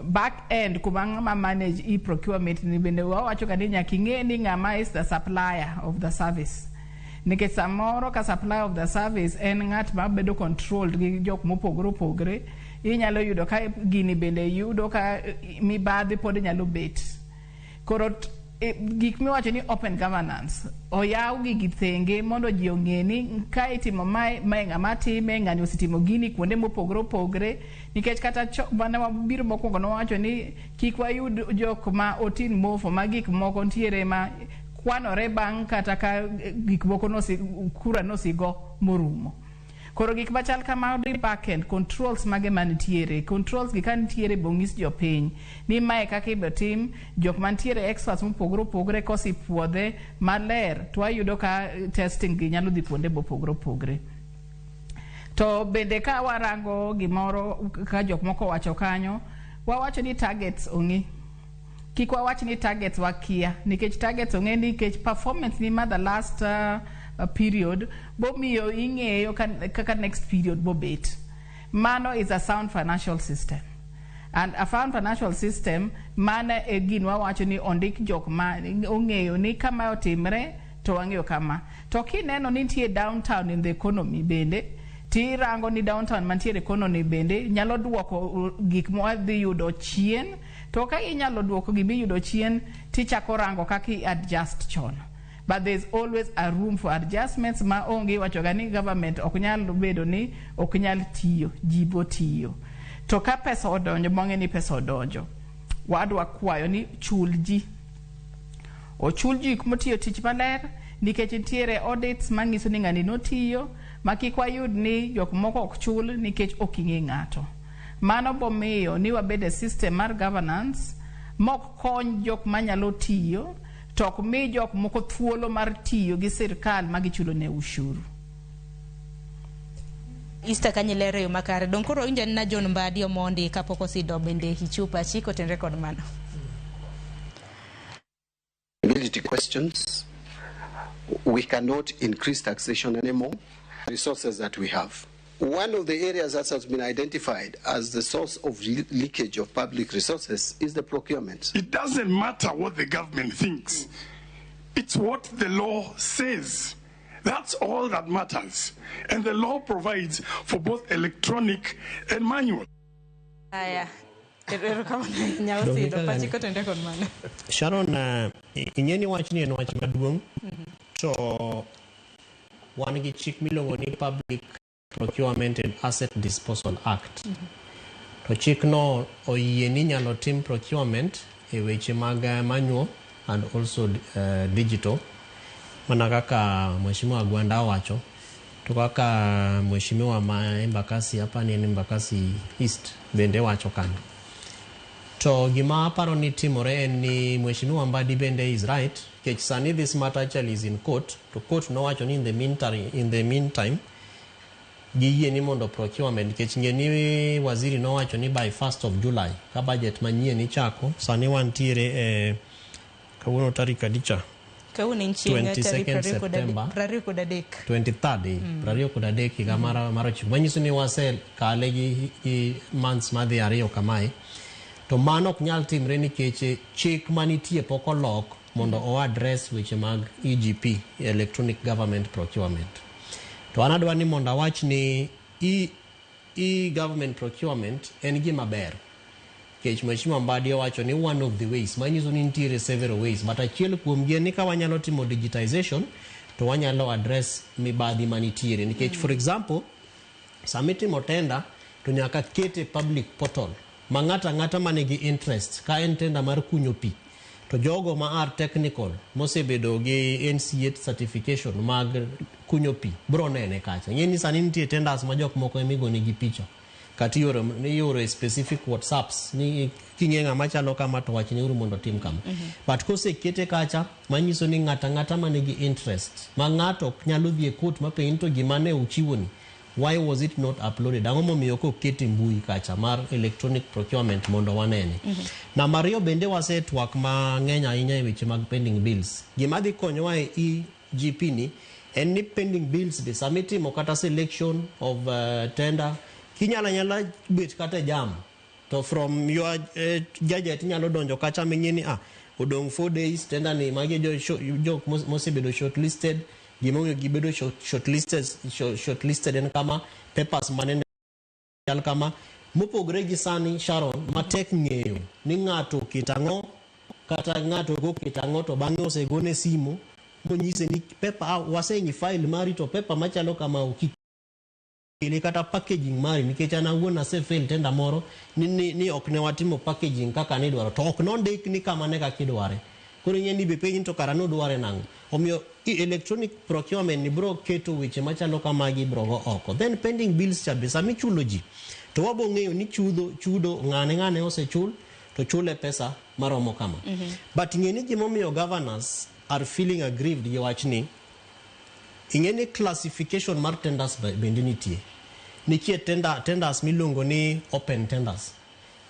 back end kuma ng'ama manage e-procurement ni bende wawacho ga ni nyaka ing'e ni ng'ama is the supplier of the service. Nikech samoro ka supplier of the service en ng'at ma bedo controlled gi jok mopogore opogore, inyalo yudo ka gini bende yudo ka mibadhi pod nyalo bet. Koro gik miwacho ni open governance, oyaw gigi thenge mondo ji ong'e ni ka itimo mae, mae ng'ama time, ng'ani osetimo gini kuonde mopogore opogore. Nikech kata mane wabiro mokwongo nowacho ni kik wayud jok ma otin mofo ma gik moko ntiere ma kwanore bang' kata ka gik moko kura nosigo morumo. Koro gik machal kama di back end controls mage mantiere, controls gi ka nitiere bong'is jopiny ni mae kaka ibiro tim, jok mantiere experts mopogore opogore kosepuodhe maler to wayudo ka testing gi nyalo dhi kuonde mopogore opogore. To bende ka warango gimoro ka jok moko owacho kanyo, wawacho ni targets ong'e. Kik wawach ni targets wakia, nikech targets ong'e nikech performance ni ma the last period bomiyo ing'eyo kaka next period bobet. Mano is a sound financial system. And a sound financial system mano e gin wawacho ni ondik jok ma ong'eyo ni kama otimre to wang'eyo kama. To kineno ni nitie downtown in the economy bende, tirango ni downtown mantiere economy bende nyalo duoko gik mwadhi yudo chien. To ka inyalo duoko gimiyudo chien, tichako rango kaka i adjust chon. But there's always a room for adjustments ma onge iwachoga ni government ok nyal bedo ni ok nyal tiyo, ji bo tiyo. To ka pesa odonjo, mwang'e ni pesa odonjo, wadwa kwayo ni chul ji. Ochul ji motiyo tich maler nikech nitiere audits manyiso ni ng'ani notiyo ma kik wayud ni jok moko ok chul nikech ok ing'e ng'ato. Mano bomiyo ni wabed e system mar governance mok kony jok manyalo tiyo to ok mi jok moko thuolo mar tiyo gi sirkal ma gichulo ne ushuru. Easter kanyo ilero e yo makare. Dong' koro winjo anena John Mbadi Omondi kapok osido bende ichiw pachi kotenre kod mano. Ability questions. We cannot increase taxation anymore. Resources that we have. One of the areas that has been identified as the source of leakage of public resources is the procurement. It doesn't matter what the government thinks. It's what the law says. That's all that matters. And the law provides for both electronic and manual. Aya. Erokamano ahinya Osido, pachi kotenre kod mano. Sharon, ing'e ni wachni en wach maduong' to wan gi chik miluongo ni Public Procurement and Asset Disposal Act. To chikno oyie ni inyalo tim procurement e weche mag manual and also digital mana kaka Mheshimiwa Agwanda owacho to kaka Mheshimiwa ma Embakasi hapa ni en Embakasi East bende wacho kanyo. To gima aparo ni timore en ni Mheshimiwa Mbadi bende is right nikech sani this matter actually is in court to court nowacho ni in the meantime giyie ni mondo procurement nikech ng'e ni waziri nowacho ni by 1st of July ka budget manyien ichako sani wantiere e kawuono tarik adi cha? Kawuono en chieng' tarik 22nd September. 23. 23rd 23 higa mar 9 manyiso ni wasekale gi months madhi 2 kamae to mano ok nyal timre nikech chik manitie pok olok mondo o address weche mag EGP, electronic government procurement. To an adwa ni mondo awach ni e-government procurement en gima ber nikech Mheshimiwa Mbadi owacho ni one of the ways manyiso ni nitiere several ways, but achiel kuomgi en ni ka wanyalo timo digitization to wanyalo address mibadhi manitiere nikech for example sama itimo tender to nyaka kete public portal ma ng'ato ang'ata manigi interest ka en tender mar kunyo pi to jogo ma are technical mosebedo gi NCA certification mag kunyo pi bro nene kacha. Ing'e ni sani nitie tenders ma jok moko ema igonegi picha kata ioro specific WhatsApps ni king'e ng'ama chalo kama to wachneuru mondo otim kama. But kosekete kacha manyiso ni ng'ato ang'ata manigi interest ma ng'ato ok nyalo dhi e court mapenj to gima ne uchiwo ni, why was it not uploaded, ang'o momiyo ok okete mbui kacha mar electronic procurement mondo wanene. Namba 2 bende wasetwak mang'eny ahinya e weche mag pending bills. Gima dhi konyowa e EGP ni en ni pending bills be sama itimo kata selection of tender kinyalo anyala bet kata e jam to from your gadget inyalo donjo kacha ming'i ni odong' 4 days tender ni magi jok mosebedo shortlisted, gimomiyo gibedo shortlisted en kama, papers manene chal kama mopogore gi sani Sharon matek ng'eyo ni ng'ato oketo ang'o kata ng'ato ok oketo ang'o to bang'e osegone simu monyise ni paper waseng'i file mari to paper machalo kama ok ikele kata packaging mari nikech an awuon ase fail tender moro ni ok ne watimo packaging kaka nidwaro to ok nondik ni kama ne kaka idware. Koro ing'e ni be penji to kara nudware nang'o. Omiyo electronic procurement ni bro keto weche machalo kamagi bro go oko. Then pending bills cha be sama ichulo ji to wabo ng'eyo ni chudo chudo ng'ane ng'ane osechul to chule pesa maromo kama. But ng'e ni gimomiyo governors are feeling aggrieved gi wachni, ing'e ni classification mar tenders bende nitie. Nitie tenders miluongo ni open tenders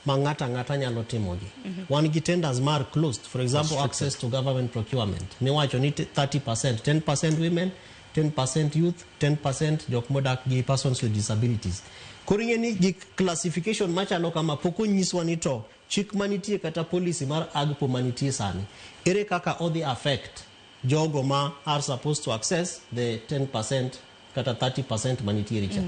ma ng'ato ang'ata nyalo timogi. Wan gi tenders mar closed, for example access to government procurement miwacho ni 30%, 10% women, 10% youth, 10% jok modak gi persons with disabilities. Koro ing'e ni gik classification machalo kama pok onyiswa ni to chik manitie kata policy mar AGPO manitie sani ere kaka odhi affect jogo ma are supposed to access the 10% kata 30% manitiere cha.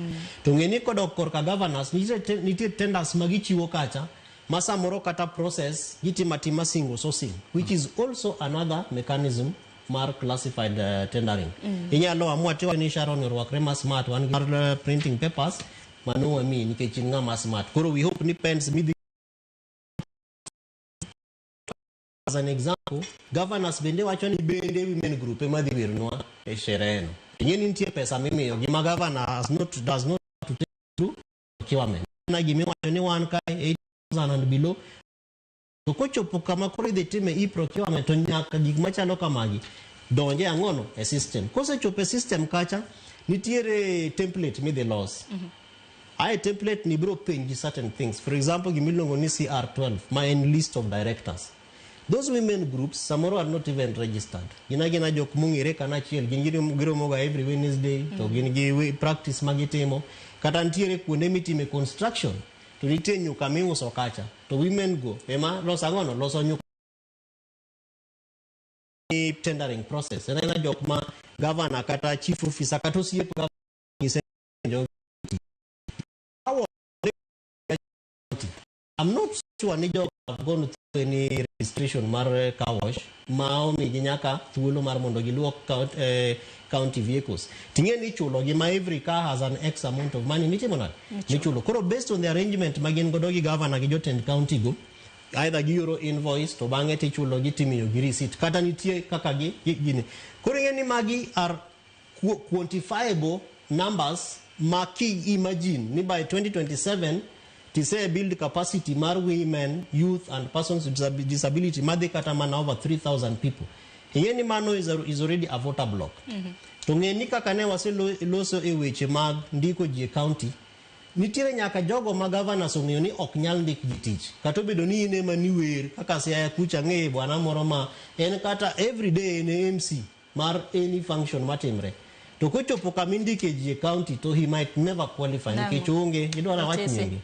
To ng'e ni kodok korka governors nitie tenders ma gichiwo kacha ma samoro kata process gitimo atima single sourcing, which is also another mechanism mar classified tendering. Inyalo amua tiwa ni Sharon orwakre ma smart, wan gi mar printing papers mano wamiyi nikech in ng'ama smart. Koro we hope ni pens midhi As an example, governors bende wacho ni bende women group ema dhi wernwa e sherehe no. Ing'e ni nitie pesa mimiyo gi ma governor has not, does not have to take through procurement. Na gimiwacho ni wan kae 8,000 and below. To kochopo kama koro idhi time e-procurement to nyaka gik machalo kamagi donje ang'ono e system. Kosechopo e system kacha, nitiere template midhi los. Ae template ni biro penji certain things. For example, gimiluongo ni CR12, ma en list of directors. Those women groups samoro are not even registered. Gin agina jok mong'ere kanachiel, gin giromoga every Wednesday, to gin gi practice ma gitimo. Kata nitiere kuonde mitime construction, to nitie nyuka miuso kacha. To women go ema loso ang'ono, loso nyuka tendering process. En aena jok ma governor kata chief officer kata osiep governor nyise I'm not sure ni jogo have gone through any registration mar car wash ma omigi nyaka thuolo mar mondo giluok county vehicles. Ting'e ni ichulo gi ma every car has an X amount of money mitimo nade? Michulo. Koro based on the arrangement ma gin godo gi governor gi jotend county go, either gioro invoice to bang'e tichulo gi timiyo gi receipt kata nitie kaka gi gini. Koro ing'e ni magi are quantifiable numbers ma ki imagine ni by 2027 tise build capacity mar women, youth and persons with disability madhi kata mana over 3,000 people. Ing'e ni mano is already a voter block. To ng'e ni kaka ne waseloso e weche mag ndiko ji e county, nitiere nyaka jogo ma governors ong'eyo ni ok nyal ndik gi tich. Kata obedo ni in ema niwer, kaka Siaya kucha ang'eyo bwana moro ma en kata every day en MC mar any function matimre. To kochopo kama indike ji e county to he might never qualify nikech onge, idwaro awach nyinge.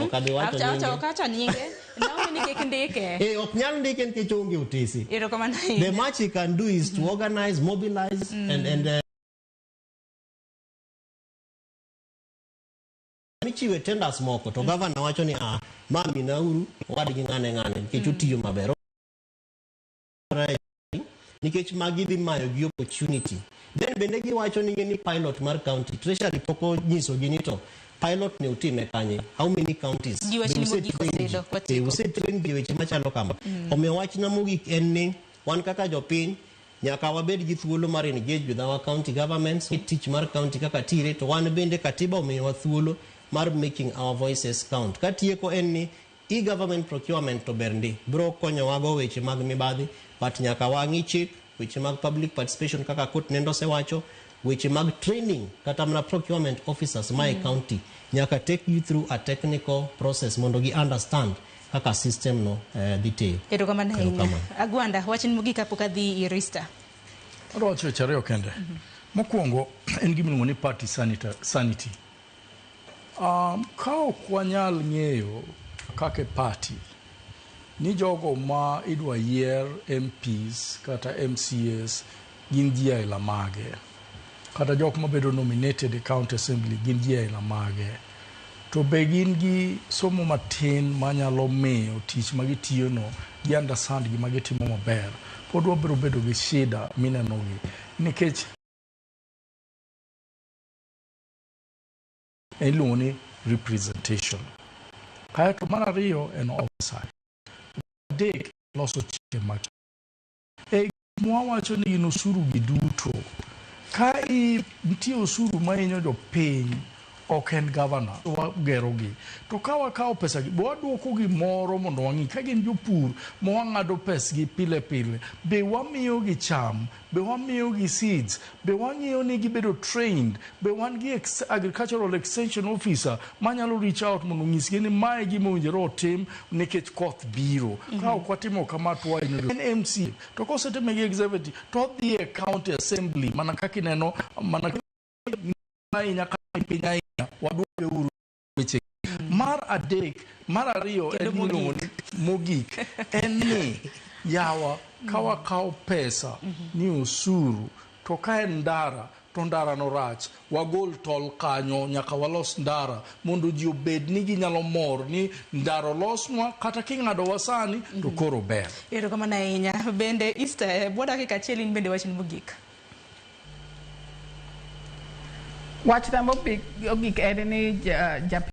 Ok abi wacho nyinge. Ok acha nyinge. Naomi ni kik ndike. Ok nyal ndike nikech onge otese. Erokamano The ahinya. much he can do is to organize, mobilize and michiwe tenders moko to governor wacho ni ma minauru wadgi ng'ane ng'ane nikech otiyo maber. Nikech magi dhi mayo gi opportunity. Then bende giwacho ni ni pilot mar county treasury pok onyisogi ni to pilot ne utime kanye, how many counties. Gi wach Be ni mogik use train ji? osedo, watieko. Use train ji weche machalo kama. Omiyo wachna mogik en ni wan kaka jopiny nyaka wabed gi thuolo mar engage with our county governments, tich mar county kaka tire, to wan bende katiba omiyowa thuolo mar making our voices count. Katieko en ni e-government procurement to ber ndi, biro konyowa go weche mag mibadhi, but nyaka wang'i chik, weche mag public participation kaka court nendo osewacho, weche mag training kata mana procurement officers ma e county nyaka take you through a technical process mondo gi understand kaka system no dhi tiyo. Erokamano ahinya. Erokamano. Agwanda, wachni mogik kapok adhi ir Rista. Adwa wacho weche ariyo kende. Mokwongo en gima iluongo ni party sanity. Ka ok wanyal ng'eyo kaka e party ni jogo ma idwa yier MPs kata MCAs gin ji aila mage, kata jok mabedo nominated e county assembly gin ji aila mage, to be gin gi somo matin manyalo miyo tich ma gitiyo no gi understand gima gitimo maber, pod wabiro bedo gi shida mineno gi nikech iluongo ni representation. Kaeto mar ariyo en oversight. Adek loso chike mag e mwawacho ni gin osuru gi duto. Ka nitie osuru mahinyo jopiny, ok en governor wagero gi. To ka wakawo pesa gi, waduoko gimoro mondo wang'i ka gin jopur ma wang'ado pesgi pile pile, be wamiyo gi cham, be wamiyo gi seeds, be wang'iyo ni gibedo trained, be wan gi agricultural extension officer manyalo reach out mondo onyisgi ni mae gima owinjore otim nikech koth biro. Ka ok watimo kama to wahinyo en MC, to kosetime gi executive to odhi e county assembly mana kaka ineno mana ahinya ka piny ahinya waduoke uru weche. Mar adek, mar ariyo en miluongo ni mogik en ni yawa ka wakawo pesa ni osuru to ka en ndara to ndara no rach, wagol tol kanyo nyaka walos ndara mondo ji obed ni ginyalo mor ni ndara olosnwa kata king'adowa sani to koro ber. Erokamano ahinya. Bende Easter, bwo dakika achiel in bende wachni mogik. Wachna mogik en ni